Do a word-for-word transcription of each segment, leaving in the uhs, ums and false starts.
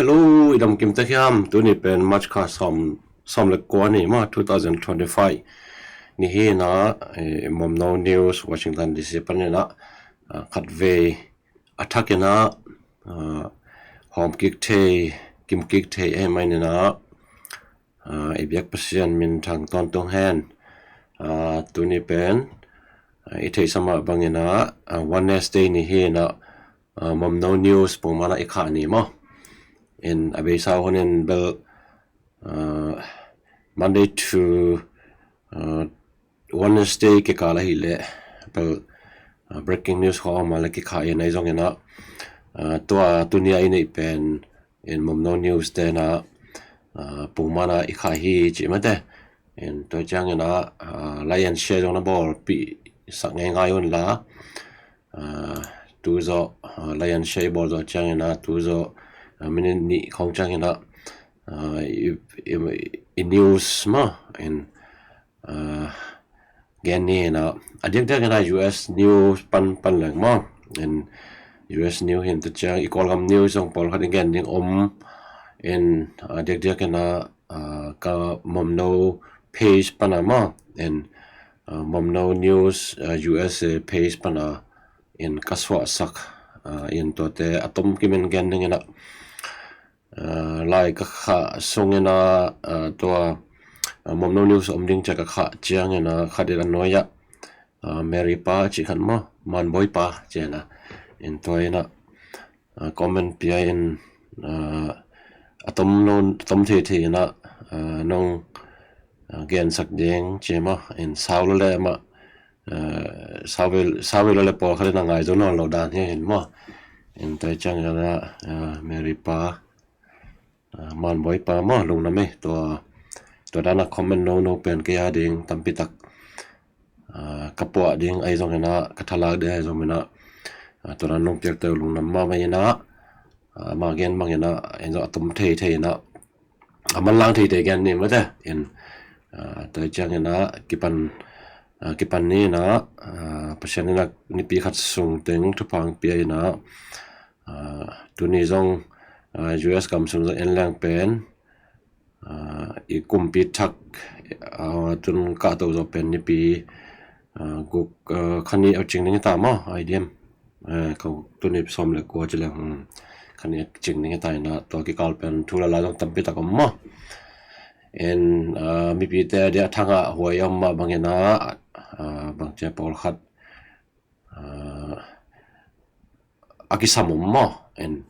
Hello, i dam kim tek hiam? Tuni pen March kha sawm, sawm le kua ni maw, two thousand twenty-five ni hi na. Eh, Momno News, Washington D C panin ah, ah, khatvei a thakin ah, ah, hawm kik thei, kim kik thei eh mai ni na. Ah, i biak Pasian min thang tawntung hen. Ah, tuni pen, ah, i theihsa mah bangin ah, ah, Wednesday ni hi na, ah, Momno News pungman ah i khah ni maw. In a beisa hunin bel, ah, Monday to, ah, Wednesday kikal ahih leh bel, ah, breaking news khawng a om a leh kikhah in ahi zongin ah, ah, tua tuni a i neih pen in Momno News te na, ah, pungman ah i khah hi cih mate. In tua ciangin ah, ah, like and share zong na bawlpih sak ngeingai un la. Ah, tu zawh, ah, like and share i bawl zawh ciangin ah tu zawh, ah, minute nih khawng ciangin ah, ah, i, i, i news maw in, ah, gen ni in ah, a diakdiakin ah U S news pan, pan leng maw. In U S news hi in tua ciang i Kawlgam news zong pawlkhat i gen ding om in, ah, diakdiakin ah, ah, ka Momno page pan ah maw. In, ah, Momno News, ah, U S A page pan ah in ka suahsak, ah, in tuate a tom kimin gen dingin ah, ah, lai ka khah sungin ah, ah, tua, ah, Momno News om ding cia ka khah ciangin ah khat in a nuai ah, ah, Mary Pa cih khat maw, Manbawi Pa cih na. In tua in ah, ah, comment pia in, ah, a tom no, a tom thei thei in ah, ah, nong, ah, gensak ding ci maw. In sau lo le mah, ah, sau ve, sau ve lo le pawlkhat in a ngai zo nawn lo dan hi in maw. In tua ciangin ah, ah, Mary Pa, ah, Manbawi Pa maw, lungnuam ei, tua, tua dan a comment nono pen kei a ding tampi tak, ah, ka puah ding ahi zongin ah, ka thalak ding ahi zongin ah, ah, tua dan nong piakte uh lungnuam mahmah in ah, ah, ama gen bangin ah, in zong a tom thei thei in ah, a manlang thei thei gen ni mate. In, ah, tua ciangin ah kipan, ah, kipan ni in ah, ah, Pasian in ah nipi khat sung teng thupha hong pia in ah, ah, tuni zong, ah, U S gam sung zong en leng pen, ah, i kumpi thak, ah, tun kahto zawh pen nipi, ah, guk, ah, kha nih a cing ding hi ta maw, I D M. Ah, ko tuni sawm le kua ci leng, hmm, kha nih a cing ding hi ta in ah, tua kikal pen thu le la zong tampi tak om maw. In, ah, mipite a dia thangah huai om mah bangin ah, ah, bangcia pawlkhat, ah, a kisam om maw. In,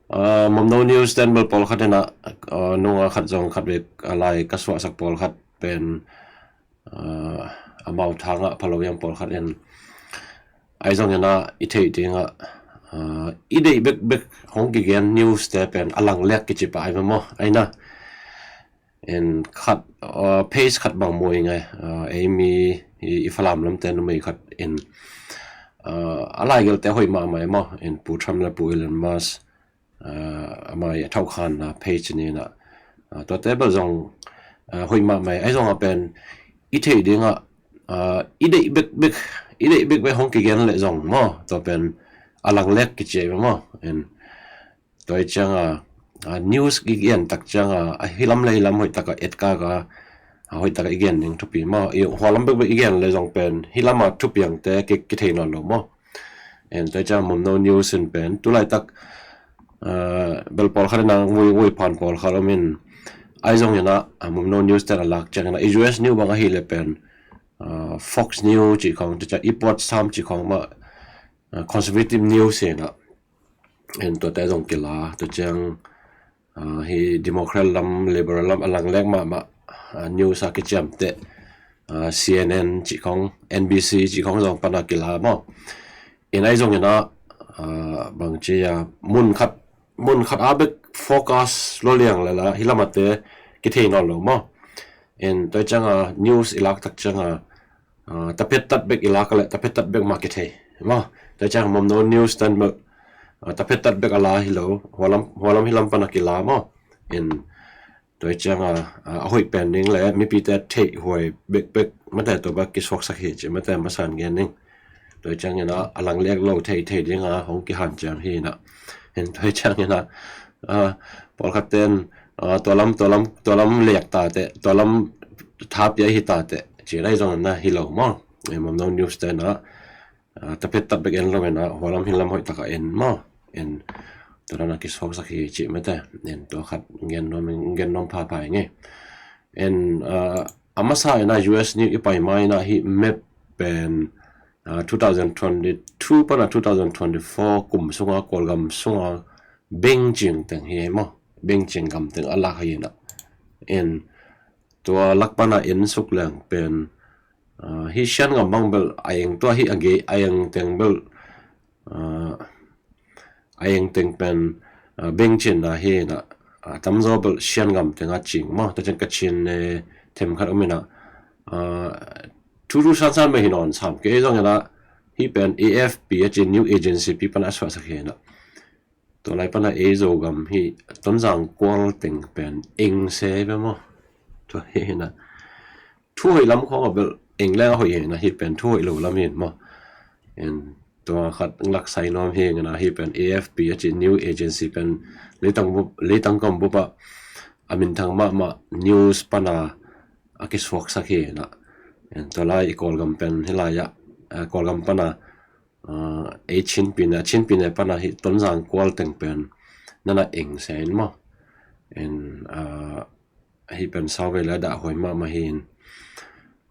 ah, Momno News ten bel pawlkhat in ah, ah, nunga khat zong khat vek a lai ka suahsak pawlkhat pen, ah, amau thangah phalo hiam pawlkhat in ahi zongin ah i theih dingah, ah, i deih bekbek hong kigen news te pen a langlek kici pah ahi maw, ahi na. In khat, ah, page khat bang mu ing e, ah, ei mi i, i Falam lamte numei khat in, ah, a laigelte hoih mahmah e maw. In Pu Trump le Pu Elon Musk, ah, ama i a thauhkhanna page ni in ah, ah, tuate bel zong, ah, hoih mahmah e. Ahi zongah pen i theih dingah, ah, i deih bekbek, i deih bekbek hong kigen leh zong maw, tua pen a langlek kici e maw. In tua hi cianga, ah, news i gen tak cianga, ah, hi lam le hi lam hoih taka etkak a, ah, hoih taka i gen ding thupi maw. I hua lam bekbek i gen le zong pen hi lama thupiangte ki, kithei nawn lo maw. In tua hi cianga Momno News in pen tu laitak, ah, bel pawlkhat in a ngui, ngui phan pawlkhat om in, ahi zongin ah, ah, Momno News ten a lak ciangin ah i U S news bang ahih le pen, ah, Fox News cih khawng, tua ciang i puat sam cih khawng mah, ah, conservative news hi in ah. In tuate zong kila, tua ciang, ah, hi Democrat lam, Liberal lam a langlek mahmah, ah, news a kiciamteh, ah, C N N cih khawng, N B C cih khawng zong pan a kila maw. In ahi zongin ah, ah, bangci a mun khat, mun khat a bek focus lua liang le la hi lamate kithei nawn lo maw. In tua cianga news i lak tak cianga, ah, taphet tat bek i lak a le taphet tat bek mah kithei maw. Tua cianga Momno News ten bel, ah, taphet tat bek a la hi lo, hua lam, hua lam hi lam pan a kila maw. In tua cianga, ah, a hoih pen ding le mipite theih huai bekbek mate tua bek kisuaksak hi ci mate masan gen ding. Tua ciangin ah a langlek lo thei thei dinga hong kihanciam hi in ah. In tua ciangin ah, Ah, pawlkhat ten, ah, tua lam, tua lam, tua lam lek ta teh, tua lam tha pia hi ta teh, ci lai zong na hi lo maw. Eh, Mamno News te na, ah, taphet tap bek en lo en a, hua lam hin lam hoih taka en maw. En, tua dan a kisuaksak hi ci mete. En, tua khat gen nuam, gen nuam pha pha ing e. En, ah, a masa en a U S ni i pai mai na hi map pen, ah, two thousand twenty-two pana two thousand twenty-four kum sunga Kawlgam sunga bengcing teng hi maw, bengcing gam teng a lak hi na. En, tua lak pana en suk leng pen, ah, hi Sian gam bang bel a eng tua hi a gei a eng teng bel, ah, a eng teng pen, ah, bengcing na hi na, ah, tamzaw bel Sian gam teng a cing maw, ta cin Kachin ne themkhat om ina, ah, thu thu san san mah hi nawn sam kei zong ina hi pen A F P a ci new agency pi pana a suahsak hi na. Tua lai pana ei Zogam hi Tonzang kual teng pen eng se ve maw. Tua hi na. Thu hoih lam khong a bel eng leng a hoih hi na hi pen thu hoih lo lam hi maw. En tua khat laksai nuam hi na hi pen A F P a ci new agency pen leitang bup, leitang kam bup a a minthang mahmah news pana a kisuaksak hi na. En tua lai i Kawlgam pen hi lai a, a Kawlgam pana ah, ei Chin pine, Chin pine pana hi Tonzang kual teng pen nana eng se in maw. En, ah, hi pen sau vei le dah huai mahmah hi in.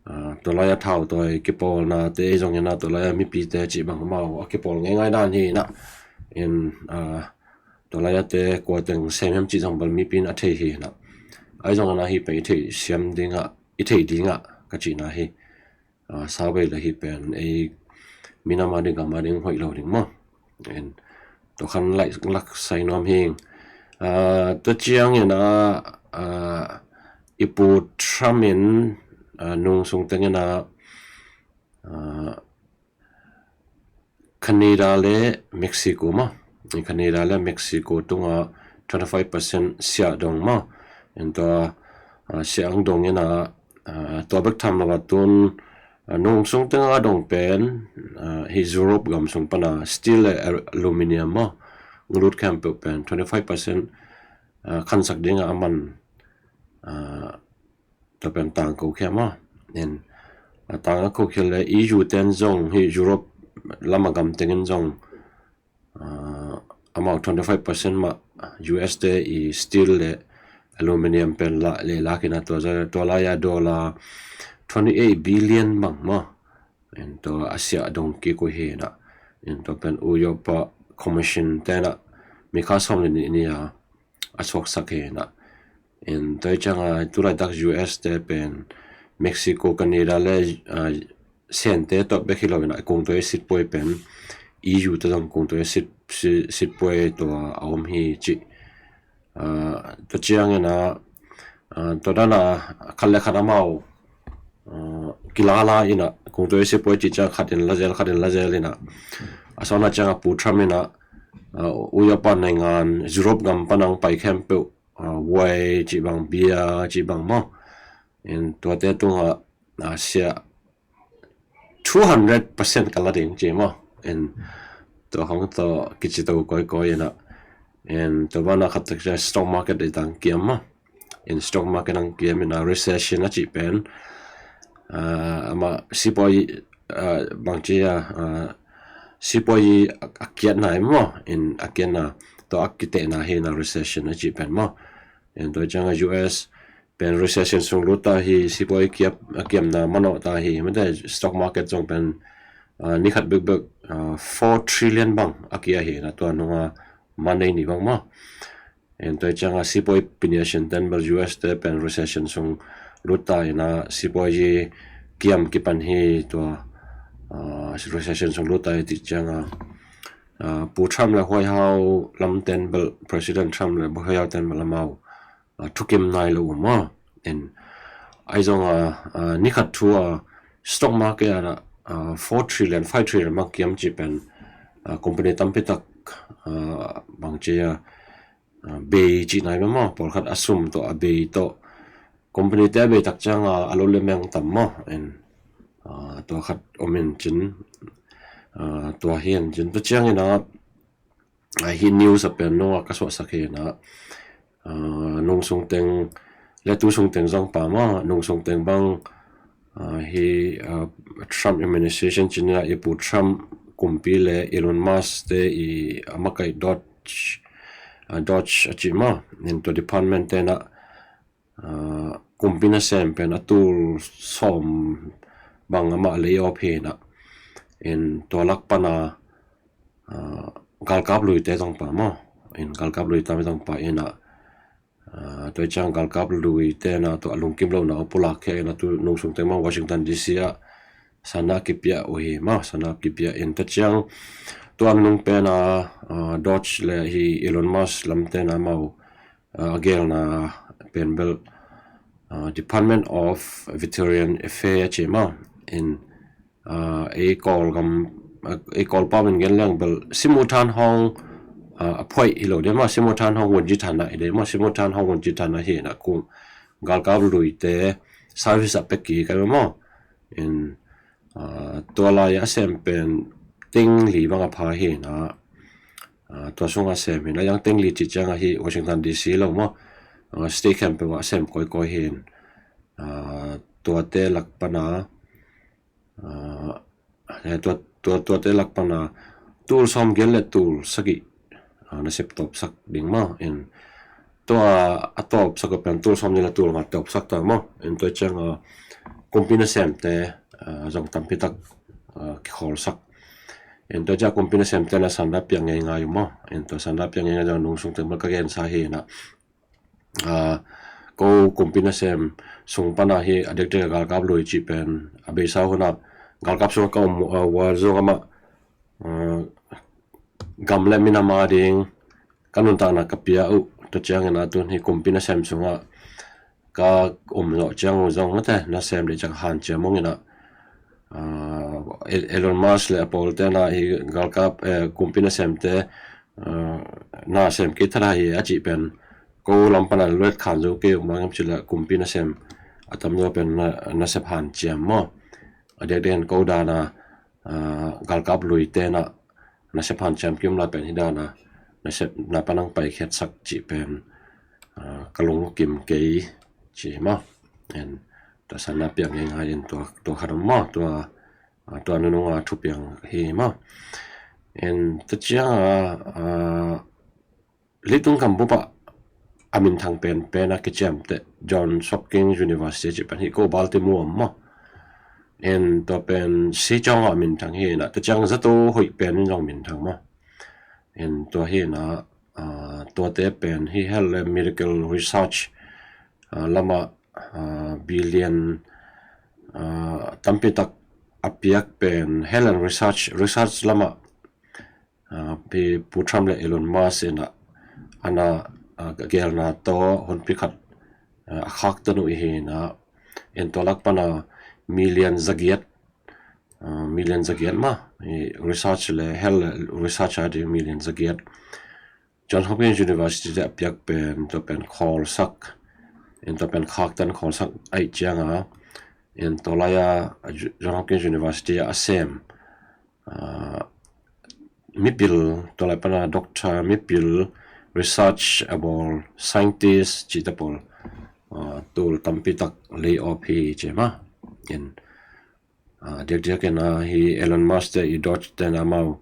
Ah, tua lai a thau toi kipawlna te ei zong ina tua lai a mipi te ci bang mau a kipawl ngei ngai dan hi na. En, ah, tua lai a te kua teng sem hiam ci zong bal mipi in a thei hi na. Ai zong ina hi pen i thei siam dinga, i thei dinga ka ci na hi. Ah, sau vei le hi pen ei minam a ding gam a ding hoih lo ding maw. En, tua khan laih laksai nuam hi. Ah, tua ciang ina, ah, i pu Trump in, ah, nung sung teng ina, ah, Canada le Mexico maw. Canada le Mexico tunga twenty five percent siah dong maw. En tua, ah, siah ang dong ina, ah, tua bek tham lo a tun, ah, nung sung tenga dong pen, ah, hi Europe gam sung pana steel le al-, aluminium maw. Nglut khempeuh pen twenty five percent, ah, khansak dinga a man, ah, tua pen tangko khia maw. En, a tang a ko khia le E U ten zong hi Europe lama gam tengin zong, ah, amau twenty five percent mah U S te i steel le aluminium pen la le lakina tua za, tua lai a dollar twenty eight billion bang maw. En tua a siah dong kik uh hi na. En tua pen Uyopa Commission tena mi kha sawm le nih ni a a suaksak hi na. En tua cianga tulaitak U S te pen Mexico, Canada le, ah, Sen te tawh bek hi lo ina kungtuai sitpuai pen E U te zong kungtuai sit, sit, sitpuai tua a om hi ci. Ah, tua ciang ina, ah, tua dana khat le khat amau, ah, kilala ina kungtuai sitpuai ci ciang khat in la zel, khat in la zel ina. A sauna cianga pu Trump ina, ah, Uyopa naingan Europe gam panang pai khempeuh, ah, wai ci bang, beer ci bang maw. En tuate tunga, ah, siah two hundred percent ka la ding ci maw. En tua khong tawh kici to kawikawi ina. En tua bana khat tak stock market i tang kiam maw. En stock market ang kiam ina recession a ci pen, ah, ama sipuai, ah, bang ci a, ah, sipuai a, a kiatna hi maw. En a kiatna tua a kitehna hi ina recession a ci pen maw. En tua cianga U S pen recession sung lut ta hi, sipuai kiap, a kiamna manawh ta hi, mate stock market zong pen, ah, ni khat bekbek, ah, four trillion bang a kia hi na tua nunga Monday ni bang maw. En tua cianga sipuai piniasin ten bel U S te pen recession sung lut ta ina sipuai kiam kipan hi tua, ah, recession sung lut ta hi ti cianga, ah, pu Trump le huaihau lam ten bel, President Trump le huaihau ten bel amau, ah, thukim nai lo um a. En ai zong a, ah, ni khat thu a stock market ana, ah, four trillion, five trillion bang kiam ci pen, ah, company tampi tak, ah, bang ci a, ah, bei ci nai maw, pawlkhat a sum tawh a bei tawh company te a bei tak cianga a lo le meng tam maw. En, ah, tua khat om in cin, ah, tua hi en cin tua ciang ina ah, hih news a pen nung a ka suahsak hi na, ah, nung sungteng le tu sungteng zong pa maw, nung sungteng bang, ah, hih, ah, Trump administration ci-in ah i Pu Trump kumpi le Elon Musk te i a makaih Doge, ah, Doge a ci maw, in tua department te na, ah, kumpi nasem pen a tul sawm bang amah lay off hi na, in tua lak pana, ah, galkap luite zong pa maw, in galkap luite zong pa in ah, ah, tua ciang galkap luite na tua a lungkim lo na a pulak khia in ah tu nung sungteng bang Washington D C ah sana kipia uh hi maw, sana kipia in tua ciang tua nung pen ah, ah, Doge le hi Elon Musk lamte na amau, ah, a gelna pen bel, ah, Department of Veteran Affairs a ci maw, in, ah, ei Kawl gam, ah, ei Kawl pau in gen leng bel Simuhthang Hong, ah, a phoih hi lo de maw, Simuhthang Hong Wunjithana hi de maw, Simuhthang Hong Wunjithana hi na kum galkap luite service a pia kik a maw, in, ah, tua lai a sem pen teng li bang a pha hi na, ah, tua sung a sem hi na, yang teng li ci ciang ahi Washington D C lo maw, ah, state khempeuh a sem kawikawi hi in, ah, tuate lak pana, ah, eh, tua, tua, tuate lak pana tul sawm giat le tul sagih, ah, nasep tawpsak ding maw, in tua a tawpsak a pen tul sawm giat le tul nga tawpsak ta maw, in tua ciang, ah, kumpi nasemte, ah, zong tampi tak, ah, kikhawlsak. In tua ciang kumpi nasemte na sanda piak ngeingai uh maw, in tua sanda piak ngeingai zong nung sungteng bel ka gensa hi na, ah, ko kumpi nasem sung pana hi a dekdek a galkap lui cih pen a beisa hun ah galkap sung a ka om, ah, uh a zong amah, ah, gam le minam a ding ka nuntakna ka pia uh, tua ciangin ah tun hi kumpi nasem sungah ka om zawh ciang uh zong mate nasem dih ciang hanciam hong in ah, ah, El-, Elon Musk le a pawlte na hi galkap, eh, kumpi nasemte, ah, nasem kei thada hi a cih pen ko lam pana luat khan zo kei uh mangem cih le kumpi nasem a tamzaw pen na, nasep hanciam maw. A dekdek in ko dana, ah, galkap luite na nasep hanciam kim lai pen hi dana nasep na panang paikhiatsak cih pen, ah, ka lungkim kei ci maw. En tua sanda piak ngeingai in tua, tua khat om maw, tua, ah, tua nunung a thupiang hi maw. En tua ciang a, ah, leitung gam bup ah a minthang penpen a kiciamteh Johns Hopkins University cih pen hi ko Baltimore om maw. En tua pen si ciang a minthang hi na, tua ciang zato hoih pen in zong minthang maw. En tua hi na, ah, tuate pen hi health le medical research, ah, lama, ah, billion, ah, tampi tak a piak pen health and research, research lama, ah, pi Pu Trump le Elon Musk in ah, ana, ah, gelna tawh honpi khat, ah, a khaktan uh hi na, en tua lak pana million zagiat, ah, million zagiat maw, i research le health le research a ding million zagiat Johns Hopkins University te a piak pen, tua pen khawlsak, en tua pen khaktan khawlsak ahih ciang a, en tua lai a Johns Hopkins University a sem, ah, mipil, tua lai pana doctor, mipil, research a bawl, scientist cihte pawl, ah, tul tampi tak lay off hi ci maw. En, ah, diakdiak in ah hi Elon Musk te i Doge te na amau,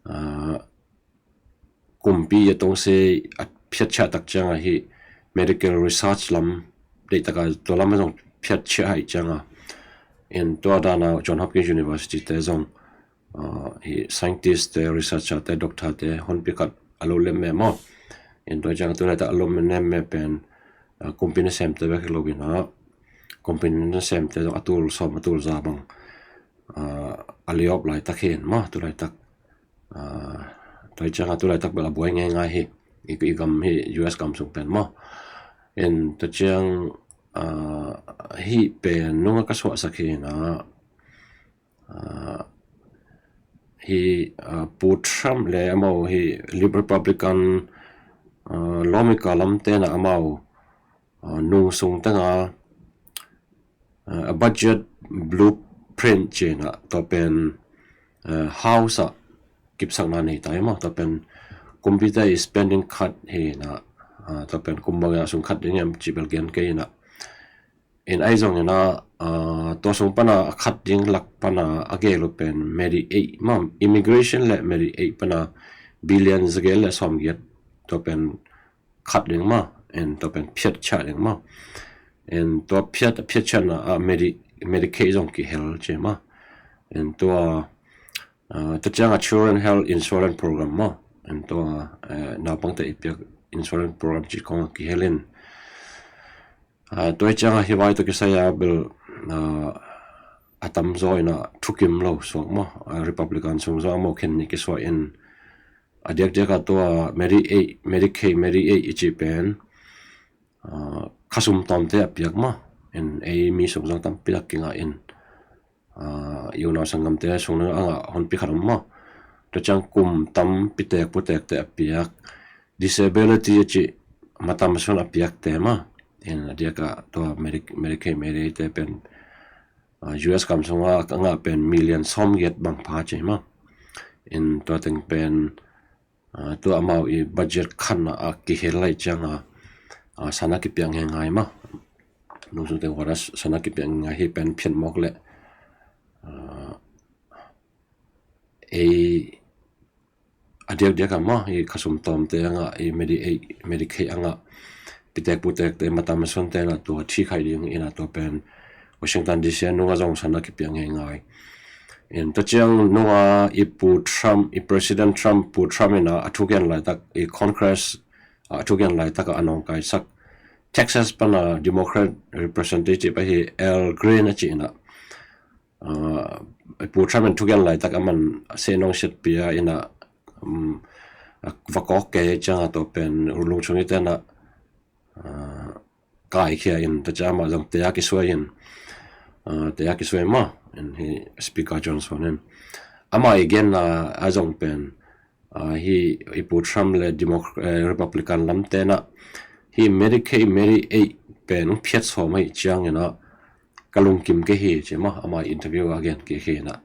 ah, kumpi a tongse a phiatchiah tak ciang a hi medical research lam deih taka tua lam a zong phiatchiah ahih ciang a, en tua dana Johns Hopkins University te zong, ah, hi scientist te, researcher te, doctor te honpi khat a lo lem meh maw. En tua ciang tu laitak a lo lem meh pen, ah, kumpi nasemte bek hi lo in ah, kumpi nasemte zong a tul sawm a tul za bang, ah, a lay off laitak hi in maw, tu laitak. Ah, tua hi ciang a tu laitak bel a buai ngeingai hi, i, i gam hi U S gam sung pen maw. En tua ciang, ah, hih pen nung a ka suahsak hi na, ah, hi, ah, Pu Trump le amau hi Lib-, Republican, ah, lawmaker lamte na amau, ah, nung sung teng a, ah, a budget blueprint ci in ah tua pen, ah, House ah kipsakna nei ta hi maw, tua pen kumpite i spending cut hi inah, ah, tua pen kum bangah sung cut ding hiam cih bel gen kei inah. In ahi zong inah, ah, tua sung pana a cut ding lak pana a gel uh pen Medi eight mah, immigration le Medi eight pana billion za gel le sawm giat tua pen cut ding mah, in tua pen phiat chiah ding mah. In tua phiat, phiat chiahna ah Medi-, Medicaid zong kihel ci mah. In tua, ah, tua ciangah Children Health Insurance Program mah. In tua, eh, naupangte i piak insurance program cih khong kihel in. Ah, tua ciangah hih vai tawh kisai a bel, ah, a tamzaw inah thukim lo suak mah. Ah, Republican sung zaw a mawh khen nih kisuah in a diakdiakah tua Medi eight, Medicaid, Medi eight i cih pen, ah, khasum tawmte a piak mah. In ei mi sung zong tampi tak kingah in, ah, i unau sanggamte sung dang a ngah honpi khat om mah. Tua ciang kum tampi tek putekte a piak. Disability a cih matam sun a piakte mah. In a diakah tua Medi-, Medicaid, Medi eight te pen, ah, U S gam sungah a ngah pen million sawm giat bang pha ci mah. In tua teng pen, ah, tua amau i budget khanna a kihel lai ciangah, ah, sana kipiak ngeingai mah. Nungsung teng wara sana kipiak ngeingai hi pen phiat mawk le, ah, ei a diakdiakah mah i khasum tawmte a ngah, i Medi eight, Medicaid a ngah pitek putekte matam sunte inah tua thi khai ding inah tua pen Washington D C a nungah zong sana kipiak ngeingai. In tua ciang nungah i Pu Trump, i President Trump, Pu Trump inah a thugen laitak, i Congress a thugen laitak a nawngkaisak Texas pana Democrat representative ahi Al Green a cih inah, ah, Pu Trump in thugen laitak a man se nong siatpih a inah, um, a va kawk kei ciangah tua pen lungchung i tenah, ah, kaikhia in tua ciang amah zong tea kisuai in, ah, tea kisuai mah in hi Speaker Johnson in. Amah i genna a zong pen, ah, hi i Pu Trump le Democr-, eh, Republican lamte inah hi Medicaid, Medi eight pen phiat sawm ahi ciang inah ka lungkim kei hi ci mah, amah interview a gen kei hi inah.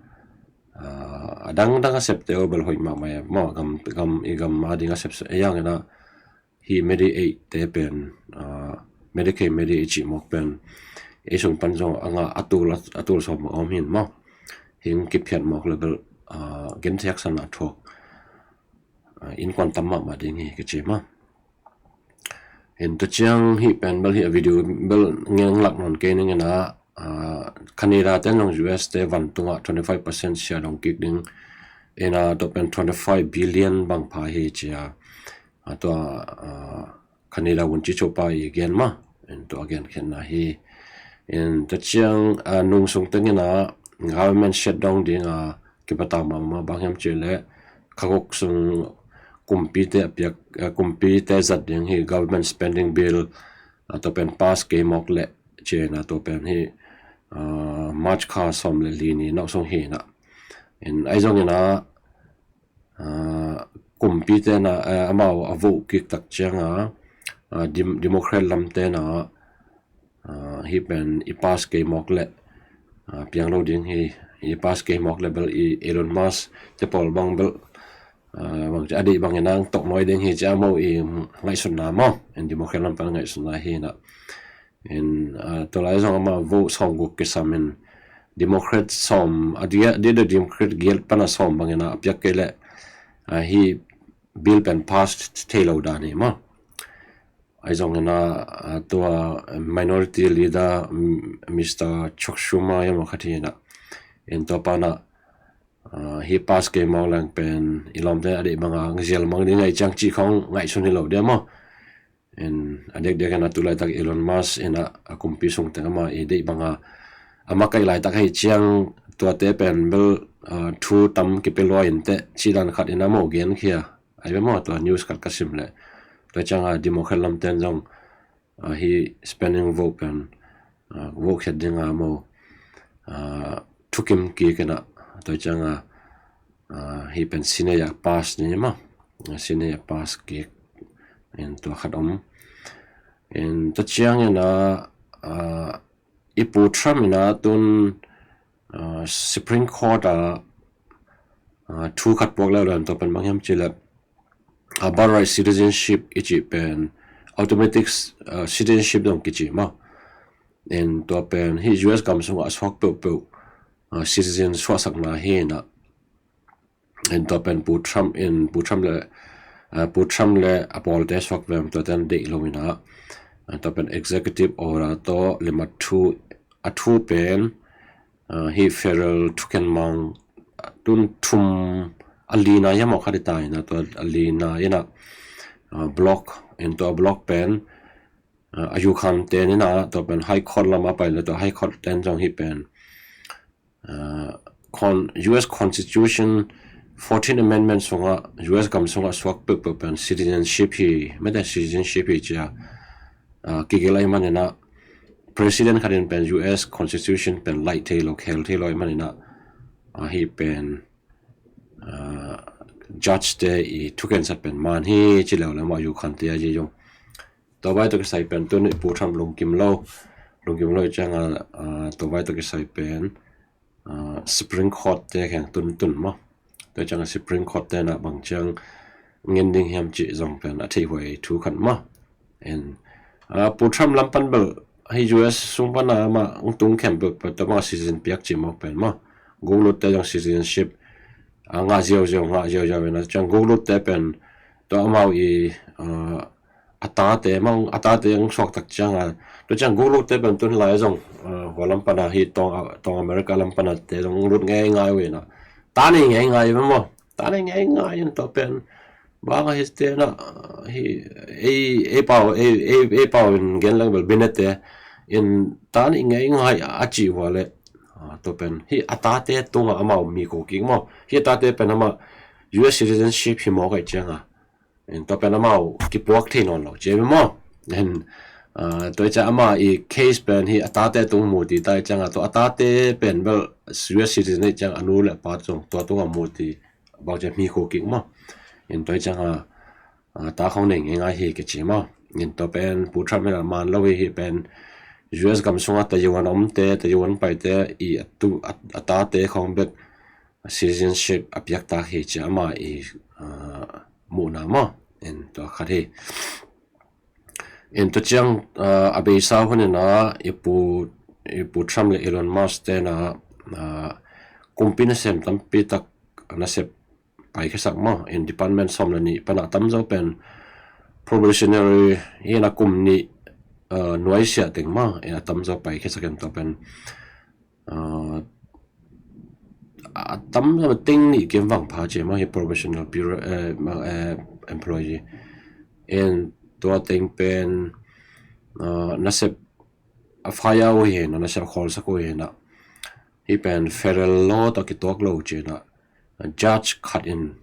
Ah, a dangdang a septe uh bel hoih mahmah e mah, gam, gam, i gam a ding a sep, ei ang inah hi Medi eight te pen, ah, Medicaid, Medi eight cih mawk pen ei sung pan zong a ngah a tul, a tul sawm a om hi in mah. Hing kiphiat mawk le bel, ah, gentheihsakna thuak, ah, innkuan tam mahmah ding hi ka ci mah. In tua ciang hih pen bel hih a video bel ngen lak nawn kei ning inah, ah, Canada te zong U S te vantungah twenty five percent sia dong kik ding inah tua pen twenty five billion bang pha hi ci a, ah, tua, ah, Canada vunci chopa i gen mah. In tua genkhiatna hi. In tua ciang, ah, nungsung teng inah government shutdown ding a kipatau mahmah bang hiam cih leh kha guk sung kumpite a piak, ah, kumpite zat ding hi government spending bill, ah, tua pen pass kei mawk leh ci inah tua pen hi, ah, March kha sawm le li ni nong sung hi inah. In ahi zong inah, ah, kumpite inah, ah, amau a vote kik tak ciangah, ah, Dem-, Democrat lamte inah, ah, hih pen i pass kei mawk leh, ah, piang lo ding hi, i pass kei mawk leh bel i Elon Musk te pawl bang bel, ah, bang ci a deih bang inah tawh nuai ding hi ci a amau i ngaihsutna mah, in Democrat lam pan ngaihsutna hi inah. In, ah, tua lai zong amah vote sawm guk kisam in Democrat sawm, a dia, dia Democrat giat pana sawm bang inah a piak kei leh, ah, hi bill pen pass thei lo dan hi mah. Ahi zong inah, ah, tua Minority Leader, mm, Mister Chuck Schumer hiam a khat hi inah. In tua pana, ah, hi pass kei mawk leng pen i lawmte a deih banga zial mang ding ahi ciang cih khong ngaihsun hi lo dia mah. In a diakdiak inah tu laitak Elon Musk inah a kumpi sung teng amah i deih banga a makaih laitak ahi ciang tuate pen bel, ah, thu tam kipia lua in teh cih dan khat inah amau genkhia. Ahi ve maw, tua news khat ka sim leh. Tua ciangah Democrat lamten zong, ah, hi spending vote pen, ah, vote khiat dinga maw, ah, thukim kik inah. Tua ciangah, ah, hi pen Senate ah pass ni maw. Ah, Senate ah pass kik in tua khat om. In tua ciang inah, ah, i Pu Trump inah tun, ah, Supreme Court ah, ah, thu khat puak leu leu in tua pen bang hiam cih leh, a birthright citizenship i cih pen automatic, uh, citizenship dong kici maw. In tua pen hih U S gam sungah a suak peuhpeuh, uh, citizen suahsakna hi inah. In tua pen Pu Trump in, Pu Trump le, uh, Pu Trump le a pawlte suak vem tua ten deih lo inah. Uh, tua pen executive order tawh lim a thu, a thu pen, uh, hih federal thuken mang, uh, tun thum a lina hiam aw khat i ta inah, tua a lina inah, uh, block, in tua block pen, uh, a Yukon ten inah, tua pen High Court lam a pai le tua High Court ten zong hih pen, uh, con-, U S Constitution fourteen Amendment sungah, U S gam sungah suak peuhpeuh pen citizenship hi, mete citizenship hi cia, uh, kigel ahi maninah, President khatin pen U S Constitution pen laih thei lo, khel thei lo ahi maninah, uh, hih pen, uh, judge te i thukensat pen man hi ci leu le maw, Yukon te a zong. Tua vai tawh kisai pen tun i Pu Trump lungkim lo, lungkim lo i cianga, uh, tua vai tawh kisai pen, uh, Supreme Court te kheng tun tun maw. Tua cianga Supreme Court te na bang ciang ngen ding hiam cih zong pen a theih huai thu khat maw. In, uh, Pu Trump lam pan bel hih U S sung pana mah ung tung khempeuh tua bang citizen piak cih mawk pen maw. Guklut te zong citizenship, uh, ngah ziauziau, ngah ziauziau in a ciang guklut te pen tua amau i, uh, a tate mang, a tate ang suak tak cianga, tua ciang guklut te pen tun lai zong, uh, hua lam pana hi tawng, tawng America lam pana te zong lut ngei ngai uh inah. Ta nei ngei ngai uh maw. Ta nei ngei ngai in tua pen bang a hi te na, uh, hi, ei, ei pau, ei, ei, ei pau in gen lang bel Bennett te in ta nei ngei ngai a ci hua le, uh, tua pen hi a tate tunga amau mi ko kik maw. Hi a tate pen amah U S citizenship hi mawk ahi cianga. In tua pen amau kipuak thei nawn lo cia maw. In, uh, tua i cia ama i case pen hi a tate tung mu ti ta i cianga tua a tate pen bel U S citizen i ciang a nu le a pa tung tua tunga mu ti bau cia mi ko kik maw. In tua i cianga, uh, ta khong nei ngei ngai hi kici maw. In tua pen Pu Trump in a man lo hi, hi pen U S gam sunga Taiwan a om te, Taiwan pai te i a tu, a, a tate khong bek citizenship a piak tak hi cia ama i, uh, muhna maw. In tua khat hi. In tua ciang, uh, a beisa hun inah i Pu, i Pu Trump le Elon Musk te na, uh, kumpi nasem tampi tak nasep paikhiasak maw. In department sawm le nih pana tamzaw pen probationary hi na kum nih, uh, nuaisiah teng maw. In a tamzaw paikhiasak in tua pen, uh, a tam lo teng nih kim vang pha cia maw hi professional period, eh, ma, eh, employee. In tua teng pen, uh, nasep a fire uh hi na, nasep a khawlsak uh hi na. Hi pen federal law tawh kituak lo cia na, judge khat in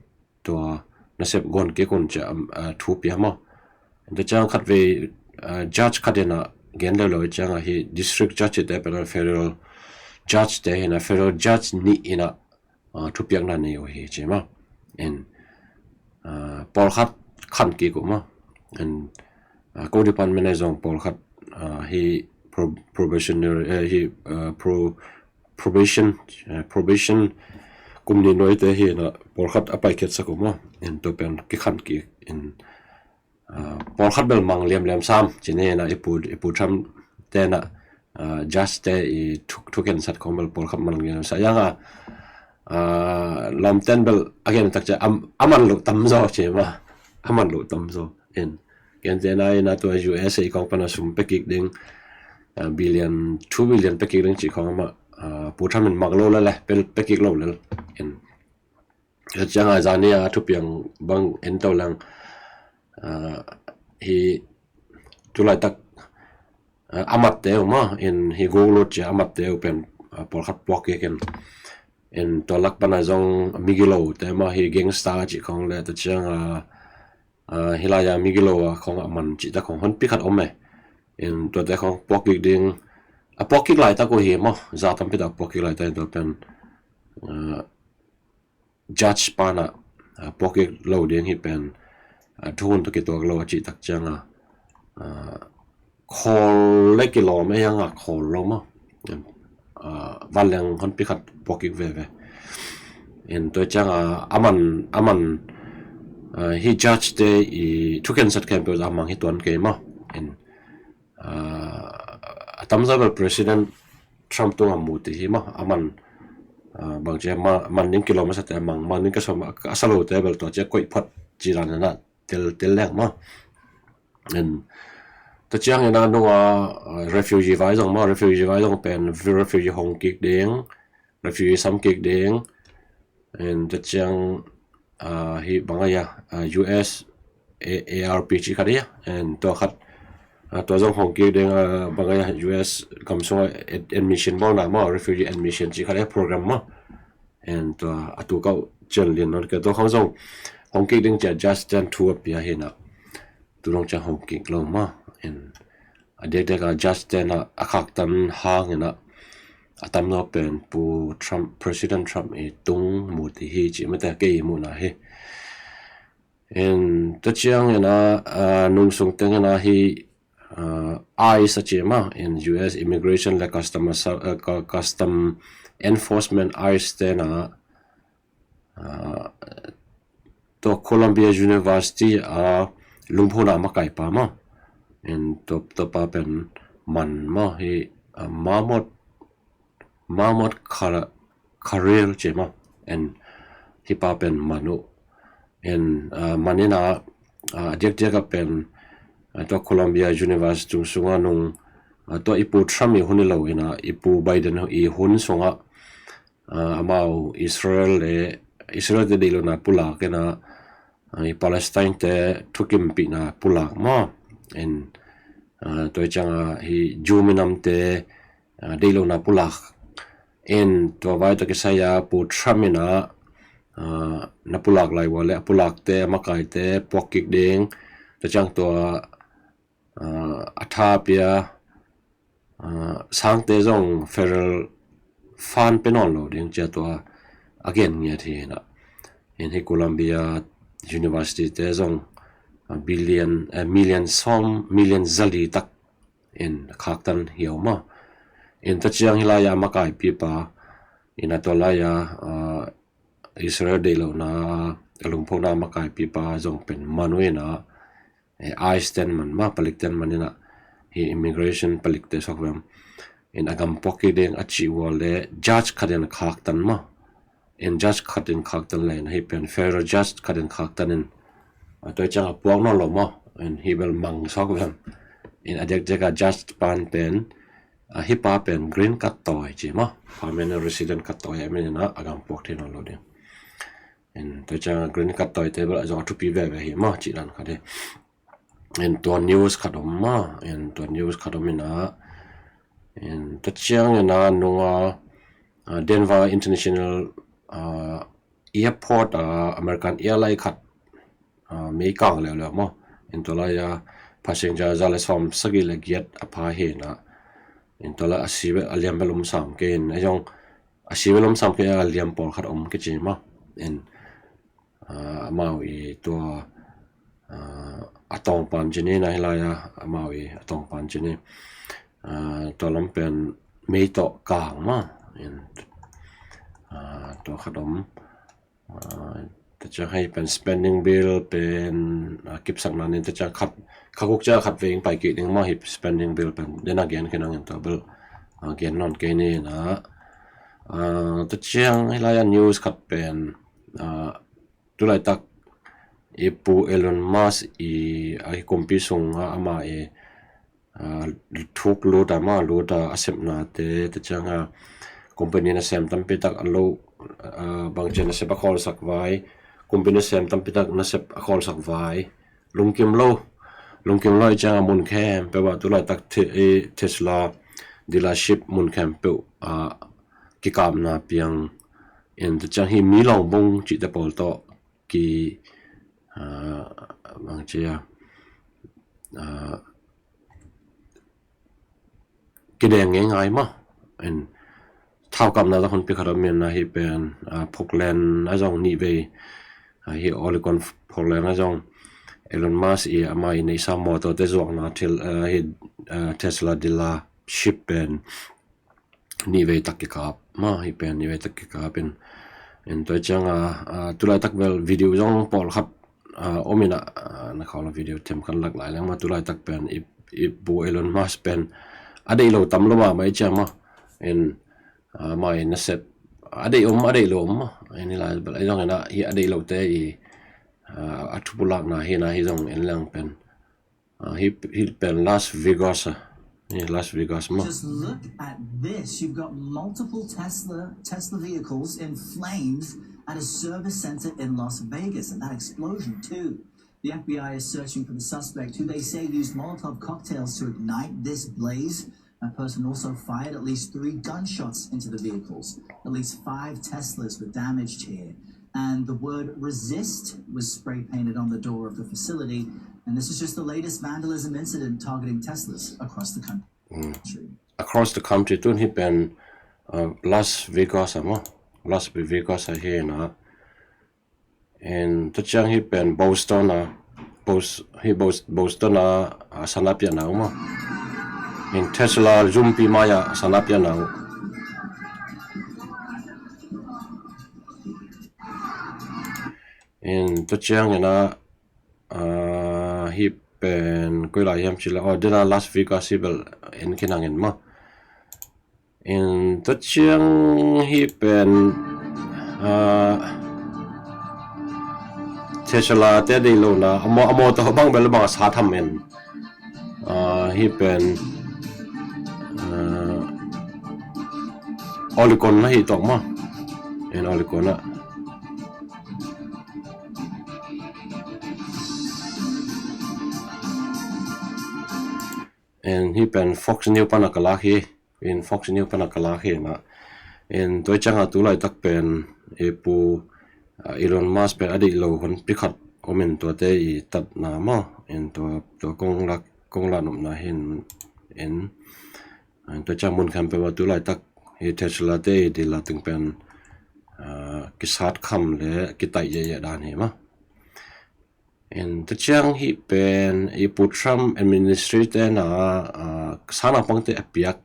tua nasep guan kik un cia, um, uh, thu pia maw. Tua ciang khat vei, uh, judge khat in a gen leu lo i cianga hi district judge te pen federal judge te hi na federal judge nih in a, uh, thupiakna nei uh hi ci maw. In, uh, pawlkhat khan kik uh maw. In, uh, ko department a zong pawlkhat, uh, hi pro-, probationary, eh, hi, uh, pro-, probation, eh, probation kum nih nuai te hi na pawlkhat a paikhiatsak uh maw. In tua pen kikhan kik in, ah, pawlkhat bel mang liamliam sam ci ni na i Pu, i Pu Trump te na, ah, judge te i thuk, thukensat khong bel pawlkhat mang liamliam sa yanga, ah, lawmten bel a gen tak cia am, a man lo tamzaw ci maw. A man lo tamzaw. In Ken te na ina tua U S A kong pana sum pekik ding, ah, billion, two billion pekik ding ci kong ama, ah, Pu Trump in mak lo la le, pe, pekik lo le. In, ciang a zani a thupiang bang en to lang, ah, hi tulai tak, ah, amat te uma, in hi guk lut cia amat te u pen, ah, pawlkhat puak kik in. In tua lak pana zong migilo te ma hi gangster ci kong le ta ciang a, ah, hilai a migilo a khong a man cih ta khong honpi khat om e. In tuate khong puak kik ding, a puak kik lai tak uh hi maw, za tampi tak a puak kik lai tak in tua pen, ah, judge pana, ah, puak kik lo ding hi pen, ah, thuhun tua kituak lo a cih tak ciang a, ah, khawl le kilawm e hiang a khawl lo maw. Ah, vanleng honpi khat puak kik veve. In tua ciang a, a man, a man, Hi judge te i thukhensat khempeuh a mang hi tuan kei maw. In a tamzaw bel President Trump tungah mu ti hi maw. A man bangci a man ding kilawm a sate a mang, mang ding ka sawm a sa lote bel tua ci a koih phot ci dan in a tel tel leng maw. In tua ciangin a nunga refugee vai zong maw, refugee vai zong pen refugee hong kik ding, refugee sam kik ding. In tua ciang hi bang a ia, U S A R P ci khat ia, in tua khat tua zong hong kik ding, bang a ia, U S gam sungah admission bawlna maw, refugee admission ci khat ia, program maw. In tua a tu kau cian lian non ke tua khang zong hong kik ding cia judge ten thu a pia hi na. Tu dong cia hong kik lo maw. In a diakdiak a judge ten a khaktan hangin a tamzaw pen Pu Trump, President Trump i tung mu ti hi ci mate kei muhna hi. In tua ciangin a nungsung tengin a hi ICE a ci maw, in U S Immigration le Custom, Custom Enforcement, ICE ten a tua Columbia University a lungphona makaipa maw. In tua pa pen man maw hi, Mahmoud, Mahmoud Khalil ci maw. In hi pa pen man uh. In man in a diakdiak a pen tua Columbia University tung sunga nung tua i Pu Trump i hun hi lo in a i Pu Biden i hun sunga amau Israel le Israel te deih lohna pulak in a Palestine te thukimpihna pulak maw. In tua cianga hi Jew minamte deih lohna pulak. In tua vai tawh kisai a Pu Trump in a na pulak lai ua le a pulakte a makaite puak kik ding. Tua ciang tua a tha pia sangte zong federal fund pe nawn lo ding cia tua a gen ngiat hi na. In hi Columbia University te zong billion, million sawm, million zali tak in khaktan hiau maw. In tua ciang hi lai a makaipipa in a tua lai a Israel deih lohna a lungphona makaipipa zong pen man uh in a ICE ten man maw, palik ten man in a hi immigration palikte sawk vem in a gam puak kik ding a cih ua le judge khat in khaktan maw. In judge khat in khaktan le in hi pen federal judge khat in khaktan in tua ciang a puak nawn lo maw. In hi bel mang sawk vem in a diakdiak a judge pan pen hi pa pen green card tawi ci maw, permanent resident card tawi a min in a gam puak thei nawn lo ding. In tua ciang green card tawite bel a zong a thupi veve hi maw cih dan khat hi. In tua news khat om maw, in tua news khat om in a in tua ciang in a nunga Denver International Airport a American Airline khat mei kang leuleu maw. In tua lai a passenger za le sawm sagih le giat a pha hi na. In tua lai a si bel a liam bel um sam kei in a zong a si bel um sam kei a liam pawlkhat om kici maw. In amau i tua a tawngpan ci ni na hi lai a amau i a tawngpan ci ni tua lam pen mei tawh kang maw. In tua khat om. Tua ciang hei pen spending bill pen kipsakna nin tua ciang khat khakuk ciang khat vei ing pai kik ding maw hi spending bill pen den a gen kei nangin tua bel gen nawn kei ni na. Tua ciang hi lai a news khat pen tulaitak i Pu Elon Musk i a hi kumpi sunga ama i thuk lut a ma lut a a sepnate tua ciang a company nasem tampi tak a lo bangcia nasep a khawlsak vai, company nasem tampi tak nasep a khawlsak vai lungkim lo. Lungkim lo i ciang a mun khempeuh ah tulaitak Tesla dealership mun khempeuh ah kikapna piang in tua ciang hi mi lawng bung cihte pawl tawh ki bangcia kideng ngeingai maw. In thaukapna zong hun pi khat om in a hi pen Portland a zong nih vei hi Oregon Portland a zong Elon Musk i ama i neihsa motor te zuakna thil hi Tesla dealership pen nih vei tak kikap maw hi pen nih vei tak kikap in. In tua ciang a tulaitak bel video zong pawlkhat ah, om in ah, ah, na khawng lo video them kan lak lai leng maw, tu laitak pen i, i pu Elon Musk pen a deih lo tam lo mahmah i ciang maw. In, ah, amah i nasep a deih om, a deih lo om maw. In hi lai bel, a hi zong in ah, hi a deih lote i, ah, a thupulakna hi in ah, hi zong en leng pen, ah, hi, hi pen Las Vegas, ah, hi Las Vegas maw. Just look at this. You've got multiple Tesla, Tesla vehicles in flames at a service center in Las Vegas, and that explosion too. The F B I is searching for the suspect, who they say used Molotov cocktails to ignite this blaze. That person also fired at least three gunshots into the vehicles. At least five Teslas were damaged here. And the word "resist" was spray painted on the door of the facility. And this is just the latest vandalism incident targeting Teslas across the country. Across the country, tun hi pen, uh, Las Vegas ah maw. Las Vegas ah hi in ah. In tua ciang hi pen Boston ah, Bos-, hi Bos-, Boston ah, ah, sana piahna uh maw. In Tesla zumpi mai-ah sana piahna uh. In tua ciang in ah, ah, hi pen koi lai hiam ci leh, oh, dena Las Vegas hi bel en khin hang in maw. In tua ciang hi pen, ah, Tesla te deih lo na, a maw, a maw tawh bang bel bang a sat ham in. Ah, hi pen, ah, Oregon na hi tawh maw. In Oregon ah. In hi pen Fox News pan a ka lak hi. In Fox News pan a ka lak hi in ah. In tua ciang a tu laitak pen i pu, ah, Elon Musk pen a deih lo honpi khat om in, tuate i tatna maw. In tua, tua kong lak, kong lak nopna hi in, in, in tua ciang mun khempeuh ah tu laitak hi Tesla te i deihla teng pen, ah, kisat kham le kitaih yeh yeh dan hi maw. In tua ciang hi pen i pu Trump administration te na, ah, sang naupangte a piak,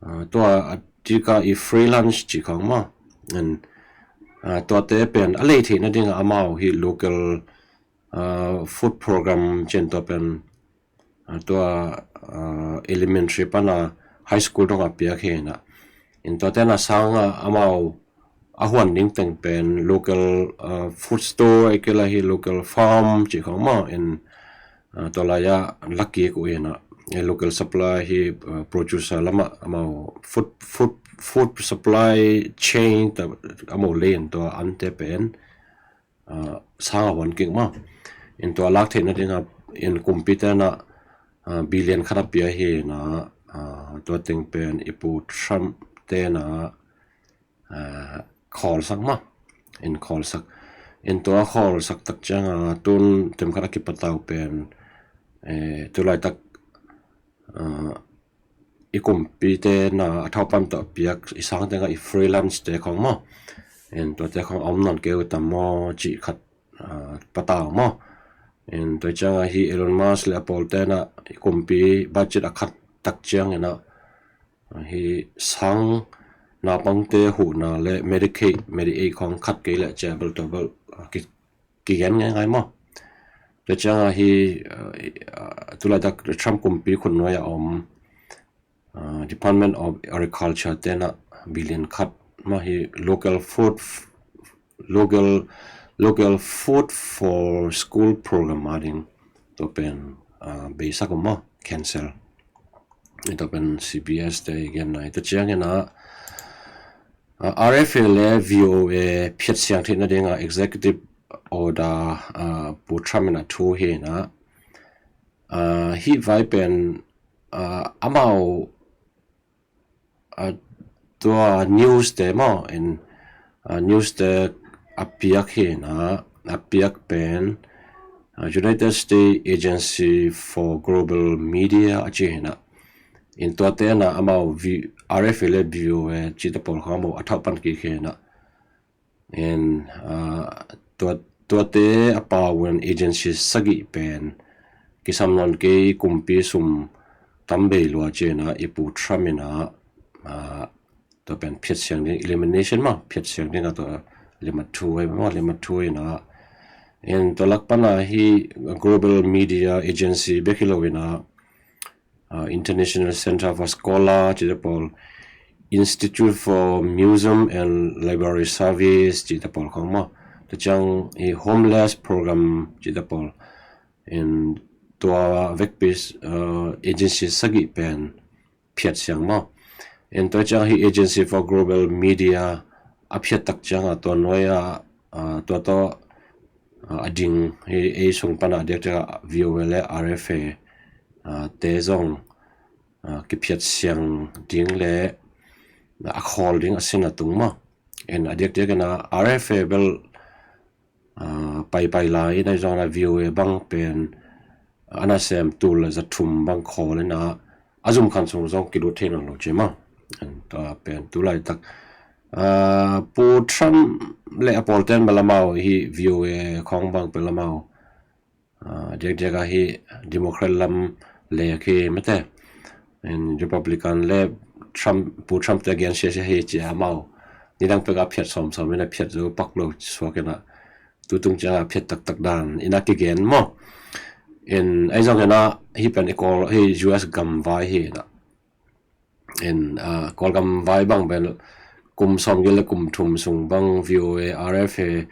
ah, tua a tika i free lunch ci khawng maw. In, ah, tuate pen a lei theihna dingah amau hi local, ah, food program ci in tua pen, ah, tua, ah, elementary pan a high school dong a piak hi in ah. In tuate na sang a amau a huan ding teng pen local, ah, food store, ahih kei leh hi local farm ci khawng maw. In, ah, tua lai-ah la kik uh in ah, eh, local supply hi, ah, producer lamah amau food, food, food supply chain ta amau lei in tua ante pen, ah, sang a huan kik maw. In tua lak theihna dingah in kumpite na, ah, billion khat a pia hi in ah, ah, tua teng pen i pu Trump te na, ah, khawlsak maw. In khawlsak. In tua khawlsak tak ciang a tun tem khat a kipatau pen, eh, tu laitak, ah, i kumpite na a thau pan tawh piak i sang tengah i free lunch te khawng maw. In tuate khawng a om nawn kei uh tam maw cih khat, ah, patau maw. In tua ciang a hi Elon Musk le a pawlte na i kumpi budget a khat tak ciang in ah, ah, hi sang naupangte huhna le Medicaid, Medicaid khawng khat kei leh cia bel tua bel, ah, ki, kigen ngeingai maw. Tua ciang a hi, ah, ah, tu laitak Trump kumpi khut nuai a om, ah, Department of Agriculture te na billion khat maw hi local food, local, local food for school program a ding tua pen, ah, beisak uh maw, cancel. Tua pen C B S te i genna hi. Tua ciang in ah, ah, R F A le V O A phiat siang theihna dingah executive order, ah, pu Trump in a thu hi in ah, ah, hih vai pen, ah, amau, ah, tua news te maw in, ah, news te a piak hi in ah, a piak pen, ah, United States Agency for Global Media a ci hi in ah. In tuate na amau V-, R F A le V O A cihte pawl khawng amau a thauh pan kik hi in ah. In, ah, tua, tuate a pau in agency sagih pen kisam nawn kei, kumpi sum tam bei lua ci in ah i pu Trump in ah, ah, tua pen phiat siang ding, elimination maw, phiat siang ding a tua limit thu hi maw, limit thu in ah, In tua lak pana hi Global Media Agency bek hi lo ina, uh, International Center for Scholar cite pawl, Institute for Museum and Library Service cite pawl khong maw. Tua ciang hi Homeless Program cite pawl. In tua vekpi, uh, agency sagih pen phiat siang maw. In tua ciang hi Agency for Global Media a phiat tak ciang a tua nuai a, uh, tua tawh, uh, a ding hi ei sung pana diakdiak a V O A le R F A, uh, te zong, uh, kiphiat siang ding le, uh, a khawl ding a sin a tung maw. In a diakdiak ina R F A bel, uh, paipai lai ina zong a V O A bang pen, uh, ana sem tul le za thum bang khawl ina a zum khan sung zong kilut thei nawn lo ci maw. In tua pen tu laitak, uh, Pu Trump le a pawl ten bel amau hi V O A khong bang bel amau, uh, diakdiak a hi Democrat lam le khi mete. In Republican le Trump, Pu Trump te gen sia sia hi ci amau. Nidang pek a phiat sawm sawm ina phiat zo pak lo suak ina. Tutung ciang a phiat taktak dan ina kigen maw. In ei zong ina hi pen i Kawl, hi U S gam vai hi ina. In, uh, Kawlgam vai bang pen kum sawmgiat le kum thum sung bang V O A, R F A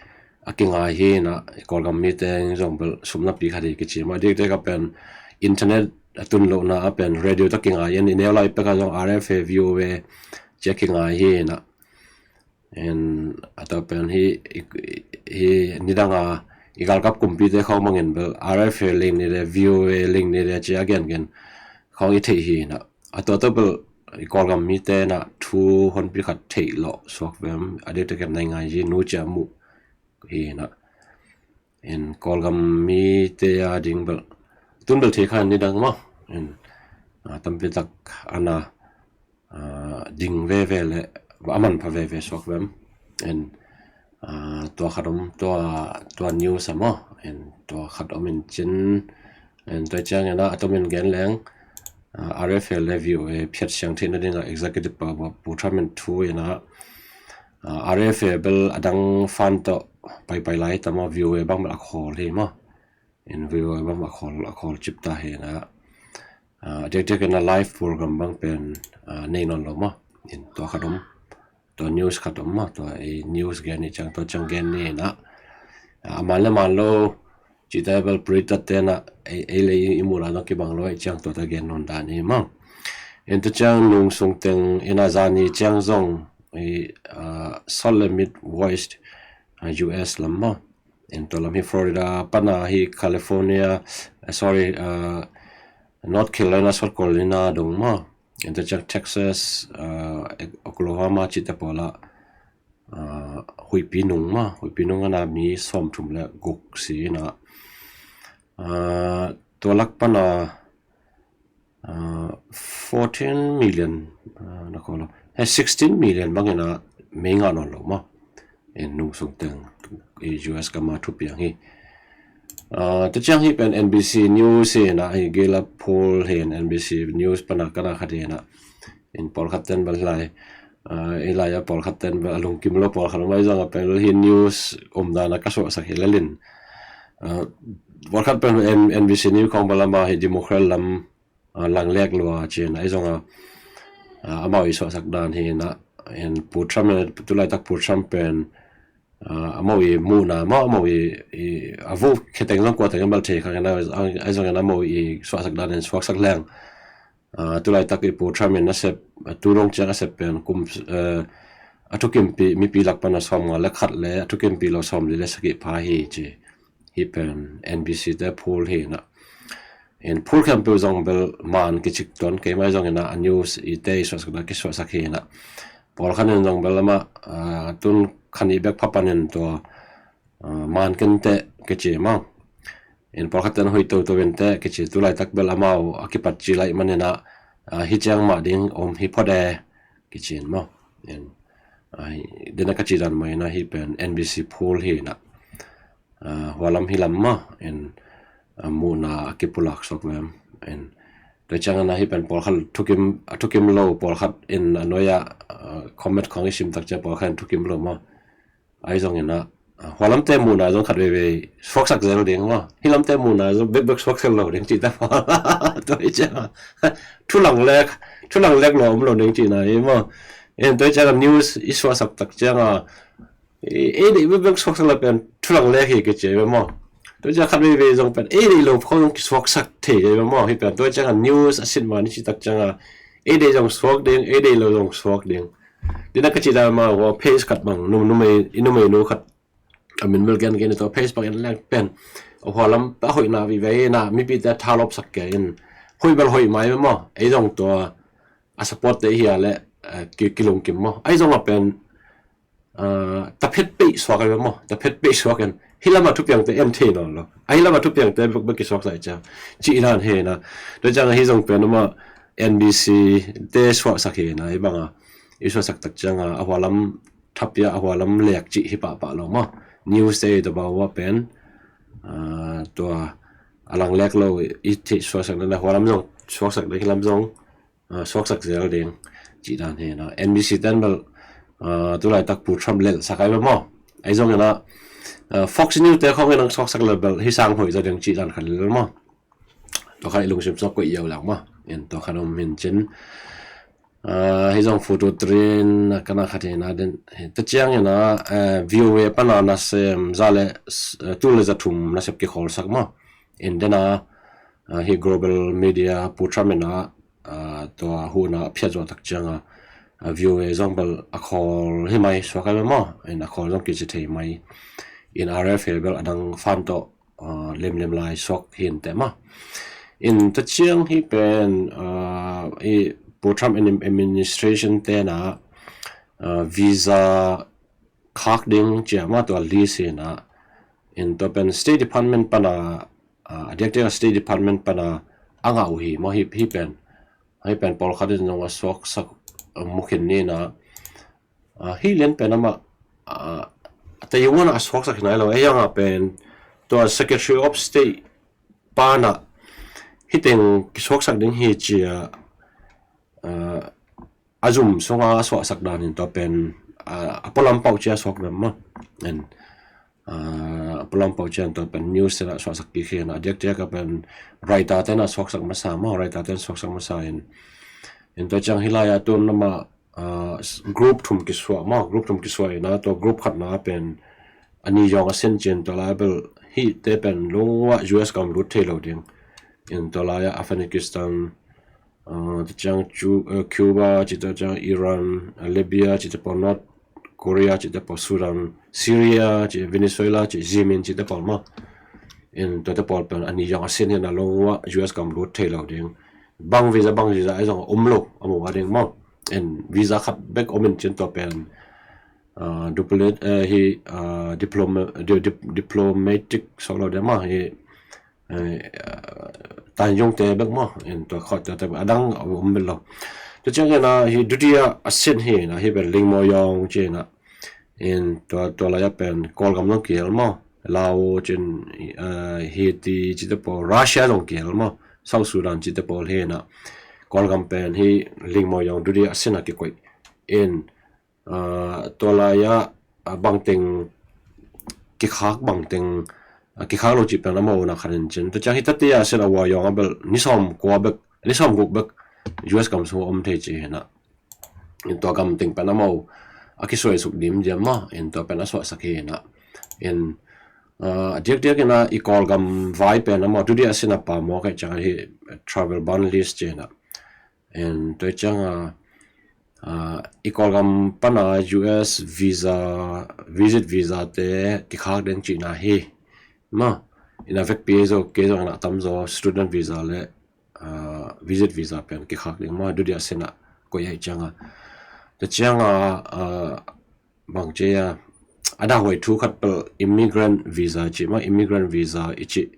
a kingai hi ina, Kawlgam mite zong bel sumna pi khat hi kici maw. Diakdiak a pen internet a tun lohna a pen radio tawh kingai in, i neu lai pek a zong R F A, V O A ci a kingai hi ina. In a tua pen hi, hi, hi nidang a i galkap kumpite khong bangin bel R F A ling ni le V O A ling ni le ci a gengen khong i theih hi ina. A tua tawh bel i Kawlgam mite ina thu honpi khat theih loh suak vem, a diakdiak in nai ngai hi nu ci a muh hi ina. In Kawlgam mite a ding bel tun bel thei khan nidang maw. In, uh, tampi tak ana, uh, ding veve le a manpha veve suak vem. In, uh, tua khat om, tua, tua news a maw. In tua khat om in cin. In tua ciang ina a tomin gen leng, uh, R F A le V O A phiat siang theihna dinga executive pa Pu Trump in thu ina, uh, R F A bel a dang fund tawh paipai lai tama V O A bang bel a khawl hi maw. In V O A bang a khawl, a khawl cip ta hi ina, uh, diakdiak ina live program bang pen, uh, nei nawn lo maw. In tua khat om, tua news khat om maw, tua ei news gen ni ciang tua ciang gen ni ina, uh, a man le man lo cite bel puritat te ina ei, ei le i muhna zong kibang lo ei ciang tua ta gen nawn dan hi maw. In tua ciang nung sung teng ina zani ciang zong i, uh, Salt Lake Midwest, uh, U S lam maw. In tua lam hi Florida pana hi California, uh, sorry, uh, North Carolina, South Carolina dong maw. In tua ciang Texas, uh, Oklahoma cite pawla, uh, huihpi nung maw, huihpi nung ana mi sawmthum le guk si ina, uh, tua lak pana, uh, fourteen million, uh, na ko lo, he sixteen million bang ina mei ngah nawn lo maw. In nung sung teng i U S gam a thupiang hi. Uh, tua ciang hi pen N B C News hi ina, hi Gallup poll hi in N B C News pana kana khat hi ina. In pawlkhat ten bel lai, uh, i lai a pawlkhat ten bel a lungkim lo pawlkhat om ai zong a pen hi news om dan a ka suahsak hi lel in. Uh, pawlkhat pen N-, N B C News khong bel amau hi Democrat lam, uh, langlek lua ci ina ei zong a, uh, amau i suahsak dan hi ina. In Pu Trump, tu laitak Pu Trump pen, uh, amau i muhna maw, amau i, i a vote kheteng zong kua teng bel thei kha ina, ei zong ina amau i suahsak dan in suaksak leng. Uh, tu laitak i Pu Trump in a sep, uh, tu dong ciang a sep pen kum, uh, a thukimpi mipi lak pana sawmnga le khat le a thukimpi lo sawmli le sagih pha hi ci. Hi pen N B C te poll hi ina. In poll khempeuh zong bel man kicik tuan kei mai zong ina a news i te i suahsak dan kisuahsak hi ina. Pawlkhat in zong bel amah, uh, tun khan i bek pha panin tua, uh, man kei inteh kici maw. In pawlkhat ten hoih toto inteh kici, tu laitak bel amau a kipat ci lai man ina, uh, hi ciang mah ding om hi phot e kici in maw. In, uh, hi, dena ka ci dan mah ina hi pen N B C poll hi ina. Uh, hua lam hi lam maw. In, uh, muhna a kipulak suak vem. In tua ciang ina hi pen pawlkhat thukim, a thukim lo pawlkhat in a nuai a, uh, comment khong i sim tak ciang pawlkhat in thukim lo maw. Ai zong ina, Hualamte muhna zong khat veivei suaksak zel ding maw. Hilamte muhna zong bekbek suaksak lo ding cih ta maw. Tua hi ciang a thulang lek, thulang lek lo om lo ding cihna hi maw. En tua hi ciang a news i suaksak tak ciang a ei deih bekbek suaksak lo pen thulang lek hi kici ve maw. Tua hi ciang khat veivei zong pen ei deih lo khawng zong kisuaksak thei ve maw. Hi pen tua hi ciang a news a sin man i cih tak ciang a ei deih zong suak ding, ei deih lo zong suak ding. Tina ka cih dan mah hua page khat bang numei, i numeinu khat a min bel gen gen i tua page bang en leng pen a hualam a hoihna vive ina mipite thalawpsak kei in hoih bel hoih mai maw. Ei zong tua a support te hia le kilungkim maw. Ei zong a pen taphet peih suak ai maw, taphet peih suak en. Hilam a thupiangte en thei nawn lo. A hilam a thupiangte bek bek kisuak sai cia ci inan he na. Tua ciang a hi zong pen uma N B C te suaksak he na, i banga i suaksak tak ciang a a hualam thapia a hualam lek cih hi pahpah lo maw. News te i tua bau a pen tua a lang lek lo i thei suaksak na hualam zong suaksak na hilam zong suaksak zel ding cih dan hi na. N B C ten bel tulaitak Pu Trump lelsak ai bel maw. Ei zong ina Fox News te khawng inang suaksak lel bel hi sang hoih zaw ding cih dan khat lel maw. Tua khat i lungsim suak koih iau lang maw. En tua khat om hin cin hi zong photo trin kana khat hi na den ta ciang ina V O A pana nasem za le tul le za thum nasep kikhawlsak maw. En dena hi global media Pu Trump ina tua huna phiat zuah tak ciang a V O A zong bel a khawl hi mai suak ai bel maw. En a khawl zong kici thei mai. In R F A bel a dang fan tawh lemlem lai suak hin te maw. In ta ciang hi pen i Pu Trump administration tena visa khak ding cia maw tua list hi na. In tua pen State Department pana a diakdiak a State Department pana a ngah uh hi maw. Hi pen hi pen pawlkhat in zong a suaksak mukhin ni na. Hi lian pen amah Taiwan a suaksak hi nai lo. Ei ang a pen tua Secretary of State pana hiteng kisuaksak ding hi cia a zum sunga a suaksak dan in tua pen a pualam pau cia suak dan maw. En a pualam pau cia in tua pen news tena suaksak kik hi na. Diakdiak a pen writer tena suaksak masa maw, writer ten suaksak masa in. In tua ciang hi lai a tun nama group thum kisuak maw, group thum kisuak ina tua group khatna pen a ni yawng a sin cin tua lai bel hi te pen lungua U S gam lut thei lo ding. In tua lai a Afghanistan ta ciang Cuba cih ta ciang Iran, Libya cih ta pawl, North Korea cih ta pawl, Sudan, Syria cih, Venezuela cih, Yemen cih ta pawl maw. In tua ta pawl pen a ni yawng a sin hi na lungua U S gam lut thei lo ding. Bang visa bang visa ei zong a um lo a mu a ding maw. In visa khat bek om in cin tua pen duplicate hi diploma diplomatic suak lo ding maw hi tan yong te bek maw. In tua khawh tua te a dang a um bel lo. Tua ciang ina hi dutia a sin hi na hi pen Ling Mo Yong ci na. In tua tua lai a pen Kawlgam zong kihel maw. Lao cin Haiti cite pawl, Russia zong kihel maw, South Sudan cite pawl hi na. Kawlgam pen hi Ling Mo Yong dutia a sin a kikoih in tua lai a bangteng kikhak bangteng kikhak lo cih pen a mawhna khat in cin. Tua ciang hi tatia a sin a ua yawng a bel ni sawm kua bek, ni sawm guk bek U S gam sung a om thei ci hi na. In tua gam teng pen a mawh a kisuai suk dim diam maw, in tua pen a suahsak hi na. In a diakdiak in a i Kawlgam vai pen a mawh dutia a sin a pa maw kai ciang hi travel ban list ci hi na. In tua ciang a i Kawlgam pana U S visa, visit visa te kikhak ding cihna hi. Ma in a vekpi zo kei zong in a tam zo student visa le visit visa pen kikhak ding ma dutia a sin a koih hi ciang a. Tua ciang a bang ci a a dahuai thu khat pel immigrant visa ci ma, immigrant visa i ci.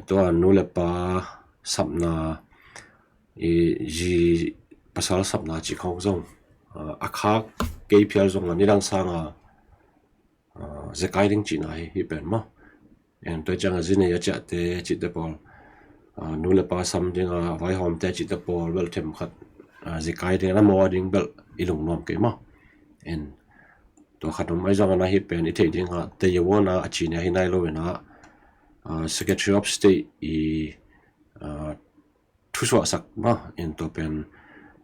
Tua nu le pa sapna i zi pasal sapna ci khawng zong a khak kei phial zong a nidang sang a zekai ding cihna hi hi pen maw. En tua ciang a zi nei a ciahte cihte pawl nu le pa sam ding a vaihawmte cihte pawl bel themkhat zekai ding a maw a ding bel i lungnuam kei maw. En Tua khat om, ahi zongin ah hih pen i theih dingah tayawona a ci nia hi nai lo in ah, ah, Secretary of State i, ah, thusuahsak mah in tua pen,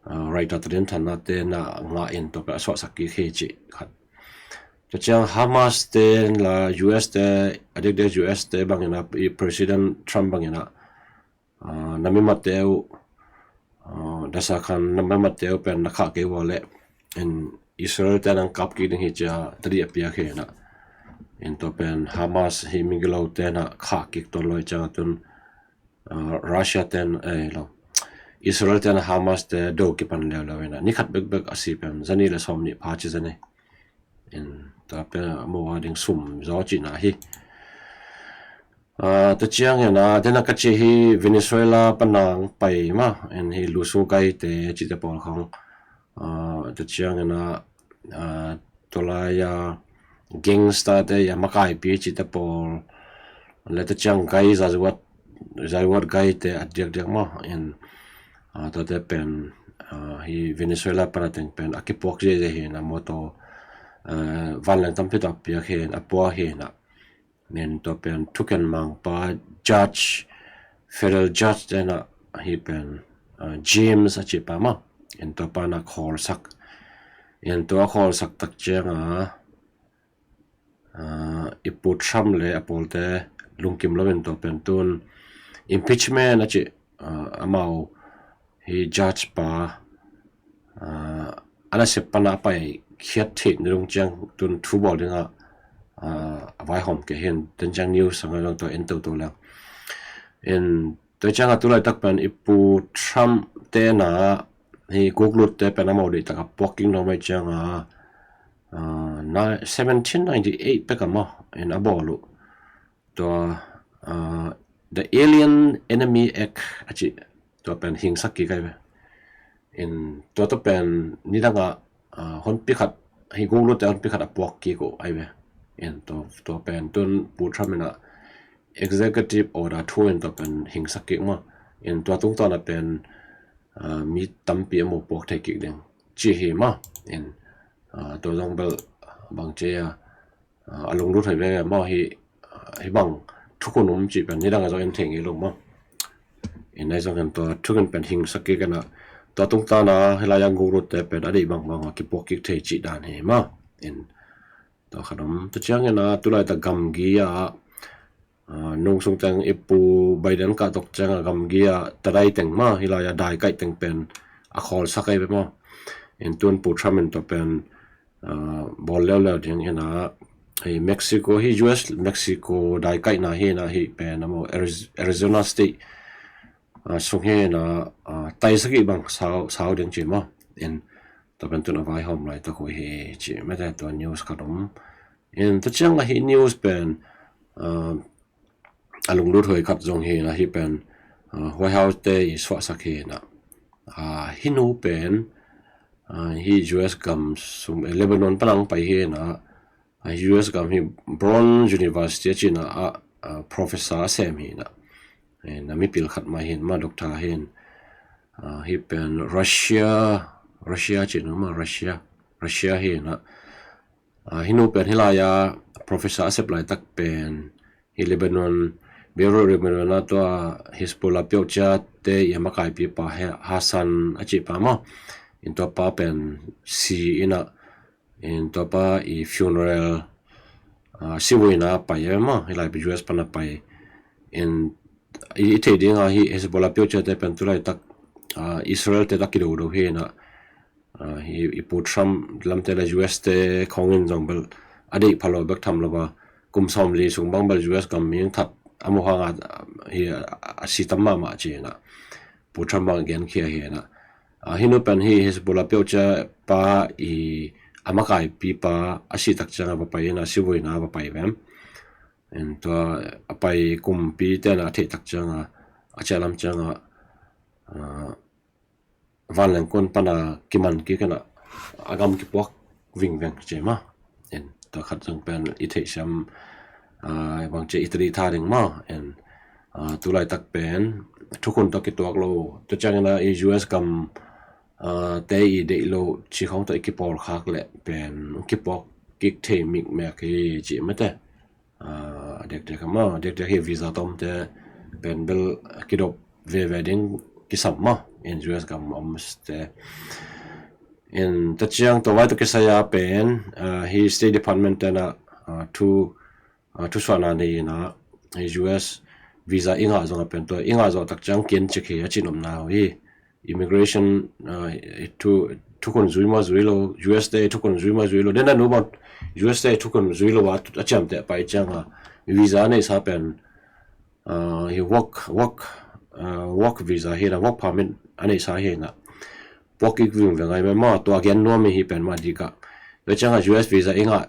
ah, Reuters tadin thanna te na ngah in tua pen a suahsak kik hi cih khat. Tua ciang Hamas te la U S te, a diakdiak U S te bangin ah, i President Trump bangin ah, ah, na mimatte uh, ah, dasa khan na mimatte uh pen na khah kei ua leh in Israel te nang kap kik ding hi cia tadi a piak hi na. In tua pen Hamas hi migilo te na khah kik tuan lo i ciang a tun, ah, Russia ten, eh, lo. Israel ten Hamas te do kipan leuleu in ah. Ni khat bekbek a si pen zani le sawm nih pha ci zani. In tua pen a mo a ding sum zaw cihna hi. Ah, tua ciangin ah, dena ka ci hi Venezuela panang pai mah, in hi Luso gai te cite pawl khong. Ah, tua ciangin ah, ah, tua lai a gangster te a makaipi cite pawl. Le tua ciang gai zazuat, zazuat gai te a diakdiak mah, in, ah, tuate pen, ah, hi Venezuela pana teng pen a kipuak ziahziah hi na, mawtaw, ah, vanleng tampi tak piak hi na, a puak hi na. Nen tua pen thuken mangpa judge, federal judge te na hi pen, ah, James a ci pa mah. In tua pa na khawlsak. In tua khawlsak tak ciang a, ah, i Pu Trump le a pawlte lungkim lo in tua pen tun impeachment a ci, ah, amau hi judge pa, ah, a nasep pana a pai khiat theih nading ciang tun thu bawl dingah, ah, a vaihawm kei hi in, ten ciang news a ngai zong tua en toto leng. In tua ciang a tulaitak pen i Pu Trump te na hi guklut te pen amau deihtak a puak kik nuam ahih ciang a, ah, na, seventeen ninety eight pek a maw in a bawl uh. Tua, ah, The Alien Enemy Act a ci, tua pen hingsak kik ai ve. In tua tua pen nidang a, ah, honpi khat, hi guklut te honpi khat a puak kik uh ai ve. In tua, tua pen tun Pu Trump in a executive order thu in tua pen hingsak kik mah. In tua tungtawn a pen, ah, mi tampi a mo puak thei kik ding ci hi mah. In, ah, tua zong bel bang ci a, ah, a lunglut hoi veve maw hi, ah, hi bang thukhun um cih pen nidang a zong en thei ngei lo maw. In ai zong en tua thukhun pen hingsak kik in a, tua tungtawn a hi lai a guklut te pen a deih bangbang a kipuak kik thei cih dan hi mah. In tua khat om. Tua ciangin a tulaitak gamgi a, ah, nungsung teng i Pu Biden kah tok ciang a gamgi a tadai teng mah hi lai a daikaih teng pen a khawlsak ai ve maw. In tun Pu Trump in tua pen, ah, bawl leuleu ding hi na, hi Mexico hi U S Mexico daikaihna hi na hi pen a maw Ariz-, Arizona State, ah, sung hi na, ah, taisakih bang sau, sau ding ci maw. In tua pen tun a vaihawm laitak uh hi ci mete tua news khat om. In tua ciang a hi news pen, ah, a lunglut hoi khat zong hi na hi pen, ah, White House te i suahsak hi na. Ah, hi nu pen, ah, hi U S gam sung, eh, Lebanon panang pai hi na, ah, U S gam hi Brown University a cina a, ah, professor a sem hi na. Eh, na mipil khat mah hin, mah doctor hin. Ah, hi pen Russia, Russia cina mah Russia, Russia hi na. Ah, hi nu pen hi lai a professor a sep laitak pen hi Lebanon, Beirut Lebanon a tua Hezbollah peuhcia te i a makaipi pa he Hassan a ci pa mah. In tua pa pen si in a, in tua pa i funeral, ah, sivuina pai e mah, hi lai pi U S pana pai. In i, i thei ding a hi Hezbollah peuhcia te pen tulaitak, ah, Israel te tak kido do hi na, ah, hi i Pu Trump lamte le U S te khong in zong bel a deih phalo bek tham lo ba. Kum sawm li sung bang bel U S gam ming that a mu hang a, ah, hi a, a si tam mahmah ci na. Pu Trump bang genkhia hi na. Ah, hi nu pen hi Hezbollah peuhcia pa i a makaipi pa a si tak ciang a va pai in a sivuina va pai vem. In tua a pai kumpi te na a theih tak ciang a, a ciah lam ciang a, ah, vanleng kun pana kiman kik in a, a gam kipuak vingveng ci mah. In tua khat zong pen i theihsiam, ah, bang ci i tadi tha ding mah. In, ah, tulaitak pen thukhun tawh kituak lo, tua ciangin a i U S gam, ah, te i deih lo ci khong tawh i kipawl khak leh pen kipuak kik thei mikmek hi ci mate. A diakdiak hi maw, a diakdiak hi visa tomte pen bel kidop veve ding kisam maw, in U S gam omte. In tua ciang tua vai tawh kisai a pen hi State Department tena thu thusuahna nei ina hi U S visa i ngah zong a pen tua i ngah zawh tak ciang kincik hi a cinopna uh hi. Immigration thu thukhun zui maw zui lo, U S te thukhun zui maw zui lo, dena nu bang U S te thukhun zui lo a a ciamteh pai cianga visa neihsa pen hi work work work visa hi na, work permit a neihsa hi na, puak kik vingveng ai mah maw, tua gen nuam hi pen mah dikah. Tua cianga U S visa i ngah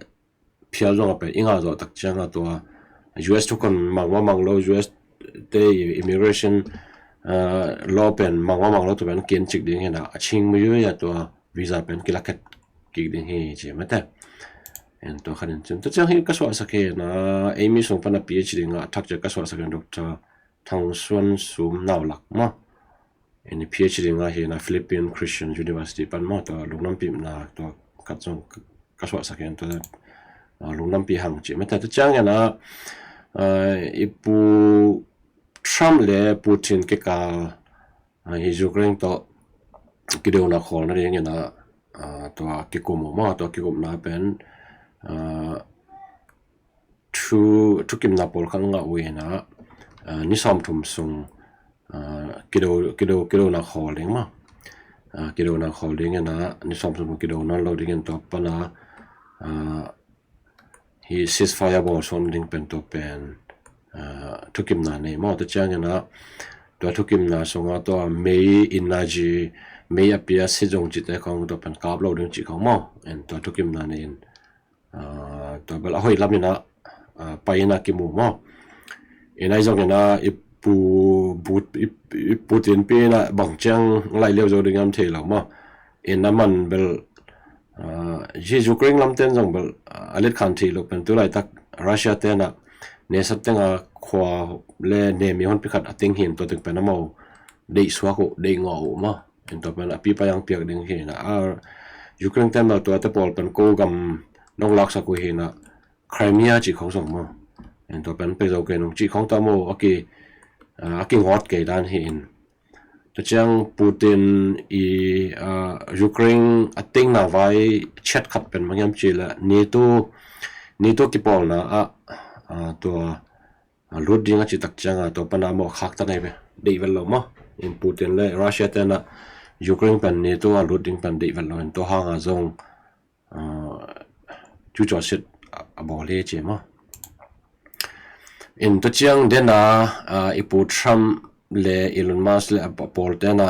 phial zong a pen i ngah zawh tak cianga tua U S thukhun mang maw mang lo, U S te immigration law pen mang maw mang lo tua pen kincik ding hi na, a cing mui ui a tua visa pen kilakhet kik ding hi ci mate. En tua khanin cin tua ciang hi ka suahsak hi na, ei mi sung pana PhD ngah thak ciang ka suahsak hi na Doctor Thang Suan Sum Nau Lak maw. En PhD ngah hi na Philippine Christian University pan maw, tua lungnampihna tua khat zong ka suahsak hi na tua lungnampih hang ci mate. Tua ciang hi na i Pu Trump le Putin kikal hi Ukraine tawh kidona khawl nading ina tua kikum uh maw, tua kikumna pen thu thukimna pawlkhat ngah uh ina ni sawmthum sung kido kido kidona khawl ding maw, kidona khawl ding ina ni sawmthum sung kido nawn lo ding in tua pana hi ceasefire bawl suak ding pen tua pen thukimna nei maw. Tua ciang ina tua thukimna sunga tua mei, energy, mei a pia si zong cite khong tua pen kap lo ding ci khong maw, en tua thukimna nei in tua bel a hoih lam ina pai ina kimu maw. Ina i zong ina i pu but i Putin pi ina bang ciang lai liau zo ding am thei lo maw. Ina man bel hi Ukraine lamten zong bel a let khan thei lo pen tu laitak Russia tena nesat tenga khua le nemi hon pikhat a ting hin tua ting pen amau deih suak uh, deih ngawh uh maw. En tua pen a pipa yang piak ding hi na a Ukraine ten bel tua te pawl pen ko gam nong laksak uh hi na Crimea cih khong zong maw. En tua pen pek zo kei nung cih khong tua maw a ki a kingawt kei dan hi in. Tua ciang Putin i Ukraine a tingna vai chet khat pen bang hiam ci le NATO NATO kipawlna ah tua lut ding a ci tak cianga tua pana maw khaktan ai ve deih vel lo maw. In Putin le Russia tena Ukraine pen NATO a lut ding pen deih vel lo in tua hanga zong cu cawsit a bawl hi ci maw. In tua ciang dena i Pu Trump le Elon Musk le a pawl tena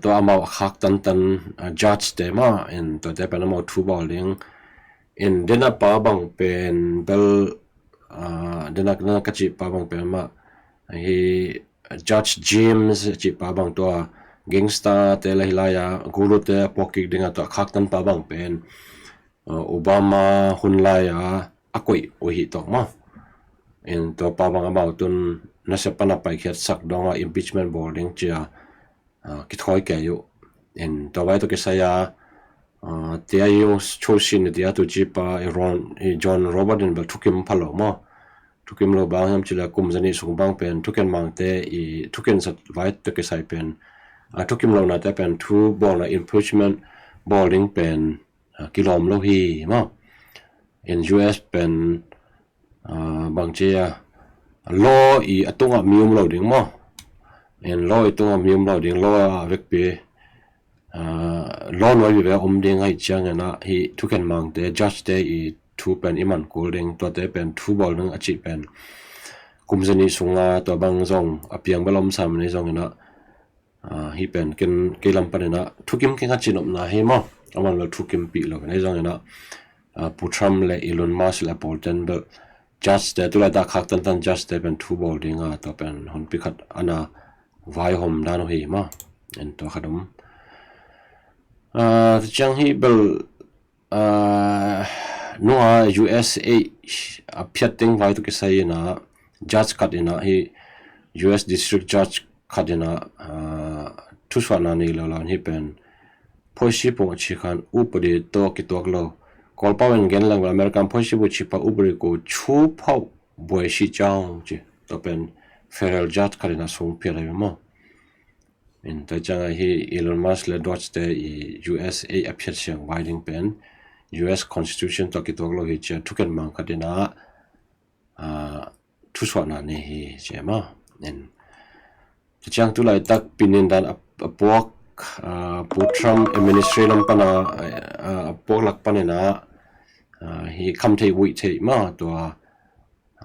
tua amau a khak tantan judge te mah in tuate pen amau thu bawl ding. In dena pa bang pen bel dena ka cih pa bang pen mah hi Judge James cih pa bang tua gangster te la hi lai a gulu te puak kik ding a tua khak tan pa bang pen Obama hun lai a a koih uh hi tawh maw. In tua pa bang amau tun nasep pana paikhiat sak dong a impeachment bawl ding cia kithawi kei uh. In tua vai tawh kisai a tia i ung chosin tia tu ci pa i John Robert in bel thukim pha lo maw. Thukim lo bang hiam ci le kum zanih sung bang pen thuken mangte i thuken sat vai tawh kisai pen a thukim lo nate pen thu bawlna impeachment bawl ding pen kilawm lo hi maw. In U S pen bang ci a law i a tungah mi um lo ding maw. In law i tungah mi um lo ding, law a vekpi law nuai vive a um ding ahi ciangin ah hi thuken mangte judge te i thu pen i man kul ding, tuate pen thu bawl ding a cih pen kum zanih sunga tua bang zong a piang bel om sam ni zongin ah hi pen ken kei lam panin ah thukim keng a cinopna hi maw. A man lo thukim pih lo ni zongin ah Pu Trump le Elon Musk le a pawl ten bel judge te tulai ta khak tantan judge te pen thu bawl dinga tua pen honpi khat ana vaihawm dan uh hi maw. En tua khat om. Tua ciang hi bel nunga U S a a phiat teng vai tawh kisai ina judge khat ina hi U S district judge khat ina thusuahna nei lo lo hi pen policy pong a ci khan upadi tawh kituak lo Kawlpau in gen leng bel American ผู้บัญชาการ อุบลรัฐ ก็ชูเผ่าบวยชีเจ้า ci. Tua pen federal judge khat in a sung phiat ahi maw. In tua ciang ahi Elon Musk le Doge te i U S A a phiat siang vai ding pen U S Constitution tawh kituak lo hi ci a thuken mang khat in a, ah, thusuahna nei hi ci a maw. In tua ciang tu laitak pinin dan a, a puak, ah, Pu Trump administration lam pan a, ah, a puak lak panin a, ah, hi kham thei uih thei maw tua,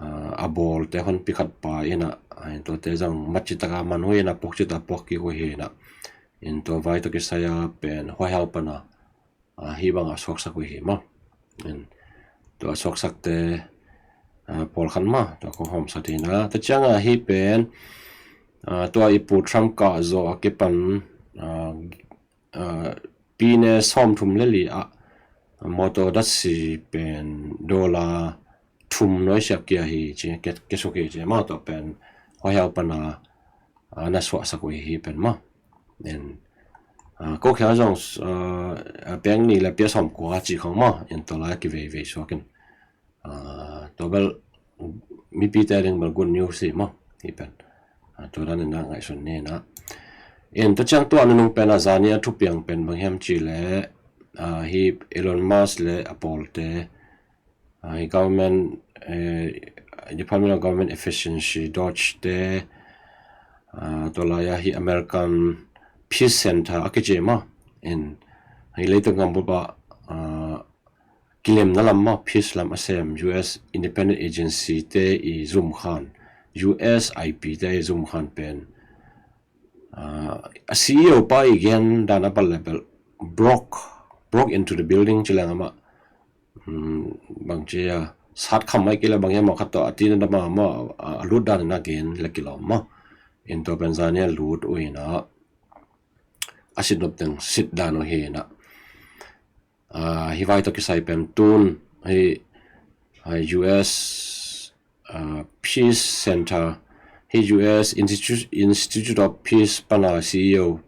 ah, a bawl te hon pi khat pa in a, ah, tuate zong mat citaka man uh in a puak cita puak kik uh hi in a. In tua vai tawh kisai a pen huaihau pan a, ah, hi bang a suaksak uh hi maw. In tua suaksakte, ah, pawlkhat maw tua kong hawmsak hi in a. Tua ciang a hi pen, ah, tua i Pu Trump kah zawh a kipan, ah, ah, pine sawmthum le li ah motor datsi pen dollar thum nuai siak kia hi ci, kia, kia suk hi ci maw tua pen huaihau pan a, ah, na suahsak uh hi pen maw. In, ah, ko khia zong, ah, peng ni le pia sawm kua ci khong maw. In tua lai kiveivei suak in. Ah, tua bel mipite ding bel good news hi maw. Hi pen. Ah, tua dan in a ngaihsun ni in a. In tua ciang tua nunung pen a zani a thupiang pen bang hiam ci le, ah, hi Elon Musk le a pawlte, ah, hi government, eh, Department of Government Efficiency, Doge te, ah, tua lai a hi American Peace Center a kici maw. In hi leitung gam bup ah, ah, kilemna lam maw, peace lam a sem U S independent agency te i zumkhan, U S I P te i zumkhan pen, ah, a C E O pa i gen dan a bal le bel broke, broke into the building ci leng amah, hmm, bang ci a sat kham mai kei le bang hiam a khat tawh a tina dama maw, a, a lut dan in a gen le kilawm maw. In tua pen zani a lut uh in a, a sit nop teng sit dan uh hi in a. Ah, hi vai tawh kisai pen tun hi, ah, U S, ah, Peace Center, hi U S Institute, Institute of Peace pan a C E O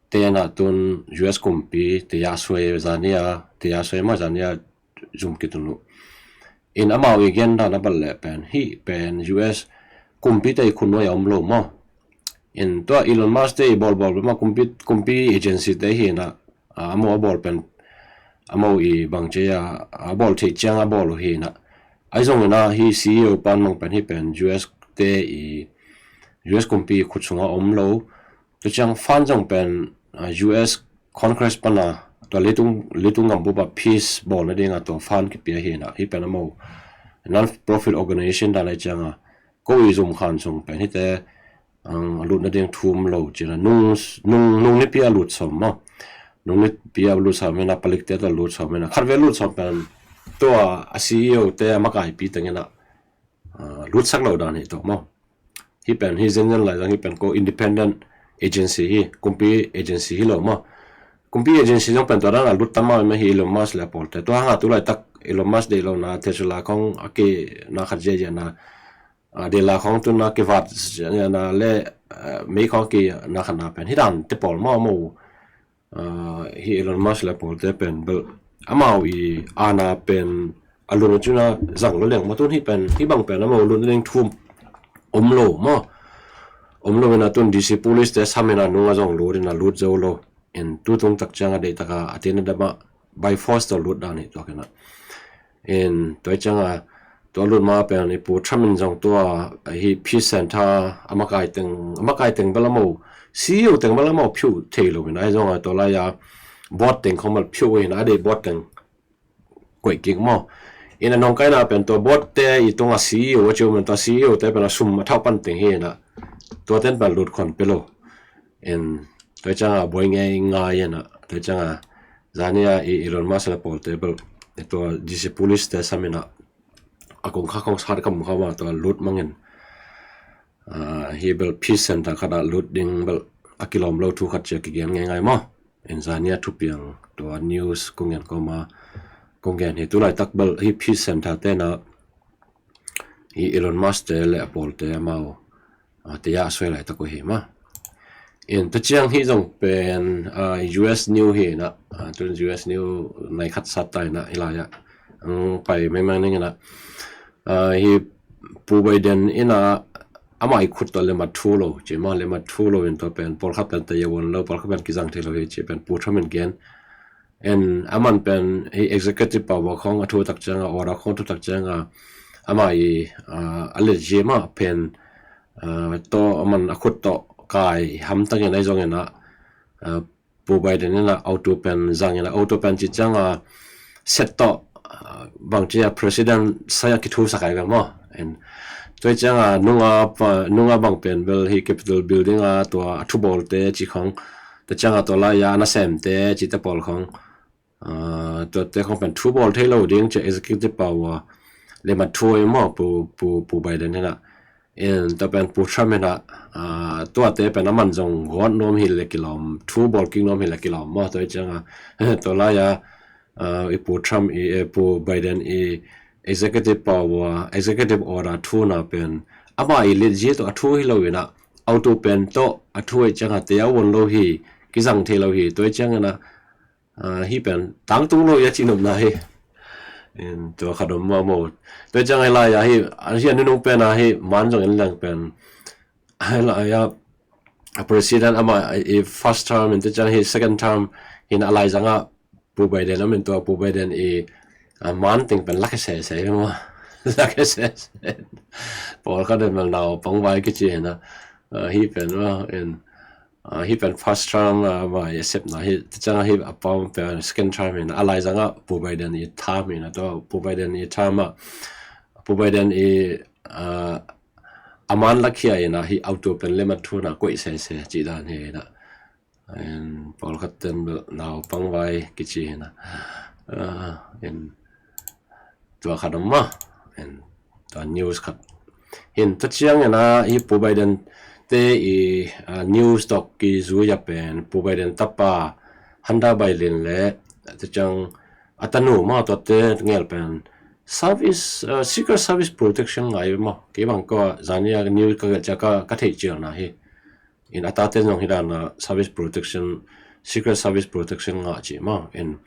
te in a tun U S kumpi te ya suai zani a, te ya suai maw zani a zum kitun uh. In amau i gen dan a bal le pen hi pen U S kumpi te i khut nuai a om lo maw. In tua Elon Musk te i bawlbawl maw kumpi, kumpi agency te hi in a, ah, amau a bawl pen, amau i bang ci a, a bawl theih ciang a bawl uh hi in a. Ahi zong in a hi C E O pan mang pen hi pen U S te i, U S kumpi khut sung a om lo. Tua ciang fund zong pen, ah, U S Congress pan a tua leitung, leitung gam bup a peace bawl na ding a tua fund kipia hi in a. Hi pen amau non-profit organization dan a i ciang a ko i zumkhan sung pen hi te, ang, a lut na ding thu om lo ci in a nung, nung, nung nipi a lut sawm maw. Nung nipi a lut sawm in a palik te tawh lut sawm in a khat ve lut sawm pen tua a C E O te a makaipi teng in a, ah, lutsak lo dan hi tawh maw. Hi pen hi zenzen lai zong hi pen ko independent agency hi, kumpi agency hi lo maw. Kumpi agency zong pen tua dan a lut tam maw hi Elon Musk le a pawlte. Tua hang a tu laitak Elon Musk deih lo na Tesla khong a ki na khat ziazia na, ah, deih la khong tu na kivat ziazia na le, ah, mei khong a ki na khat na pen hi dan te pawl maw maw. Ah, hi Elon Musk le pawlte pen bel amau i ana pen a lun a cuna zang lo leng maw tun hi pen hi bang pen amau lun a ding thu om lo maw. Om lo in a tun D C police te sam in a nung a zong lut in a lut zo lo. In tu tung tak ciang a deih tak a a tin a dam a by force tawh lut dan hi tuak in a. In tua ciang a tua lut ma pen i Pu Trump in zong tua hi Peace Center a makai teng, a makai teng bel amau C E O teng bel amau phiu thei lo in a hi zong a tua lai a board teng khong bel phiu in a deih board teng koih kik maw. In a nong kaina pen tua board te i tung a C E O a ciu men tua C E O te pen a sum a thau pan teng hi in a tua ten pen lut khon pe lo. In tua ciang a buai ngei ngai in a tua ciang a zani a i Elon Musk le pawlte bel tua D C police te sam in a a kong kha kong sat kam kha ma tua lut mang in, ah, hi bel Peace Center khat a lut ding bel a kilawm lo thu khat ci a kigen ngei ngai maw. In zani a thupiang tua news kong gen kawm a kong gen hi tu laitak bel hi Peace Center te in a hi Elon Musk te le a pawlte amau, ah, te ya suai laitak uh hi maw. In tua ciang hih zong pen, ah, U S news hi inah, ah, tu U S news nai khat sat ta inah, hih lai-ah ang pai mengmeng ning inah, ah, hih Pu Biden inah amah i khut tawh lemmat thu lo ci maw, lemmat thu lo in tua pen pawlkhat pen tayawon lo, pawlkhat pen kizang thei lo hi ci pen Pu Trump in gen. En aman pen hih executive power khawng a thu tak cianga, order khawng thu tak cianga, amah i, ah, a let zia mah pen, ah, tawh aman a khut tawh kai hamtangin ahi zongin ah, ah, Pu Biden inah auto pen zangin ah, auto pen ci cianga set tawh, ah, bangci a president sai a kithusak ai ve maw. En tua cianga nunga pa, nunga bang pen bel hi Capitol building a tua a thubawlte ci khawng, tua cianga tua lai-a a nasemte cite pawl khawng, ah, tuate khawng pen thubawl thei lo ding ci executive power lemmat thu ahi maw, Pu, Pu, Pu Biden inah. In tua pen Pu Trump inah, ah, tuate pen aman zong gawt nuam hi le kilawm, thubawl kik nuam hi le kilawm maw, tua cianga tua lai-a, ah, i Pu Trump i, eh, Pu Biden i executive power, executive order thuna pen amah i let zia tawh a thu hi lo inah, auto pen tawh a thu ahi cianga tayawon lo hi, kizang thei lo hi, tua ciang inah, ah, hih pen tangtung lo hi a ci nopna hi. In tua khat om maw maw. Tua ciang hih lai-a hih, ah, hih a nunung pen ah hih man zong in leng pen, hih lai-a, a president amah i first term in tua ciang hih second term in a lai zangah Pu Biden om in tua Pu Biden i, ah, man teng pen lak hi sese hi maw. Lak hi sese. Pawlkhat in bel naupang vai kici hi inah, ah, hih pen maw in, ah, hih pen first term, ah, amah i a sepna hi, tua ciang hih a pau pen second term hi inah, a lai zangah Pu Biden i term hi inah, tua Pu Biden i term ah, Pu Biden i, ah, a man lakhia inah hih auto pen lemmat thuna koih sese cih dan hi inah. En pawlkhat ten bel naupang vai kici hi inah. Ah, en tua khat om maw. En tua news khat. Hin tua ciang inah hih Pu Biden te i, ah, news tawh kizui a pen Pu Biden tapa Hunter Biden le tua ciang a tanu maw, tuate ngel pen service, ah, Secret Service protection ngai maw. Kei bang ko zani a news ka gelh ciang ka, ka theih ciang na hi. In a tate zong hi dan a service protection, Secret Service protection ngah ci maw. In,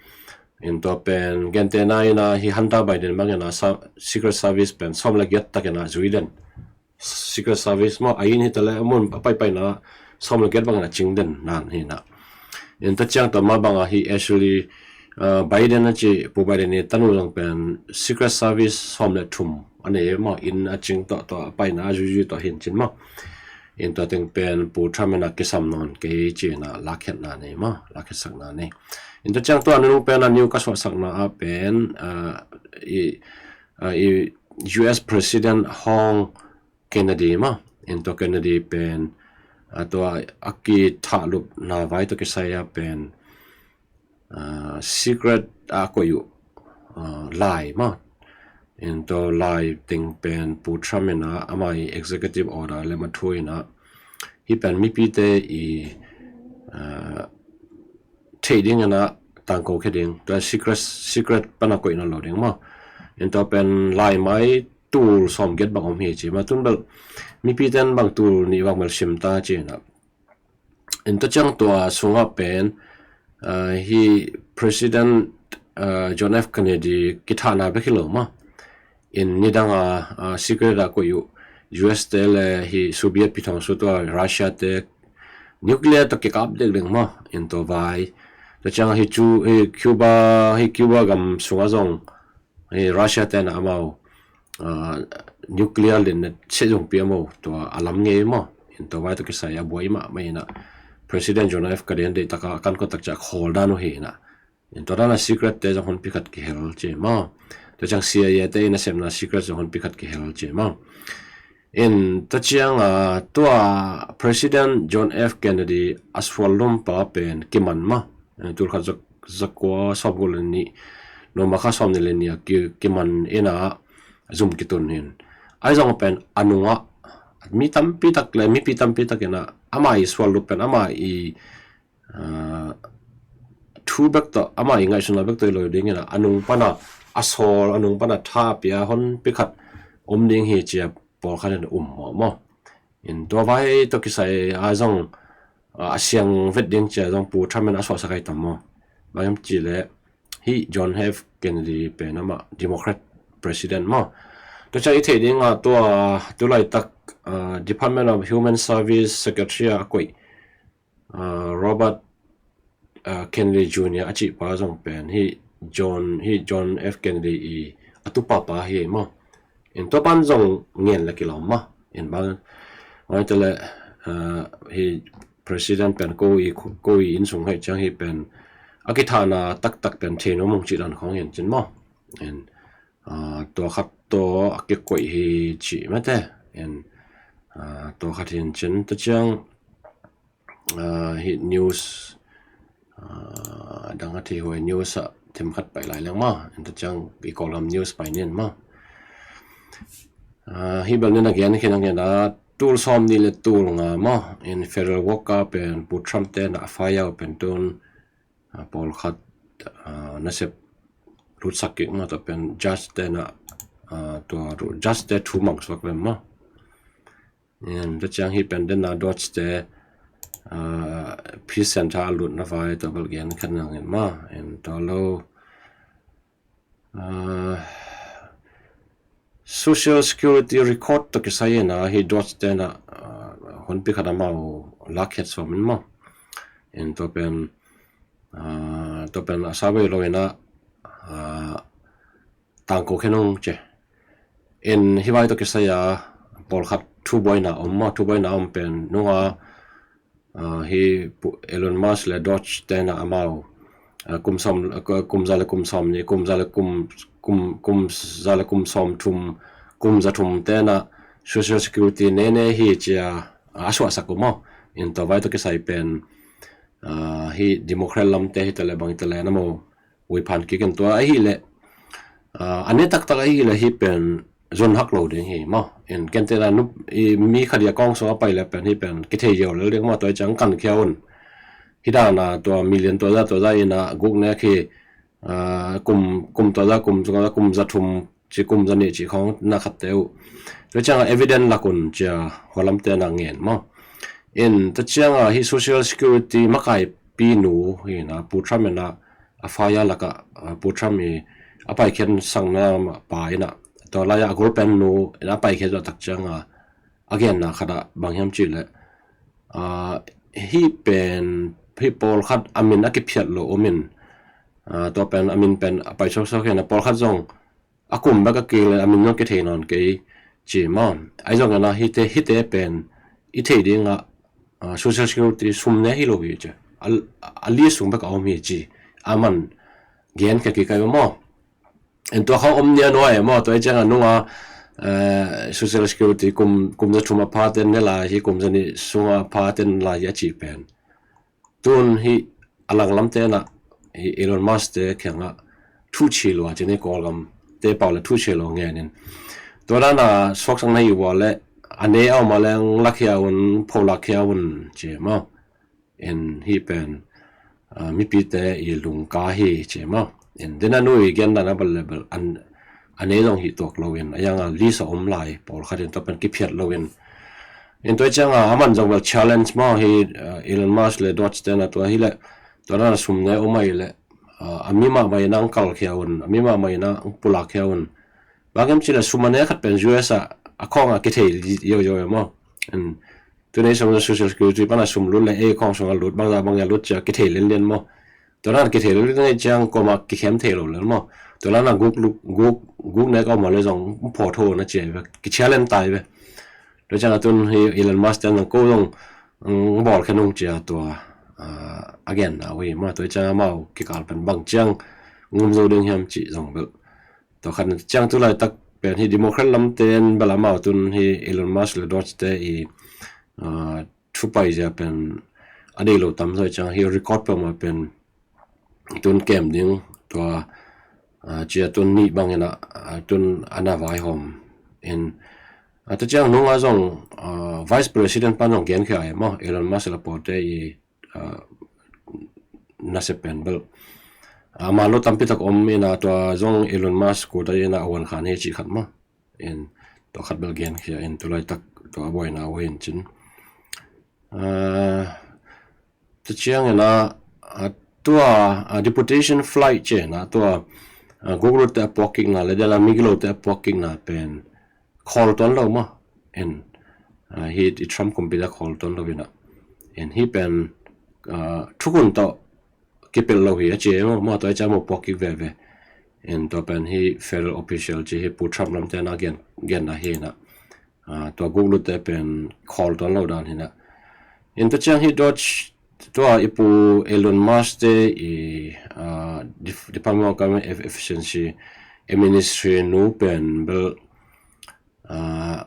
in tua pen gentehna inah hih Hunter Biden bang inah sa-, Secret Service pen sawm le giat tak inah zui den. Secret Service maw, a inn hi ta le a mun a paipaina sawm le giat bang inah cing den dan hi inah. In tua ciang tua mah bangah hih Ashley, ah, Biden a ci, Pu Biden i tanu zong pen Secret Service sawm le thum a nei maw, inn a cing tawh, tua a paina a zuizui tawh hi in cin maw. In tua teng pen Pu Trump inah kisam nawn kei ci inah lakkhiatna nei maw, lakkhiatsakna nei. In tua ciang tua nunung pen a news ka suahsakna ah pen, ah, i, ah, i U S President hawng Kennedy maw. In tua Kennedy pen, ah, tua a kithahlupna vai tawh kisai ah pen, ah, secret a koih uh, ah, lai maw. In tua lai teng pen Pu Trump inah amah i executive order lemmat thu inah hih pen mipite i, ah, theih ding inah tangko khia ding, tua secret, secret pan a koih nawn lo ding maw. In tua pen laimai tul sawm giat bang om hi ci maw, tun bel mipite in bang tul nih bang bel sim ta ci inah. In tua ciang tua sungah pen, ah, hih President, ah, John F Kennedy kithahna bek hi lo maw. In nidang a, ah, secret a koih uh U S te le hih Soviet pi thong sung tua Russia te nuclear tawh kikap dekdek maw. In tua vai tua ciang hih cu, hih Cuba, hih Cuba gam sungah zong hih Russia te inah amau, ah, nuclear linnet seh zong pia maw, tua a lam ngei maw. In tua vai tawh kisai a buai mahmah inah President John F Kennedy deihtak a kan kotak ciah khawl dan uh hi inah. In tua dan a secret te zong hun pi khat kihel ci maw. Tua ciang C I A te i nasepna secret zong hun pi khat kihel ci maw. In tua ciang, ah, tua President John F Kennedy a sual lumpa pen kiman maw. Eh, tul khat za-, zakua sawmguk le nih, November kha sawmnih le nih a ki-, kiman inah zum kitun in. Ahi zong pen a nungah mi tampi tak le mipi tampi tak inah amah i sual lup pen amah i, ah, thu bek tawh, amah i ngaihsutna bek tawh hi lo ding inah a nung pana a sawl, a nung pana tha a pia honpi khat om ding hi ci a pawlkhat in um mawh maw. In tua vai tawh kisai a zong, a siang vet ding cia zong Pu Trump in a suahsak ai tam maw? Bang hiam cih leh hih John F Kennedy pen amah Democrat president maw? Tua ciang i theih dingah tua tulaitak Department of Human Service Secretary a koih Robert Kennedy Junior a cihpa zong pen hih John hih John F Kennedy i a tupapa hi maw? In tua pan zong ngen le kilawm maw? In bang ngai te le hih president pen ko i ko i inn sung hei ciang hih pen a kithahna taktak pen thei nuam ung cih dan khawng hi in cin maw? In tua khat tawh a kikoih hi cih mate. In tua khat hi in cin tua ciang hih news dang a thei huai news ah thim khat pai lai leng maw? In tua ciang i Kawlgam news pai nin maw? Hih bel nin a gen khin a gen a tul sawm nih le tul nga maw? In federal worker pen Pu Trump te na a fire pen tun pawlkhat nasep lutsak kik maw? Tua pen judge te na tua judge te thu mangsuak ve maw? In tua ciang hih pen den na Dodge te peace center a lutna vai tua bel gen khat nang in maw? In tua lo Social Security record tawh kisai in a hih Dodge te na hunpi khat amau lakkhiat sawm in maw? In tua pen tua pen a sa vei lo in a tangko khen ung ci. In hih vai tawh kisai a pawlkhat thubuaina om maw? Thubuaina om pen nunga hih Elon Musk le Dodge te na amau kum sawm kum za le kum sawm nih kum za le kum kum kum za le kum sawm thum kum za thum te na Social Security nene hi cia a suahsak uh maw? In tua vai tawh kisai pen hih Democrat lam te hi ta le bang hi ta le na maw? Uiphan kik in tua ahi le a ne taktak ahi le hih pen zon hak lo ding hi maw? In ken te na nup mi khat dia kawng sung a pai le pen hih pen kithei yo le ding maw? Tua ciang kan khia un. Hih dana tua million tua za tua za in a guk nek hi kum kum tua za kum tua za kum za thum ci kum za nih ci khawng na khat te uh. Tua ciang a evidence lak un cia hualam te na ngen maw? In tua ciang a hih Social Security makaipi nu hi na Pu Trump in a a fire laka Pu Trump i a paikhen sangna pa in a tua lai a gol pen nu in a paikhen zawh tak ciang a a genna khat a bang hiam cih le hih pen hih pawlkhat a min a kiphiat lo om in tua pen a min pen a pai sawksawk hi na pawlkhat zong a kum bek a kik le a min zong kithei nawn kei ci maw? Ahi zongin a hihte hihte pen i theih dingah Social Security sum ne hi lo hi ci. A list sung bek a om hi ci a man gen khe kik kai maw? En tua khawng om nia nuai maw? Tua i ciangah nunga Social Security kum kum za thum a pha ten ne lai hi, kum za nih sunga pha ten lai hi a cih pen tun hi a langlam tenah hi Elon Musk te kiangah thuchilua cin hi, Kawlgam te pau le thuchilua ngenin tua dana suaksak na hi ua le a ne a om a leng lakhia un, pholakkhia un ci maw? En hi pen mipite i lungka hi ci maw? En dena nui gen dana bal le bal an a nei zong hi tuak lo in a yanga list a om lai pawlkhat in tua pen kiphiat lo in. En tua cianga a man zong bel challenge maw hi Elon Musk le Doge tena tua hi le tua dana sum ne om ahi le a mi mahmah ina ang kalkhia un, a mi mahmah ina ang pulakkhia un. Bangem ci le sum a ne khat pen U S a a khawng a kithei yoyo maw? En tu nei sum Social Security pana sum lut le ei khawng sung a lut bangza bangza lut cia kithei lenlen maw? Tua nan kithei lo le ngai ciang koma kikhem thei lo le maw? Tua lana guk guk guk ne ka om le zong pho tho na cia ve, kichia len tai ve. Tua ciang a tun hi Elon Musk ten zong ko zong bawl khen ung cia tua a gen na ui maw? Tua ciang amau kikal pen bang ciang ngum zo ding hiam ci zong bel tua khan ciang tu laitak pen hi Democrat lam ten bel amau tun hi Elon Musk le Doge te i thupai zia pen a dei lo tam zoi ciang hi record peuhmah pen tun kem ding tua cia tun nih bangin a tun ana vaihawm in tua ciang nunga zong Vice President pan zong genkhia ai maw, Elon Musk la pawte i nasep pen bel ama lo tampi tak om ina tua zong Elon Musk kuta ina a wan khan hi cih khat maw? In tua khat bel genkhia in tu laitak tua a buaina uh hin cin. Tua ciangin ah, ah, tua, ah, deportation flight ci-in ah, tua, ah, guklut te a puak kikna le dela migilote a puak kikna pen khawl tuan lo maw. En, ah, hih i Trump kumpi te khawl tuan lo hi-in ah. En, hih pen, ah, thukhun tawh kipelh lo hi a ci maw, maw tua i ciang maw puak kik veve. En, tua pen hih federal official ci hih Pu Trump lamte na gen, genna hi-in ah. Ah, tua guklut te pen khawl tuan lo dan hi-in ah. En, tua ciang hih Dodge, tua i Pu Elon Musk te i, ah, Def-, Department of Government Eff-, Efficiency, a ministry nu pen bel, ah,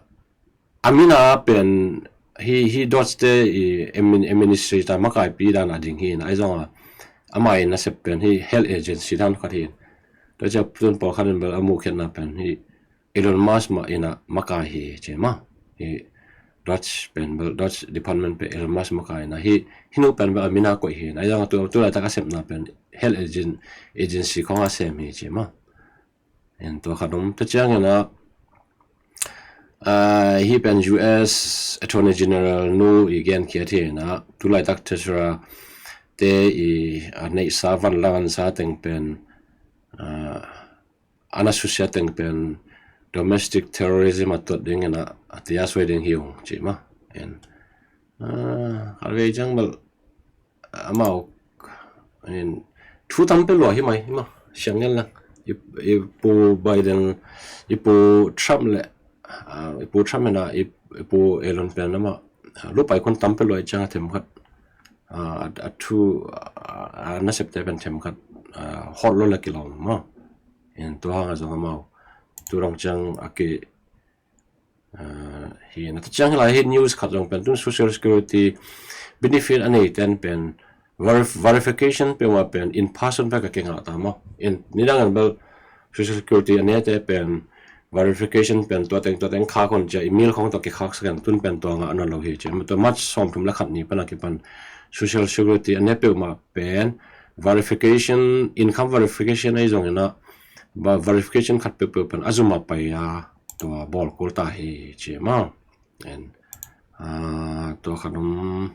a min a pen hih, hih Dodge te i a min-, a ministry ta makaipi dan a ding hi-in ah, ahi zongin ah, amah in a sep pen hih health agency dan khat hi-in. Tua ciang tun pawlkhat in bel a muhkhiatna pen hih Elon Musk mah in ah makai hi ci maw. Hih Dodge pen bel, Dodge department pen Elon Musk makai in ah, hih, hih nu pen bel a min a koih hi-in ah, ahi zongin ah tu, tu laitak a sepna pen health agen-, agency khawng a sem hi ci maw. En, tua khat om. Tua ciangin ah, ah, hih pen U S Attorney General nu i genkhiat hi-in ah, tu laitak Tesla te i, ah, neihsa van la vansa teng pen, ah, a na susia teng pen domestic terrorism a tuat dingin ah, a tia suai ding hi ung ci maw. En, ah, khatvei ciang bel amau, en, thu tam peuh lua hi mai, hi maw, siang ngen lang. I, i Pu Biden, i Pu Trump le, ah, i Pu Trump in ah, i, i Pu Elon pen amah, ah, lupai khun tam peuh lua i ciang a themkhat, ah, a, a thu, ah, a nasepte pen themkhat, ah, hot lo le kilawm maw. En, tua hang a zong amau tu dong ciang a ki, ah, hi-in ah, tua ciang hih lai hih news khat zong pen tun Social Security benefit a nei ten pen verif-, verification peuhmah pen in person bek a kingah ta maw. En, nidang in bel Social Security a neite pen verification pen tua teng, tua teng khak un ci-a email khawng tawh kikhaksak in, tun pen tua ngah nawn lo hi ci. Tua March sawmthum le khat ni pan a kipan Social Security a ne peuhmah pen verification, income verification ahi zongin ah, verification khat peuhpeuh pen a zum a pai a, tua bawl kul ta hi ci maw. En, ah, tua khat om.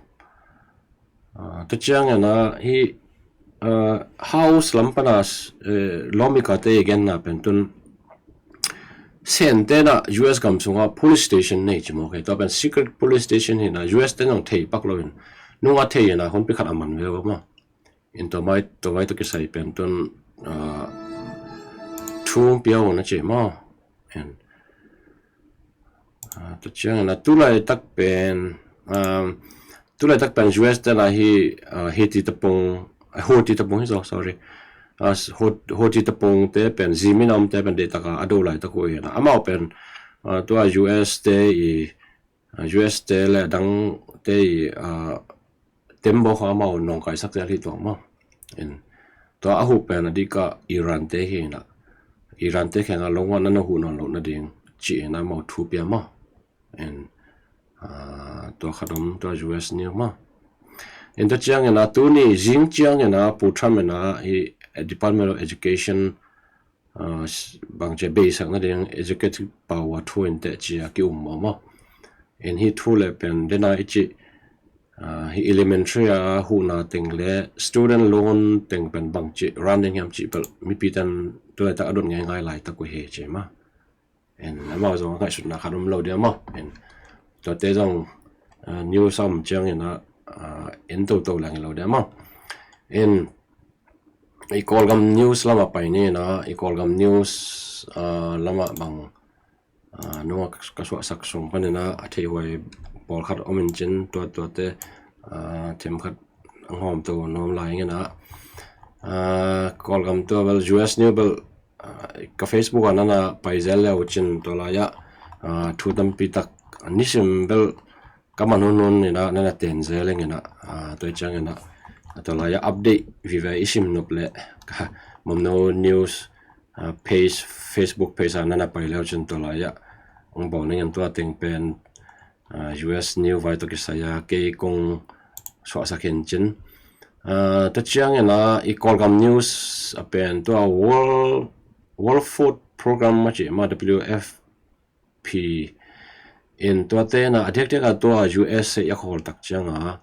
Ah, tua ciangin ah hih, ah, House lam pan a, eh, lawmikate i genna pen tun Sen te in ah U S gam sungah police station nei ci maw. Kei, tua pen secret police station hi-in ah, U S te in zong thei pak lo in, nungah thei in ah hunpi khat a man ve uh maw. En, tua mai, tua mai tawh kisai pen tun, ah, thu pia uh na ci maw. En, ah, tua ciangin ah tu laitak pen, ah, tu laitak pen U S te in ah hih, ah, Houthi tapung, ah, Houthi tapung hi zaw, sorry. Ah, Hou-, Houthi tapung te pen zimin a om te pen deihtak a a do laitak uh hi-in ah, amau pen, ah, tua U S te i, ah, U S te le a dang te i, ah, tembaw kha amau nawngkaisak zel hi tuak maw. En, tua a huh pen a dik ah Iran te hi-in ah, Iran te kiangah lungua na na huh nawn loh nading ci-in ah amau thu pia maw. En, ah, tua khat om, tua U S news maw. En, tua ciangin ah tuni zing ciangin ah Pu Trump in ah hih Department of Education, ah, bangci a beisak nading executive power thu in teh ci a ki-um maw maw. En, hih thu le pen dena i cih, ah, hih elementary a huhna teng le student loan teng pen bangci ran ding hiam cih bel mipite in tu laitak a dot ngeingai laitak uh hi ci maw. En, amau zong a ngaihsutna khat om lo dia maw. En, tuate zong, ah, news a om ciangin ah, ah, en toto leng hi lo dia maw. En, i Kawlgam news lamah pai ni in ah, i Kawlgam news, ah, lamah bang, ah, nung a ka suahsak sung panin ah a theihhuai pawlkhat om in cin, tua, tuate, ah, themkhat a hong hawmto nuam lai ing in ah, ah, Kawlgam tua bel U S news bel, ah, ka Facebook ah na na pai zel le uh cin, tua lai-ah, ah, thu tampi tak nisim bel ka man hunhun in ah na na ten zel ing in ah, ah, tua ciangin ah, ah, tua lai-ah update vive i sim nop leh ka Mamno News, ah, page, Facebook page ah na na pai le uh cin, tua lai-ah hong bawl ning in, tua teng pen, ah, U S news vai tawh kisai a kei kong suahsak hi in cin. Ah, tua ciangin ah i Kawlgam news a pen tua World, World Food Program a cih mah, W F P in tuate in ah a diakdiak ah tua U S a i a khawl tak ciang a,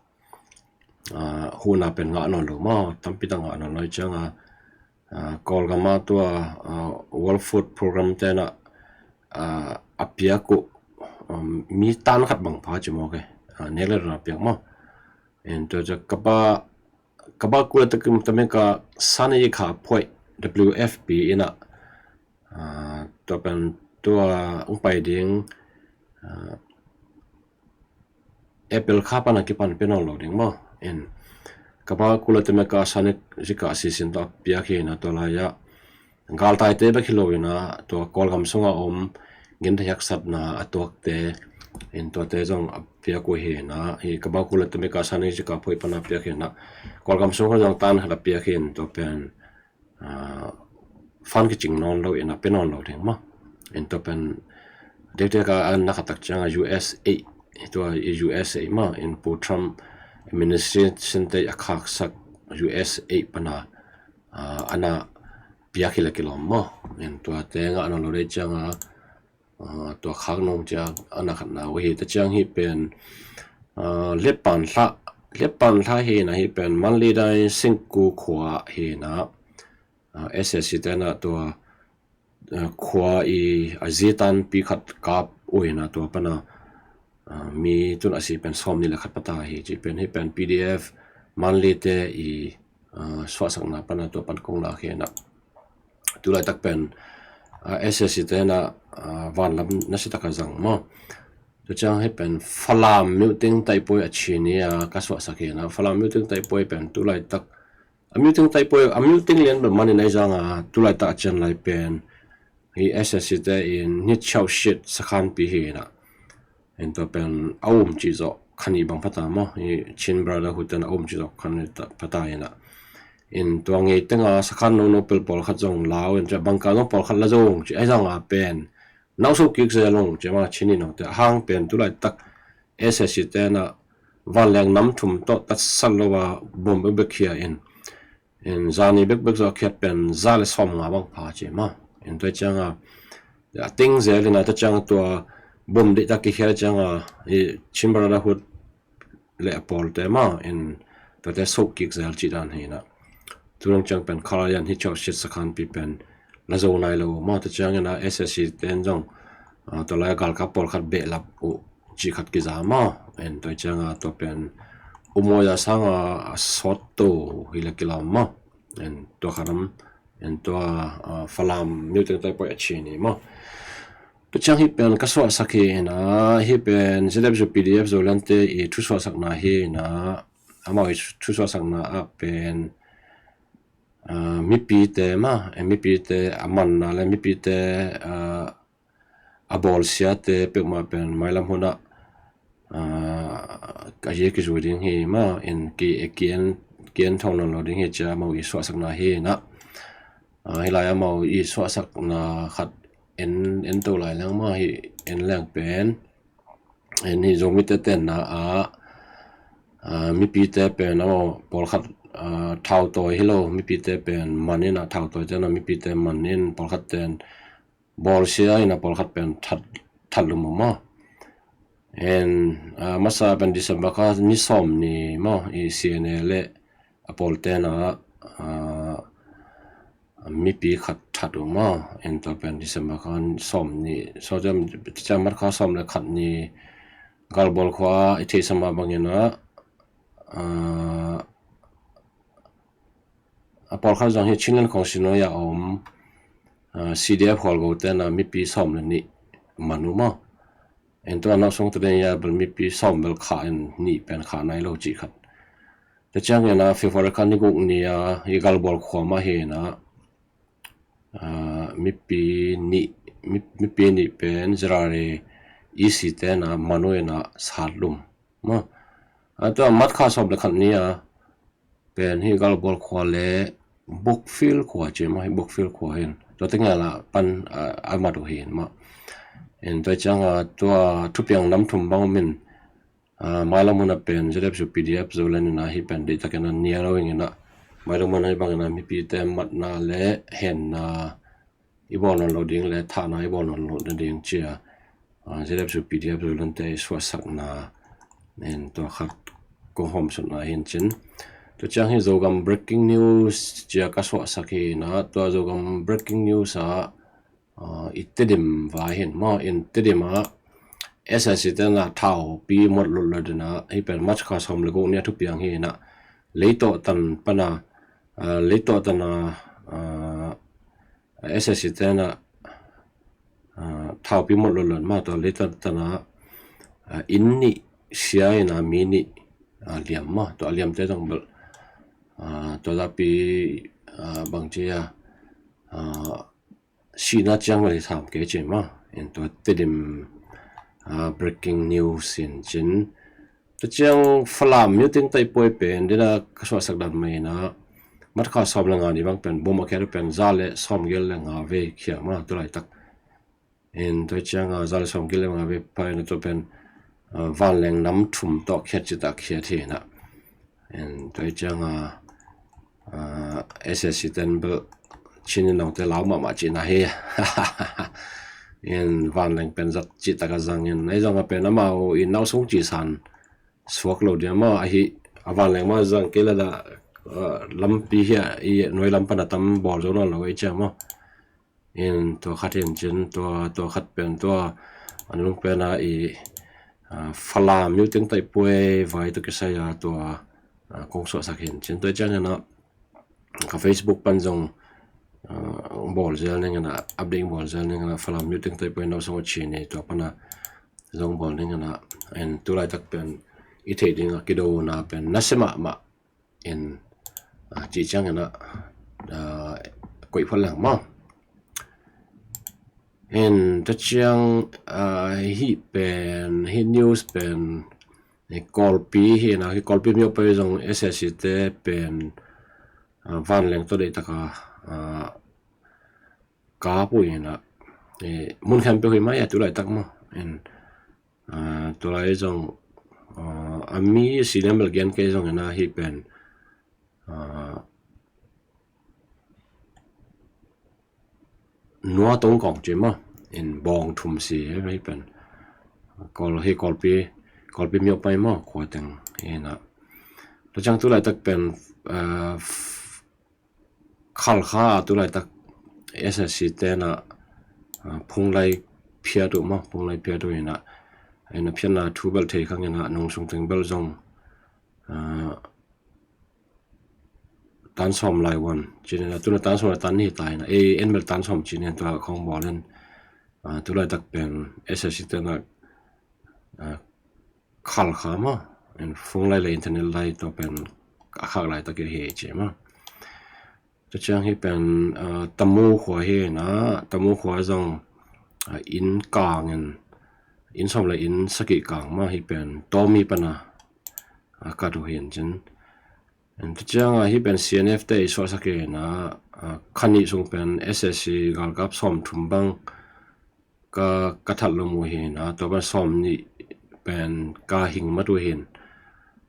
huhna pen ngah nawn lo maw, tampi tak ngah nawn lo cianga, Kawlgama tua World Food Program tena a piak uh mi tan khat bang pha ci maw ke, nek le run a piak maw. En tua cia kaba kula takim tamika sani kha phuai W F P ina tua pen tua ung pai ding April kha pana kipan pe nawn lo ding maw. En kaba kula tamika sani zika sisin tua piak hi na tua lai-a galtaite bek hi lo ina tua Kawlgam sunga om gin thahiaksatna a tuakte in tuate zong a piak uh hi na, hi kaba kula tamika sani zika phuai pana piak hi na Kawlgam sunga zong tan khat a piak hi in tua pen fan kicing nawn lo ina pe nawn lo ding maw. In tua pen dekdeka an na khatak cianga U S A, tua i U S A maw, in Pu Trump administration te a khaksak U S A pana ana piak hi la kilawm maw. In tuate ngah nawn lo dei cianga tua khak nung cia ana khatna uh hi ta ciang hi pen Lepan hla, Lepan hla hi na hi pen Manlidai Singku khua hi na, S S C tena tua khua i a zitanpi khat kap uh hi na tua pana mi tun a si pen sawm ni le khat pata hi ci pen hi pen P D F Manlite i suahsakna pana tua pan kong lak hi na. Tulaitak pen S S C tena vanlam na si taka zang maw. Tua ciang hi pen Falam Muting Taipoi a chini a ka suahsak hi na, Falam Muting Taipoi pen tulaitak a Muting Taipoi a Muting lian pen manin ai zanga tulaitak a cian lai pen hi S S C te in ni chau shit sakhanpi hi na. En tua pen a um ci zawh khani bang phata maw, hi Chin Brotherhood ten a um ci zawh khani phata hi na. In tua ngei tenga sakhan nono pel pawlkhat zong lau in cia bangka zong pawlkhat la zong ci ai zanga pen nauso kik zel ung ci ma chini no te hang pen tulaitak S S C tena vanleng nam thum tawh tatsat lo a bom bekbek khia in, in zani bekbek zawh khiat pen za le sawm nga bang pha ci ma. In tua cianga a ting zel ina ta cianga tua bom dihtak kikhia cianga i Chin Brotherhood le a pawlte ma in tuate soh kik zel cih dan hi na. Tulung ciang pen khalaian hi chau shit sakhanpi pen la zo nai lo ma ta ciangina S S C ten zong tua lai galkap pawlkhat behlap uh cih khat kiza ma. En tua cianga tua pen umawi a sanga a sawt to hi la kilawm ma. En tua khatam en tua Falam Muting Taipoi a chini ma. Tua ciang hi pen ka suahsak hi na, hi pen Z F U P D F Zoland te i thusuahsakna hi na, amau i thusuahsakna ah pen mipite ma, mipite a manna le mipite a bawlsiate peuhmah pen mailam hunah a hi kizui ding hi ma, in ki en tho nawn lo ding hi cia amau i suahsakna hi na. Hi lai amau i suahsakna khat en to lai leng ma hi, en leng pen en hi Zomite tenna ah mipite pen amau pawlkhat thautawi hi lo, mipite pen man in a thautawi ten a mipite man in pawlkhat ten bawlsia in a pawlkhat pen that lum uh maw. En masa pen December kha ni sawm ni maw i C N A le a pawl ten a mipi khat that uh maw. En tua pen December kha sawm ni, so cia mat kha sawm le khat ni Galbawl khua i theihsa mah bangin a a pawlkhat zong hi Chinland Council nuai a om C D F Hualgo ten a mipi sawm le nih man uh maw. En tua nawh sung tadin ya bel mipi sawm bel khah in nih pen khah nai lo cih khat. Tua ciangin a February kha ni guk ni a i Galbawl khua mah hi in a mipi nih, mipi nih pen Zirari E C ten a man uh in a sat lum maw. A tua mat kha sawm le khat ni a pen hi Galbawl khua le Bokfield khua ci maw, hi Bokfield khua hin tua tengel a pan a mat uh hin maw. En tua cianga tua thupiang nam thum bang min mailam hun a pen Z F U P D F Zoland in a hi pen deihtakin a nia lo ing in a mailam hun a hi bangin a mipite matna le henna i bawl nawn lo ding le thahna i bawl nawn lo ding cia Z F U P D F Zoland te i suahsakna en tua khat kong hawmsutna hi in cin. Tua ciang hi Zogam breaking news cia ka suahsak hi in ah, tua Zogam breaking news ah, ah, i Tedim vai hi in maw, in Tedim ah S S C te in ah thaupi muat lotlut in ah, hih pen March kha sawm le guk ni a thupiang hi in ah, Leitawhtan pan a, ah, Leitawhtan a, ah, S S C te in ah, ah, thaupi muat lotlut mah, tua Leitawhtan a, ah, inn nih sia in ah mi nih, ah, liam mah, tua liamte zong bel, ah, tua zahpi, ah, bangci a, ah, sihna ciang bel hi sam kei ci mah. In tua Tedim, ah, breaking news in cin. Tua ciang Falam Myo Ting Taipuai pen, dena ka suahsak dan mah in ah, March kha sawm le nga ni bang pen bom a khiat uh pen za le sawmgiat le nga vei khiat mah, tu laitak. In tua ciang a za le sawmgiat le nga vei pha in ah, tua pen, ah, vanleng nam thum tawh khiat citak khiat hi in ah. In tua ciang a, ah, S S C ten bel Chin in nongte lau mahmah cihna hi. In vanleng pen zat citak a zang in, ahi zong a pen amau i nau sung ci san suak lo dia maw, ahi a vanleng maw zang kei la dah, ah, lampi hi a, i nuai lam pan a tam bawl zo nawn lo i ciang maw. In tua khat hi in cin, tua, tua khat pen tua, an lung pen a i, ah, Falam Myo Ting Taipuai vai tawh kisai a tua, ah, kong suahsak hi in cin. Tua ciang in ah ka Facebook pan zong, ah, bawl zel ning in ah, update bawl zel ning in ah, Falam Myo Ting Taipuai nau sung a ci ni, tua pan a zong bawl ning in ah, in tu laitak pen i theih ding a kidona pen nasia mahmah in, ah, cih ciang in ah, ah, koih phot leng maw. In tua ciang, ah, hih pen, hih news pen, eh, Kawlpi hi in ah, hih Kawlpi myo pai zong S S C te pen, ah, vanleng tawh deihtak a, ah, kap uh hi in ah, eh, mun khempeuh hi mai a tu laitak maw. In, ah, tu lai zong, ah, a mi senior bel gen kei zong in ah hih pen, ah, Nua Tong Kawng ci maw, in bawng thum si hi pen. Kawl, hih Kawlpi, Kawlpi myo pai maw, khua teng hi in ah. Tua ciang tu laitak pen, ah, Khalkha tu laitak S S C te in ah, ah, phunglai phiat uh maw, phunglai phiat uh hi in ah, in ah phiatna thu bel thei khang in ah, nung sung teng bel zong, ah, tan sawm lai wan ci ni in ah, tu in ah tan sawm lai tan ni hi ta hi in ah, ei, en bel tan sawm ci ni in tua khong bawl in, ah, tu laitak pen S S C te in ah, ah, Khalkha maw, in phunglai le internet lai tua pen a khak laitak hi ci maw. Tua ciang hih pen, ah, Tamu khua hi in ah, Tamu khua zong, ah, inn kang in, inn sawm le inn sagih kang maw, hih pen Tawmi pan a, ah, kat uh hi in cin. Tua ciang a hih pen C N F te i suahsak hi in ah, ah, kha nih sung pen S S C galkap sawm thum bang ka, ka that lo mu hi in ah, tua pan sawm nih pen ka hing mat uh hi in,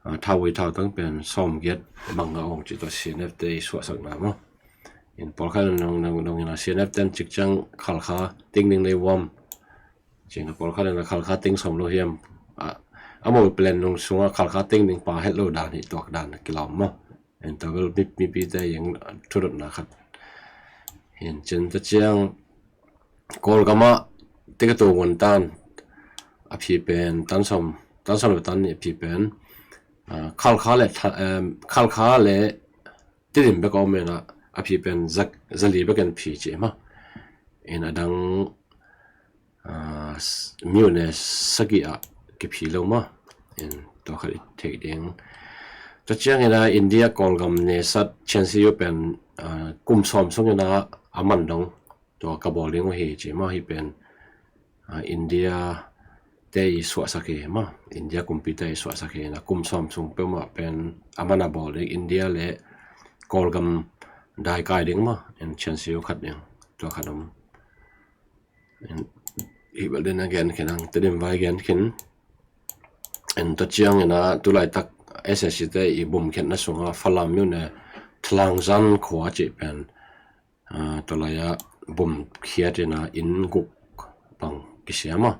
ah, thauvui thautang pen sawm giat bang a ong ci tua C N F te i suahsakna maw. In pawlkhat in nong, nong, nong in ah C N F ten cik ciang Khalkha ting ding nei uam ci in ah, pawlkhat in ah Khalkha ting sawm lo hiam, ah, a mawi plan nung sung a Khalkha ting ding pa het lo dan hi tuak dan kilawm maw. In tua bel mi, mipite ing thudotna khat hi in cin. Tua ciang Kawlgam ah tikah tu ngun tan a phi pen tan sawm, tan sawm le tan nih a phi pen, ah, Khalkha le tha-, em, Khalkha le Tedim bek a om in ah, a phi pen za, za li bek in phi ci maw. In a dang, ah, s-, myo ne sagih ah kiphi lo maw. In tua khat i theih ding. Tua ciang in ah India Kawlgam ne sat Chin State pen, ah, kum sawm sung in ah a man dong tua ka bawl ding uh hi ci maw, hih pen, ah, India te i suahsak hi maw, India kumpi te i suahsak hi in ah, kum sawm sung peuhmah pen a man a bawl ding, India le Kawlgam daikai ding maw, in Chin State khat ding, tua khat om. In, hih bel den a gen khin ang, Tedim vai gen khin. In tua ciang in ah tu laitak S S C te i bumkhiatna sung a Falam myo ne Thalangzan khua cih pen, ah, tua lai ah bumkhiat in ah inn guk bang kisiam a.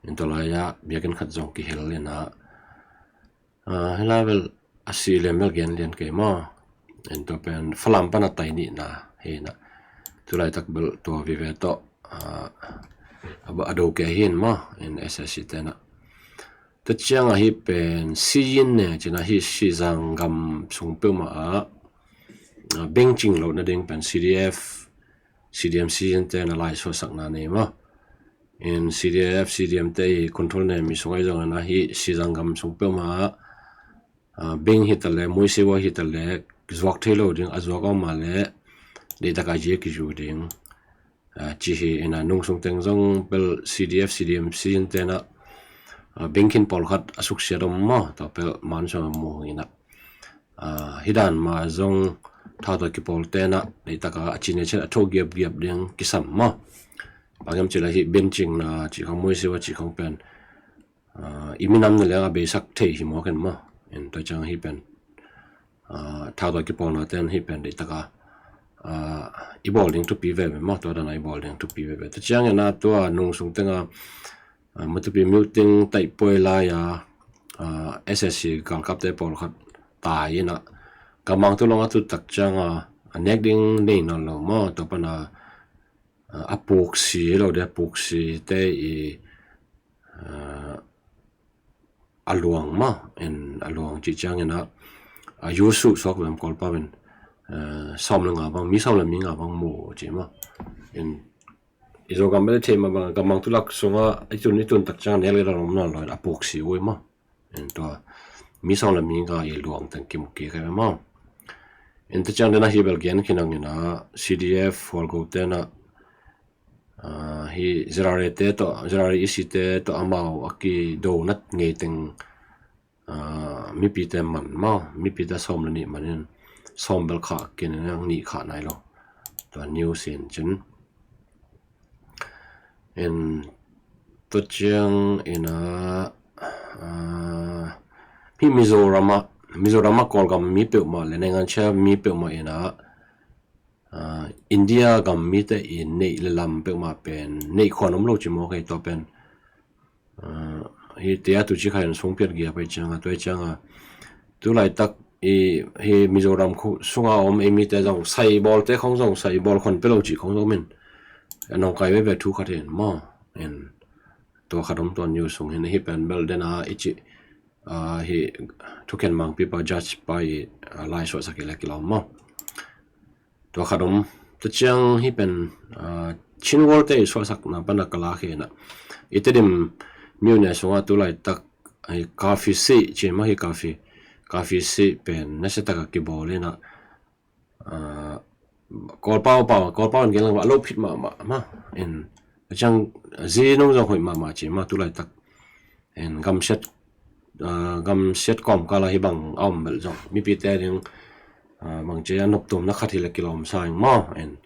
In tua lai ah biakinn khat zong kihel in ah, Hela bel a si lian bel gen lian kei maw. En tua pen Falam pana tai nihna hi na. Tulaitak bel tua vive tawh a do kei hin maw. En S S C tena tua ciang ahi pen siyin ne cina hi sizang gam sung peuhmah ah bengcing loh nading pen C D F, C D M siyin tena lai suasakna nei maw. En C D F, C D M te i control ne mi sung ahi zongin ahi sizang gam sung peuhmah ah beng hitaleh, muisiwa hitaleh zuak thei lo ding, a zuak awma leh deitaka zia kizu ding. Ci hi ina nung sung teng zong pel C D F, C D M siyin tena beng khin pawlkhat a suksiat om maw, tua pel man sung a mu ina. Hidan ma zong thau tua kipawl tena deitaka a cine cin a tho giapgiap ding kisam maw. Bangem cila hi bencingna ci khong muisiwa ci khong pen i minam na lenga beisak thei hi maw ken maw. En tua ciang hi pen thau tua kipawlna ten hi pen deitaka i bawl ding thupi veve maw, tua dana i bawl ding thupi veve. Tua ciang ina tua nung sung tenga Matupi muting taih puai lai-a S S C galkapte pawlkhat tai ina kamang tu long a tut tak cianga a nek ding nei nawn lo maw, tua pana a puksi lo de, a puksi te i a luang maw, en a luang cih ciangin a yusu suak vem Kawlpau in sawm le nga bang, mi sawm le mi nga bang mu ci maw. En i Zogam bel thei mah bang, kamang tulak sunga i tun i tun tak ciang nek le lalom nawn lo in a puksi ui maw. En tua mi sawm le mi nga i luang teng kimu kik hi maw. En tua ciang dena hi bel gen khin ang ina C D F hualgo tena hi Z R A te tawh, Z R A E C te tawh amau a kidonat ngei teng mipite man maw, mipite sawm le nih manin sawm bel khah kinin ang nih khah nai lo. Tua news in cin en tua ciang ina hi Mizorama, Mizorama Kawlgam mi peuhmah le naingansia mi peuhmah ina India gam mite i neih le lam peuhmah pen neih khuan om lo ci mawk hei tua pen. Hi tia tu ci kha in sungpiat gia pai cianga tua cianga tulaitak i hi Mizoram khu sunga om ei mite zong sai bawlte khong zong sai bawl khuan pe lo ci khong zong min a nongkai veve thu khat hin maw. En tua khat om tua news sung hin hi pen bel dena i ci hi thuken mangpi pa judge pa i lai suahsak i le kilawm maw. Tua khat om. Tua ciang hi pen Chin World te i suahsakna pana ka lak hi na i Tedim myone sunga tulaitak kafi si ci maw hi kafi, kafi si pen nasiataka kibawl ina Kawlpau pau, Kawlpau in gen lang a lo phit mahmah ma. En ciang zi nung zong hoih mahmah ci ma tulaitak. En gamsiat gamsiat kawmkala hi bang a om bel zong mipite ding bang ci a noptuamna khat hi le kilawm sa ing maw. En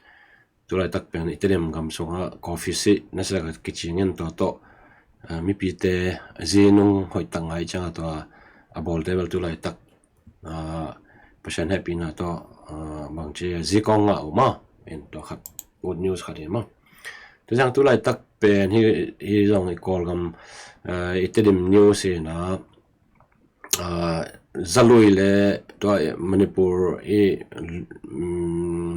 tulaitak pen i Tedim gam sunga kafi si nasiataka kicingin tua tawh mipite zi nung hoih tak ngai cianga tua a bawlte bel tulaitak Pasian hehpihna tawh bang ci zi kawng ngah uh maw. En tua khat good news khat hi maw. Tua ciang tulaitak pen hi zong i Kawlgam i Tedim news hi na Zalui le tua Manipur i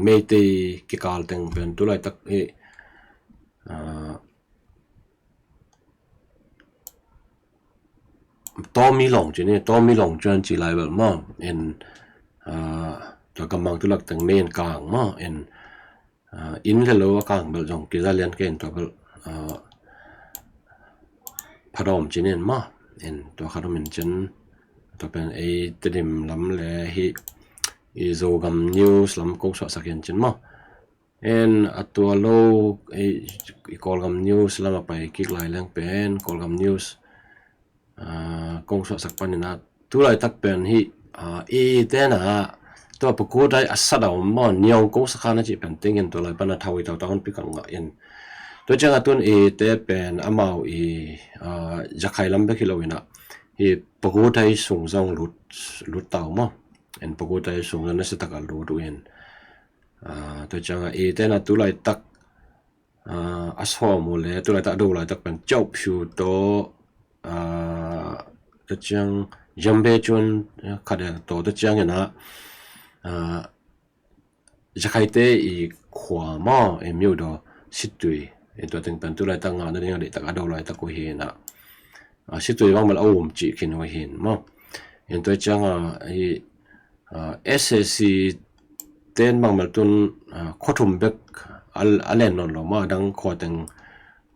Meitei kikal teng pen tulaitak hi Tawmi Lawng ci ni, Tawmi Lawng cuan ci lai bel maw. En tua kamang tulak teng me en kang maw. En inn le lo a kang bel zong kiza lian kei in tua bel phadawm ci ni in maw. En tua khat om in cin tua pen ei Tedim lam le hi i Zogam news lam ko suahsak in cin maw. En a tua lo i Kawlgam news lam a pai kik lai leng pen Kawlgam news kong suahsak panin a tulaitak pen hi i tena tua pakutai a sada om maw niawng kong sakhan a cih pen tingin tua lai pana thau i tautak hon pikang ngah in tua cianga tun i te pen amau i zakhai lam bek hi lo ina hi pakutai sung zong lut tau maw. En pakutai sung zong nasiataka lut uh in tua cianga i tena tulaitak a sawm uh le tulaitak a do laitak pen Kyaukphyu tawh tua ciang Yambe cun, eh, khat a tawh tua ciangin ah, ah, Zakhaite i khua maw, i myo daw Situi, i tua teng pen tu laitak ngah nading a deihtak a do laitak uh hi in ah, ah, Situi bang bel a um cih khin uh hi in maw. In tua ciang a i, ah, S A C ten bang bel tun, ah, khua thum bek a, a len nawn lo maw, a dang khua teng,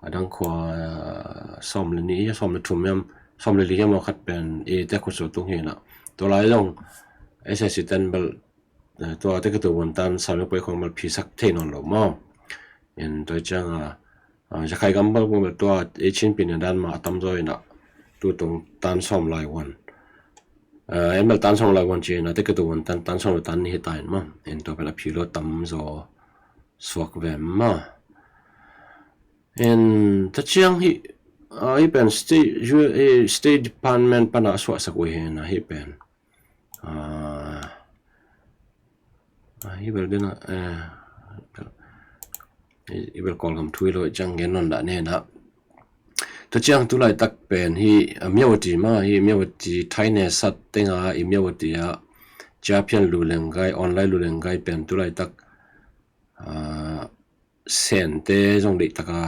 a dang khua, ah, sawm le nih, sawm le thum hiam, sawm le li hiam a khat pen i te khut sung tung hi in ah. Tua lai zong S A C ten bel, eh, tua te ka tu vun tan sawm le poi khong bel phisak thei nawn lo maw. In tua ciang a, ah, Zakhai gam bel tua i Chin pi nia dan mah a tam zaw in ah tu tung tan sawm lai vun. Eh, en bel tan sawm lai vun ci in ah te ka tu vun tan, tan sawm le tan nih hi ta in maw. In tua pen a phi lo tam zaw suak ve maw. In tua ciang hi, ah, hi pen State, U-, eh, State Department pan a suahsak uh hi in ah hi pen. Ah, ah, hi bel den a, eh, hi bel Kawlgam thu hi lo ciang gen nawn dah nen ah. Tua ciang tu laitak pen hi, ah, Myawaddy maw, hi Myawaddy thaine sat teng a i Myawaddy a Ciaphian Lulenggai, online Lulenggai pen tu laitak, ah, Sente zong deihtak a,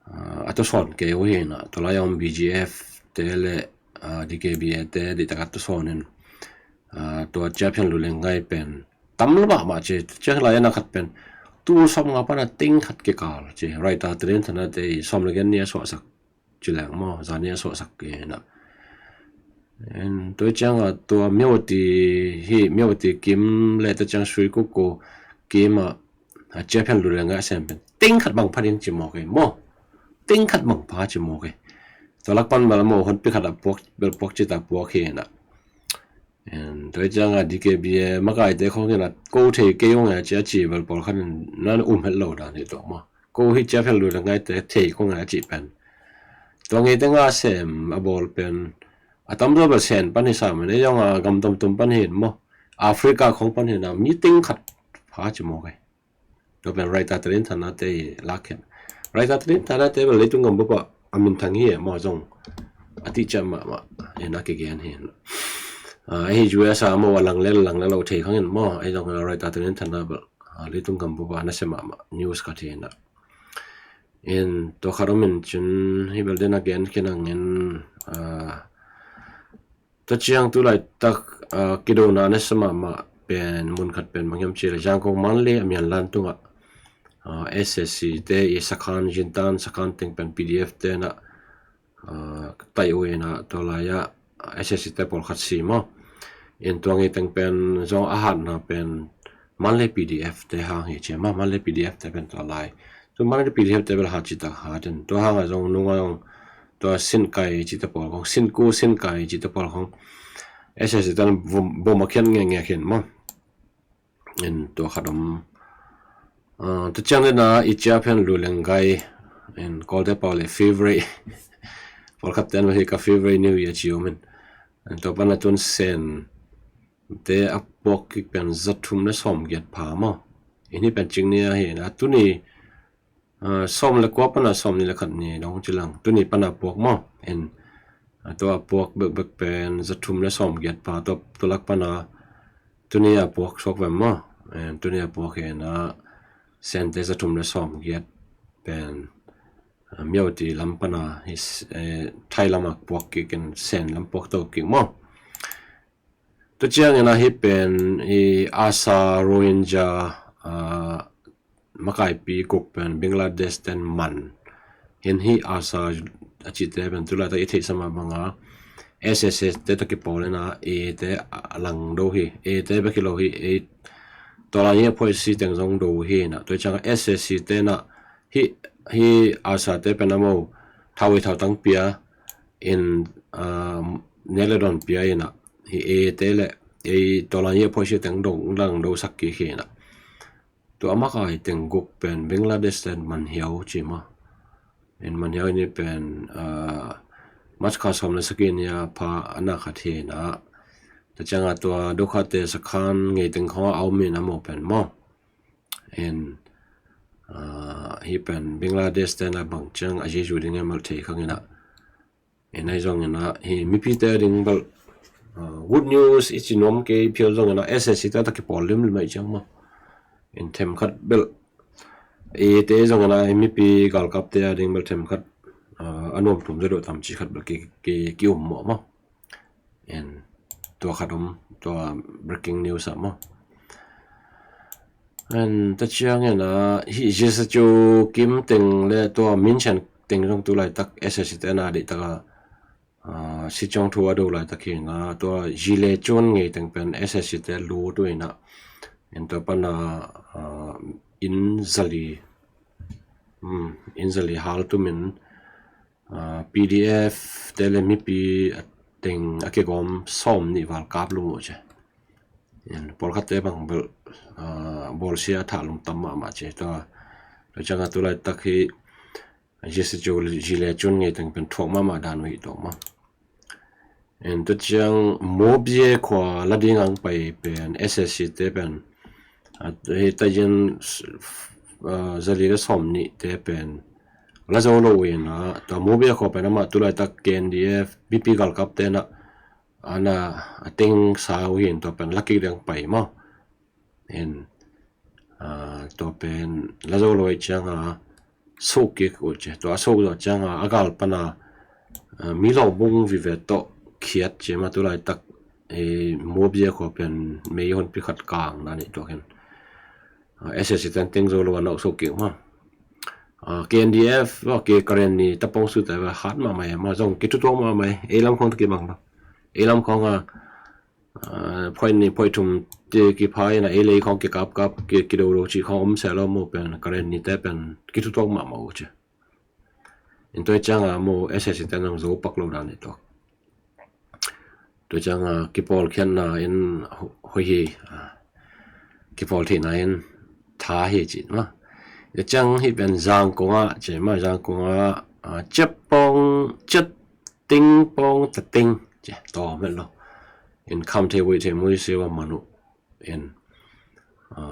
ah, a tuasawn kei uh hi in ah, tua lai a om B G F te le, ah, D K B A te deihtak a tuasawn in, ah, tua Ciaphian Lulenggai pen tam lo mahmah ci, ciang lai a na khat pen tul sawm nga pan a teng khat kikal ci, Raita Trin Thana te i sawm le giat ni a suahsak ci leng maw, zani a suahsak hi in ah. En, tua ciang a tua Myawaddy hi, Myawaddy kim le tua ciang Srikuku kim a, a Ciaphian Lulenggai a sem pen teng khat bang pha ding ci mawk hi maw. Teng khat bang pha ci mawk hi. Tua lak pan bel maw honpi khat a puak, bel puak ci ta puak hi in ah. En, tua ciang a D K B A makaite khong in ah ko thei kei ung a ci a ci bel pawlkhat in nan um het lo dan hi tua maw. Ko hi Ciaphian Lulenggai te thei khong a ci pen. Tua ngei te nga sem a bawl pen a tam zaw bel Sen pan hi sam in, ei zong a gam tomtom pan hi in maw. Africa khong pan hi in ah mi teng khat pha ci mawk hi. Tua pen Raita Trin Thana te i lak khen. Raita Trin Thana te bel leitung gam bup ah a minthang hi e maw zong. A tih ciat mahmah in a kigen hi in. Ah, ei hi U S a maw a lang le lang le lo thei khang in maw. Ei zong Raita Trin Thana bel, ah, leitung gam bup ah a nasia mahmah news khat hi in ah. In tua khat om in cin hi bel den a gen khin ang in, ah, tua ciang tu laitak, ah, kidona a nasia mahmah pen mun khat pen bang hiam ci le Zangkong Mandalay a mian lan tungah, ah, S A C te i sakhan zintan sakhan teng pen P D F te in ah, ah, tai uh in ah tua lai ah S A C te pawlkhat si maw. In tua ngei teng pen zong a hatna pen Mandalay P D F te hang hi ci maw, Mandalay P D F te pen tua lai. Tu Mandalay P D F te bel hat ci tak hat in. Tua hang a zong nung a zong tua Sinkai ci te pawl khong, Sinku Sinkai ci te pawl khong S A C te bom, bom a khian ngekngek hi in maw. In tua khat om. Ah, tua ciang den a i Ciaphian Lulenggai in Kawlte pau le favorite. Pawlkhat ten hi ka favorite new year ci om in. In tua pan a tun Sen te a puak kik pen za thum le sawm giat pha maw. In hi pen cing ni a hi in a tuni, ah, sawm le kua pan a sawm ni le khat ni dong ci lang. Tuni pan a puak maw. In, ah, tua a puak bekbek pen za thum le sawm giat pha tua, tua lak pan a tuni a puak suak vem maw. In tuni a puak hi in a Sente za thum le sawm giat pen, ah, Myawaddy lam pan a hi s-, eh, Thai lam a puak kik in Sen lam puak to kik maw. Tua ciangin a hi pen i ARSA Rohingya, ah, makaipi guk pen Bangladesh ten man. Hin hi ARSA a cihte pen tu laitak i theihsa mah banga S S S te tawh kipawl in a, A te a langdo hi, A te bek hi lo hi, A tawlan hi a phoisi teng zong do hi in a. Tua ciang S S C te in a hi, hi ARSA te pen a mo thau i thau tang pia in, ah, nek le dawn pia in a, hi A te le A tawlan hi a phoisi teng dong langdo sak kik hi in a. Tua a makai teng guk pen Bangladesh ten man hiau ci maw. In man hiau in hi pen, ah, March kha sawm le sagih ni a pha a na khat hi in a. Tua ciang a tua Dokhate sakhan ngei teng khong a om in a mo pen maw. In, ah, hi pen Bangladesh ten a bang ciang a zizu ding e mal thei khang in a. In ahi zongin a hi mipite a ding bel Good news i ci nuam kei phial zongin a S S C te a tak kipawl limlim ahi ciang maw. In themkhat bel eite zongin a mipi galkapte a ding bel themkhat a nuam tum zaw deuh tam ci khat bel ki um mawh maw. In tua khat om, tua breaking news ah maw. In ta ciangin a hih G S H O kim teng le tua Minchen teng zong tu laitak S S C te na deih taka sichong thu a do laitak hi na tua Zile Cun ngei teng pen S S C te lu tu ina in tua pana in zali in zali hal tumin P D F te le mipi teng a kigawm sawm nih val kap lum uh ci. Pawlkhatte bang bel bawlsia a thah lungtam mahmah ci. Tua tua cianga tu laitak hi G S H O Zile Cun ngei teng pen thuak mahmah dan uh hi tawh maw. En tua ciang Mobie khua la ding ang pai pen S S C te pen hei tayin zali le sawm nih te pen la zo lo ina tua Mobie khua pen amah tu laitak K N D F B P galkap te na ana a teng sa uh hin tua pen la kik ding pai maw. En tua pen la zo lo ih cianga sok kik uh ci. Tua a sok zawh cianga a gal pana mi lawng bung vive tawh khiat ci ma tu laitak Mobie khua pen mei honpi khat kang na nih tuakin S S C ten teng zo lo a nau sok kik ma. K N D F ke Karen ni tapong su te hat mahmah ma zong kithutuak mahmah ei lam khong ta kibang lo. Ei lam khong a phoih ni phoih thum te kipha ina ei lei khong kikapkap kidolo ci khong om seh lo mu pen Karen ni te pen kithutuak mahmah uh ci. In tua cianga mu S S C te nang zo pak lo dan i tuak. Tua cianga kipawl khiatna in hoih hi kipawl theihna in tha hi ci ma. Tua ciang hi pen Zangkong ah ci ma Zangkong ah ciat pawng ciat ting pawng ta ting ci tawm het lo. In kham thei vuih thei mui siu a man uh in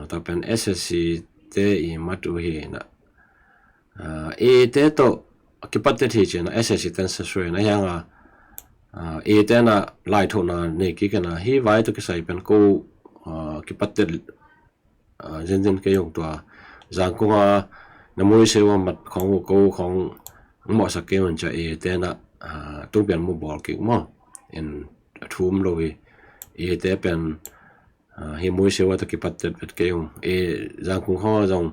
tua pen S S C te i mat uh hi na. Eite tawh kipat te thi ci na S S C ten sasuai na hianga eite na laithona nei kik na hi vai tawh kisai pen ko kipat te zinzin kei hong tua Zangkong a na mui siu a mat khong uh ko khong mawhsak kei hong cia eite na tungpian mu bawl kik maw. In a thum lo hi eite pen hi mui siu a ta kipat tet vet kei hong e Zangkong khong a zong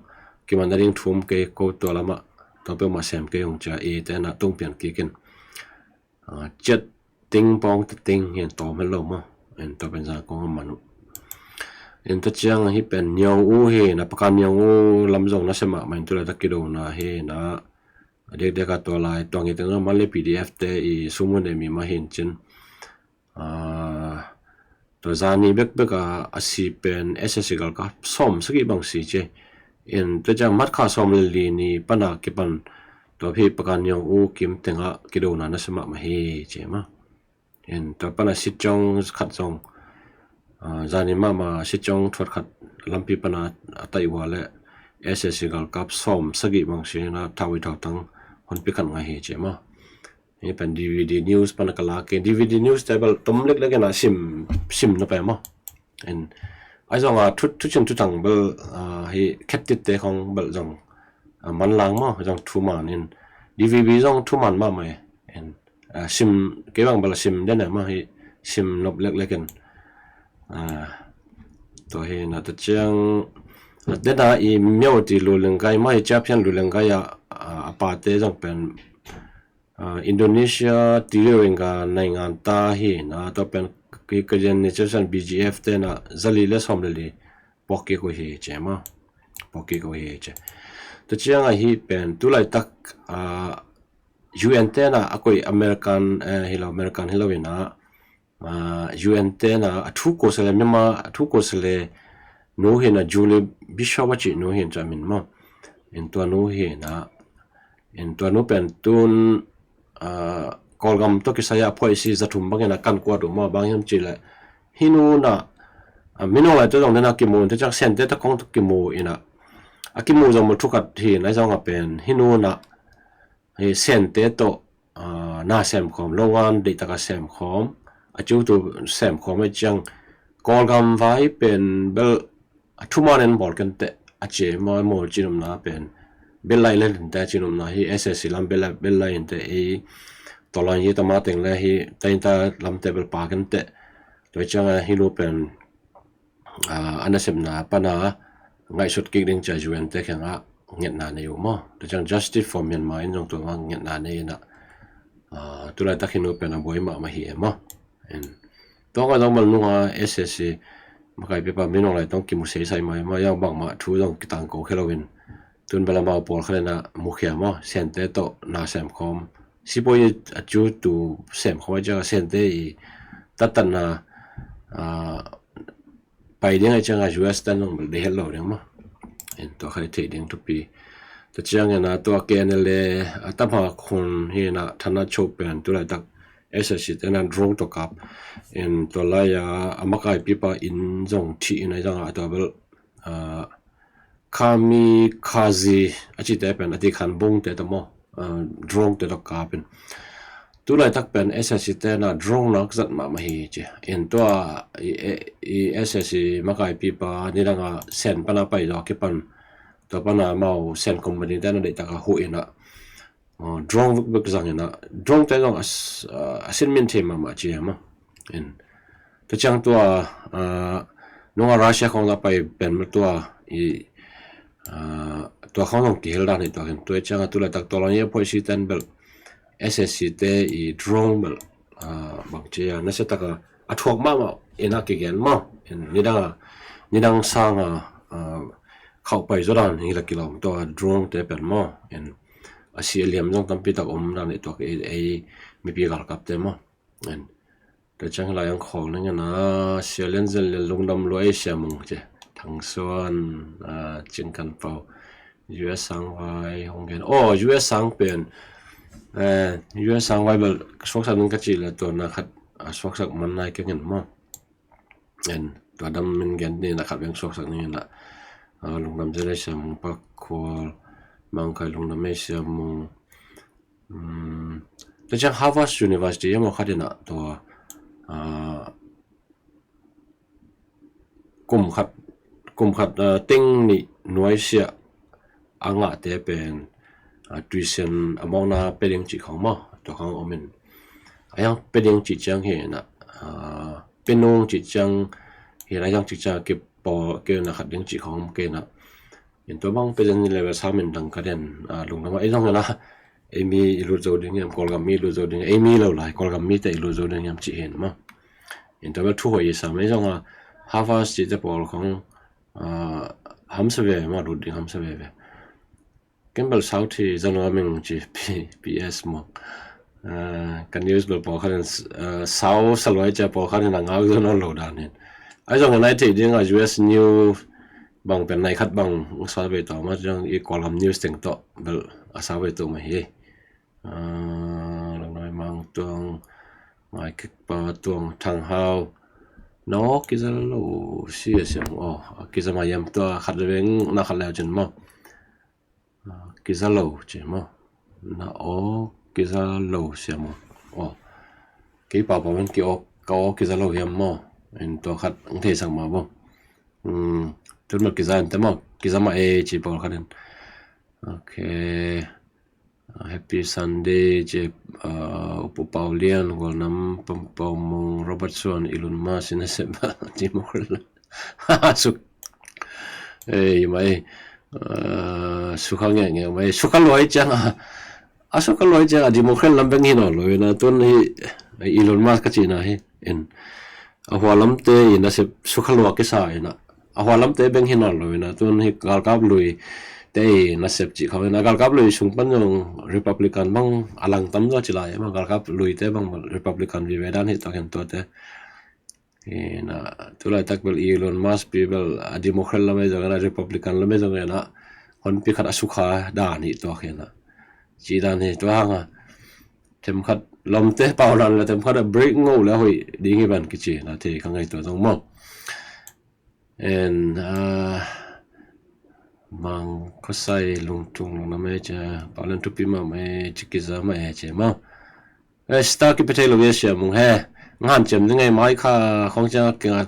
kiman a ding thum kei ko tua lamah tua peuhmah sem kei hong cia eite na tungpian kik in ciat ting pawng ta ting hin tawm het lo maw. En tua pen Zangkong a man uh. In ta ciang hi pen niau uh hi na pakan niau uh lam zong na sem ah ma in tu laitak kidona hi na a diakdiak a tua lai tuang i teng zong man le P D F te i sum hun e mi mah hin cin tua zani bekbek a a si pen S S C galkap sawm sagih bang si ci. In tua ciang March kha sawm le li ni pana kipan tua phi pakan niau uh kim tengah kidona na sem ah ma hi ci ma. In tua pana sitcong khat zong zani mahmah sitcong thuat khat lampi pana a taih ua le S S C galkap sawm sagih bang si na thau i thau tang honpi khat ngai hi ci ma. Hi pen D V D news pana ka la ke D V D news te bel tom leklek in a sim sim na pe maw. En ai zong a thu thu chin thu thang bel hi khet tit te khong bel zong man lang maw zong thu man in D V B zong thu man mahmah en sim kei bang bel sim den a maw hi sim nop leklek in tua hi na ta ciang den a i miau ti lu leng gai maw hi cia phian lu leng gai a a pa te zong pen Indonesia ti liu in ka naingan ta hi na tua pen ki ka jen ni ceusan B G F te na zali le sawm le li puak kik uh hi ce ma puak kik uh hi ce. Tua ciang a hi pen tu laitak U N te na a koih American hi lo American hi lo in a U N te na a thu ko sele mima a thu ko sele nu hi na Julie Bishop a cih nu hi na ca min ma. In tua nu hi na in tua nu pen tun Kawlgam tawh kisai a phuaisi zathum bangin a kan kuat uh maw bang hiam cih leh hi nu na minung lai tawh zong nena kimu in tawh ciang sente tawh kong tawh kimu in a a kimu zong mu thukhat hi na zong a pen hi nu na hi sente tawh na semkhawm lo ngan deihtaka semkhawm a ciutu sem khawm a ciang Kawlgam vai pen bel a thuman en bawl kenteh a cia maw maw cinumna pen bel lai le linte cinumna hi S S C lam bel lai bel lai inte ei tawlan yi tama teng le hi tainta lamte bel pa kenteh tua ciang a hi lu pen a nasepna pana ngaihsut kik ding cia U N te khengah ngetna nei uh maw. Tua ciang Justice for Myanmar in zong tua ngetna nei inah tulaitak hi nu pen a buai mahmah hi e maw. Tua ngai zong bel nunga S S C makaipipa minung lai tong kimu seisai mai maw, yang bangmah thu zong kitangko khia loin tun bel amau pawlkhat inah mukhia maw, Sente tawh na sem khawm sipawi a cu tu sem khawm a ciang a Sente i tattatna pai ding a ciang a U S tan zong bel dei het lo ding maw. Tua khai thei ding thupi. Tua ciang inah tua K N L A a tamha khun hi inah Thana Cho pen tulaitak S S C te inah drone tawh kap in tua lai-a a makaipipa in zong thih inah zong a tua bel kamikaze a cite pen a tikhan bongte tawh maw, drone te tawh kapin tulaitak pen S S C te na drone nak zat mahmah hi ci. In tua i S S C makaipipa nidanga Sen pana pai zaw kipan tua pana mau Sen company te na deihtak a huh inah drone vekvek zang inah drone te zong a sinmin thei mahmah ci hama. In tua ciang tua nunga Russia khong la pai pen ma tua i tua khong zong kihel dan hi tua khin tua ciang a tulaitak tawlan ye phoih si ten bel S S C te i drone bel bang ci a nasia taka a thuak mahmah inah kigen maw. In nidanga nidang sanga khauh pai zaw dan hi la kilawm tua drone te pen maw. In a si a liam zong tampi tak om dan hi tua ei mipi galkapte maw. Tua ciang lai ang khawng ning inah Sia Lian Zen Lian lungdam lua ei Sia Mung ci. Thang Suan, Cing Kan Pau, U S sang vai hong gen. Aw, U S sang pen U S sang vai bel suaksak ning ka cih le tua na khat suaksak man nai keng in maw. En tua dam min gen ni na khat veng suaksak ning inah lungdam zel ei Sia Mung Pak Khual, Mangkai lungdam ei Sia Mung. Tua ciang Harvard University emaw khat inah tua kum khat kum khat teng nih nuaisiah a ngahte pen tuition a mawkna pia ding cih khawng maw tua khawng om in a yang pia ding cih ciang hi inah pia nung cih ciang hi inah yang cih ciang kipawl kei na khat ding cih khawng om kei inah. In tua bang pia zen level sa min dang ka den lungdam a ei zong inah ei mi i lut zo ding hiam, Kawlgam mi i lut zo ding, ei mi lo lai Kawlgam mite i lut zo ding hiam cih hin maw. In tua bel thu hoih i sam ei zong a Harvard cihte pawl khong hamsa ve maw, lut ding hamsa veve. Ken bel sau thi zan a ming ci P S maw. Ka news bel pawlkhat in sau sa luai cia pawlkhat in a ngau zo nawn lo dan hin. Ai zong in ai thei ding a U S news bang pen nai khat bang sa ve tawh ma zong i Kawlgam news teng tawh bel a sa ve tawh ma hi. Langnoi Mang Tuang, Ngai Kikpa Tuang, Thang Hau. Na aw kiza lo si a siang aw a kiza ma yam tua khat veng na khat leu cin maw. Kiza lo ci maw. Na aw kiza lo siam aw. Aw kei pau pau men ki aw ka aw kiza lo hiam maw. In tua khat ang theisak ma bo. Tun ma kiza in te maw kiza ma e ci pawl khat in. Ok. Happy Sunday ci. Upu Pau Lian, Gualnam, Pau Mung, Robert Suan, Elon Musk, in a sep ba ci maw. Suk ei mai sukha ngeh ngeh mai sukha luai ciang a a sukha luai ciang a Democrat lam beng hi nawn lo ina tun hi Elon Musk ka cihna hi in a hua lamte i nasep sukha lua kisa ina a hua lamte beng hi nawn lo ina tun hi galkap lui te i nasep cih khawng ina galkap lui sung pan zong Republican bang a lang tam zaw ci lai ema galkap lui te bang Republican vive dan hi takin tuate. Ina tulaitak bel Elon Musk pi bel a Democrat lam ei zong ina Republican lam ei zong ina honpi khat a sukha dan hi tuak ina ci dan hi tua hanga themkhat lomte pau dan le themkhat a break ngau le hoih ding hi ban kici na thei ka ngai tua zong maw. En Mang khosai lungtung lungna mai cia pau len thupi ma mai ci kiza ma e cia maw. Star kipe thei lo ia sia mung he. Ngan cem ding ei mai kha khong ciang a kinga,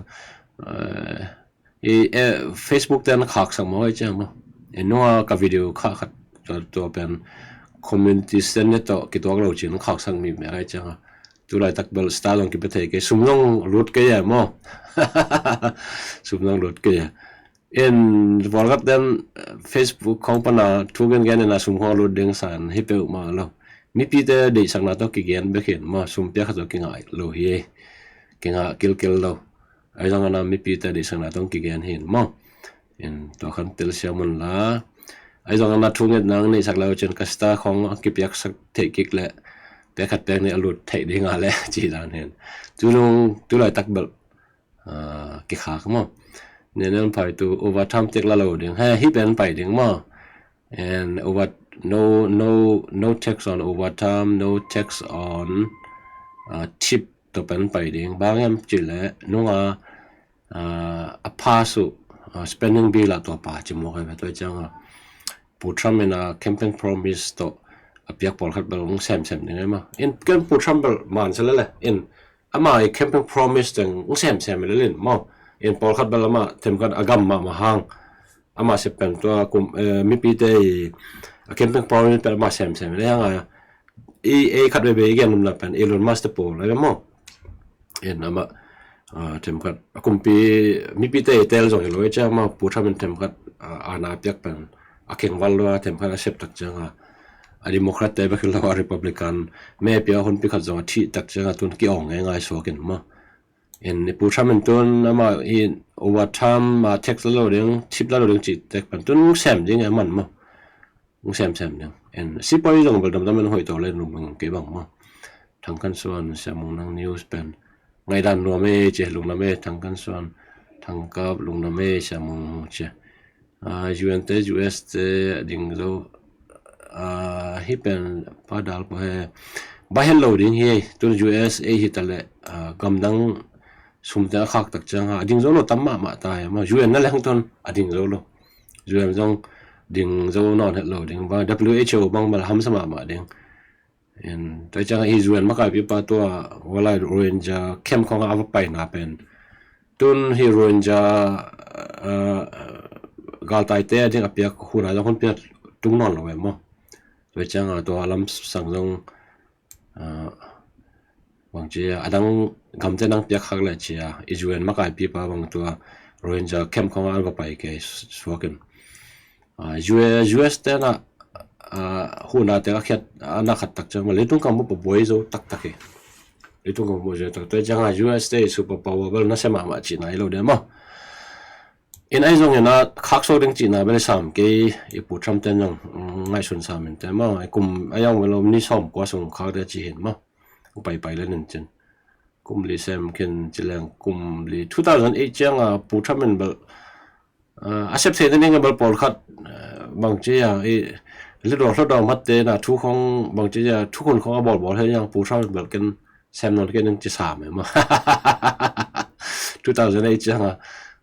eh, i, eh, Facebook ten khaksak maw ei ciang maw. I nunga ka video kha khat tua, tua pen community stand ne tawh kituak lo cin khaksak mi me ei ciang a. Tulaitak bel star zong kipe thei kei, sum zong lut kei a maw. Sum zong lut kei a. In pawlkhat ten Facebook khong pana thu gengen in a sum khong lut ding san hi peuhmah lo. Mipite deihsakna tawh kigen bek hin maw, sum piak khat tawh kingai lo hi. Kinga kilkil lo. Ahi zongin a mipite deihsakna tawh kigen hin maw. In tua khan telsiam un la. Ahi zongin a thu ngetna ang neihsak lo cin ka star khong a kipiaksak theih kik leh pek khat pek nih a lut theih ding a leh ci dan hin. Tulung tulaitak bel ah, kikhak maw. Nenen pai tu overtime tek la lo ding. He, hi pen pai ding maw. And over, no, no, no tax on overtime, no tax on, ah, tip to pen pai ding. Bang em ci le nunga, ah, a pass uh, ah, spending bill a tua pa ci maw kai tua ciang a. Pu Trump in a campaign promise to a piak pawlkhat bel ung sem sem ding ai maw. In ken Pu Trump bel man sa le le. In ama i campaign promise teng ung sem sem le lin maw. In pawlkhat bel ama themkhat a gam mahmah hang. Ama sep pen tua kum, eh, mipite i a campaign promise pen ama sem sem le hang a. I, ei khat veve i gen umna pen Elon Musk te pawl ai maw. In ama, ah, themkhat a kumpi mipite i tel zong hi lo i ciang ama Pu Trump in themkhat, ah, ana piak pen a kengval lo a themkhat a sep tak ciang a. A Democrat te bek hi lo a Republican me pia hun pi khat zong a thih tak ciang a tun ki-awng ngai ngai suak in maw. In i Pu Trump in tun ama i overtime a tax la lo ding, tip la lo ding ci tek pen tun sem ding a man maw. Ung sem sem ding. In sipawi zong bel damdam in hoih to le lungdam kei bang maw. Thangkan Suan siamung nang news pen. Ngaidan nuam e ci lungdam e Thangkan Suan. Thangkap lungdam e siamung ci. Ah, U N te U S te ding zo. Ah, hi pen pa dal ko he. Ba hel lo ding hi tun U S A hi ta le, ah, gamdang sumte a khak tak ciang a ding zo lo tam mahmah ta hi maw. U N na leng tun a ding zo lo. U N zong ding zo nawn het lo ding bang W H O bang bel hamsa mahmah ding. In tua ciang a hi U N makaipipa tua walai Rohingya camp khong a va paina pen tun hi Rohingya, ah, galtaite a ding a piak hun a zong hun piak tung nawn lo em maw. Tua ciang a tua lam sang zong, ah, bang ci a dang gamte nang piak khak le ci a i U N makaipipa bang tua Rohingya camp khong a va pai kei suak in. Ah, U S, U S te na, ah, hun a te a khiat a na khat tak ciang ma leitung kam bu buai zo tak tak hi. Leitung kam bu buai zo tak tak ciang a U S te super power bel na se mahmah ci nai lo de maw. In ai zong in a khak so ding ci na bel sam kei i Pu Trump te nang, mm, ngaihsun sam in te maw. Ai kum ai zong bel ni som kua sung khak de ci hin maw. Pai pai le nin cin. Kum li sem khin ci leng kum li two thousand eight ciang a Pu Trump in bel, ah, a sep thei ding bel pawlkhat, ah, bang ci a i hlo daw hlo daw mat te na thu khong bang ci a thu khun khong a bawl bawl he yang Pu Trump in bel ken sem nawn kei ning ci sam e maw. Two thousand eight ciang a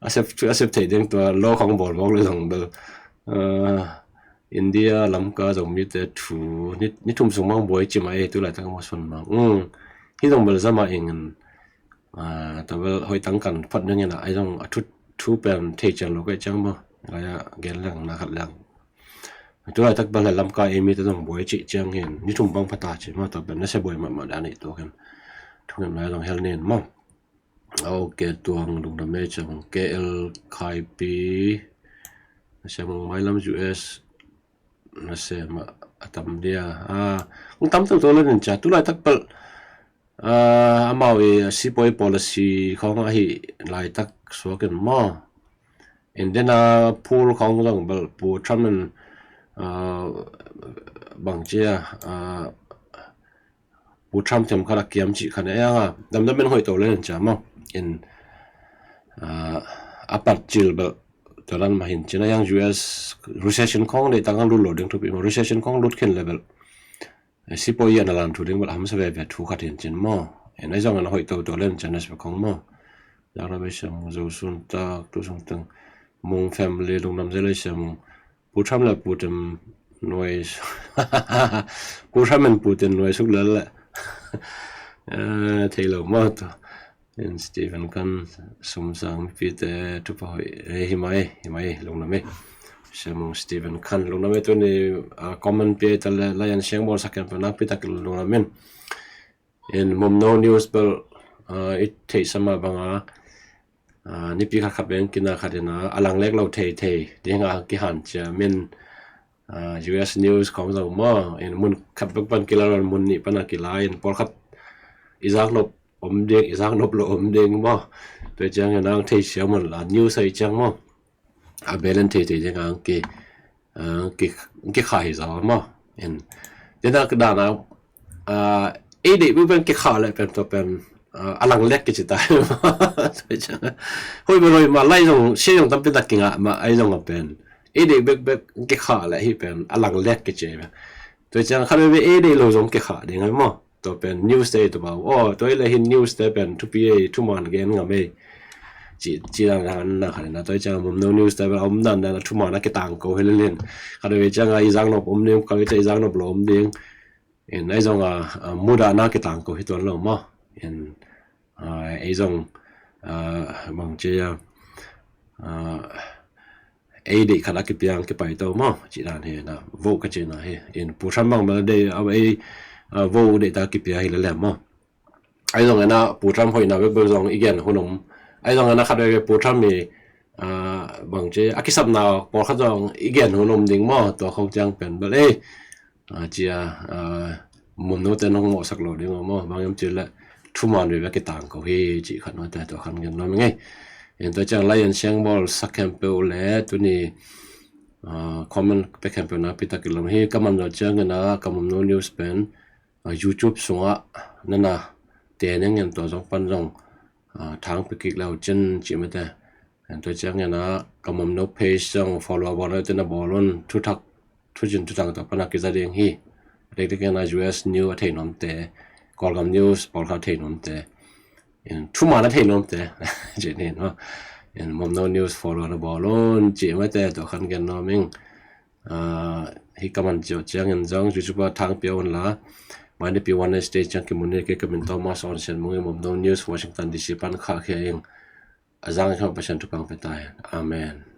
a sep, a sep thei ding tua law khong bawl bawl le zong bel, ah, India Lamka Zomite thu ni, ni thum sung mang buai ci mah e, tu laitak maw sun mang. Um, hi zong bel zama ing in, ah, tua bel hoih tang kan phot ding in a, ai zong a thu, thu pen thei ciang lo kai ciang maw. Lai a gen leng na khat leng. Tu laitak bel Lamka ei mite zong buai ci ciang hin ni thum bang phata ci maw, tua pen na se buai mahmah dan i tuak in. Thu ngen lai zong hel nen maw. Ok, tuang lungdam e ciang K L Khaipi. Na siam mong mailam U S. Na siam a tam dia. Ah, ang tam tu tu le nin cia. Tu laitak pel, ah, amau i sipawi policy khong ahi laitak suak in maw. In dena pool khong zong bel Pu Trump in, ah, bang cia, ah, Pu Trump themkhat a kiam cih khan e ang a damdam in hoih to le cia maw. In, ah, a pat cil bel tua dan mah hin cin a yang U S recession khong deih tang a lut lo ding thupi maw, recession khong lut khin le bel sipawi a na lan thu ding bel hamsa veve thu khat hin cin maw. In ai zong in a hoih to to le cia na sipa khong maw. Zang na be siam zo sun tak tu sung teng mung family lungdam ze le siam mung. Pu Trump le Putin nuai Pu Trump in Putin nuai suk lel le. Eh, thei lo maw tawh. In Stephen Khan, sum sang mipite thupha hoih. Eh, hi mai, hi mai, lungdam ei. Siamung Stephen Khan, lungdam ei, tuni, ah, comment pia ei ta le, Lion Siangbawl Sak Khempeuh nakpi tak lungdam in. In Mumno News bel, ah, i theihsa mah banga, ah, nipi khat khat beng kina khat ina, a langlek lo thei thei dinga kihanciam in, ah, U S News khawng zong maw, in mun khat bek pan kila lo, mun nih pana kila in, pawlkhat i zaknop om ding, i zaknop lo om ding maw. Tua ciang ina ang theisiam un la, news ahi ciang maw, a belen thei thei dinga ang ki, ah, ki, kikhah hi zaw maw. In, dena dana, ah, ei deih bek beng kikhah leh pen tua pen, ah, a langlek kici ta. Hoih bel hoih mah, lai zong, sia zong tampi tak kingah mah, ahi zong a pen ei deih bek bek kikhah leh hi pen a langlek kici. Tua ciang khat veve ei deih lo zong kikhah ding ahi maw. Tua pen news te tua bau. Aw, tua hi le hin news te pen thupi ei, thuman gen ngam ei. Ci, ci dan dan na khat ina, tua ciang Mumno News te pen a om dan dan a thuman a kitangko hi le lin. Khat veve ciang a i zaknop om ding, khat veve ciang i zaknop lo om ding. In ahi zong a, a, mudahna kitangko hi tuan lo maw. In, a, ei zong, a, bang ci a, a, ei deih khat a kipiang kipai to maw, cih dan hi na, vote ka cihna hi. In Pu Trump bang bel deih, a, ei, a, vote deih ta kipia hi le lem maw. Ahi zong ina Pu Trump hoihna bek bek zong i gen hun om. Ahi zong ina khat veve Pu Trump i, a, bang ci a, kisapna pawlkhat zong i gen hun om ding maw, tua khong ciang pen bel ei, a, ci a, a, Mumno te nong mawhsak lo ding maw, bang hiam ci le thuman veve kitangko hi cih khat mah te tua khan gen nuam ing ei. In tua ciang Lion Siangbawl Sak Khempeuh le tuni, ah, comment pia khempeuh nakpi tak kilawm hi. Ka man zawh ciang ina ka Mumno News pen, ah, YouTube sungah nana te neng in tua zong pan zong, ah, thang pia kik le uh cin cih mah te. In tua ciang ina ka Mumno page zong follow bawl le uh te na bawl un, thuthak, thucin thuthang tua pana kiza ding hi. Tek tek ina U S News a thei nuam te, Kawlgam News pawlkhat a thei nuam te, in thuman a thei nuam te, cih ni maw. In Mumno News follow na bawl un cih mah te tua khan gen nuam ing. Ah, hi ka man zawh ciang in zong YouTube a thang pia un la, mai nipi Wednesday ciang kimu ni, kei ka min Thomas Awn Sian Mung hi, Mumno News Washington D C pan khahkhia ing. A zang khawm Pasian thupha pia ta hen. Amen.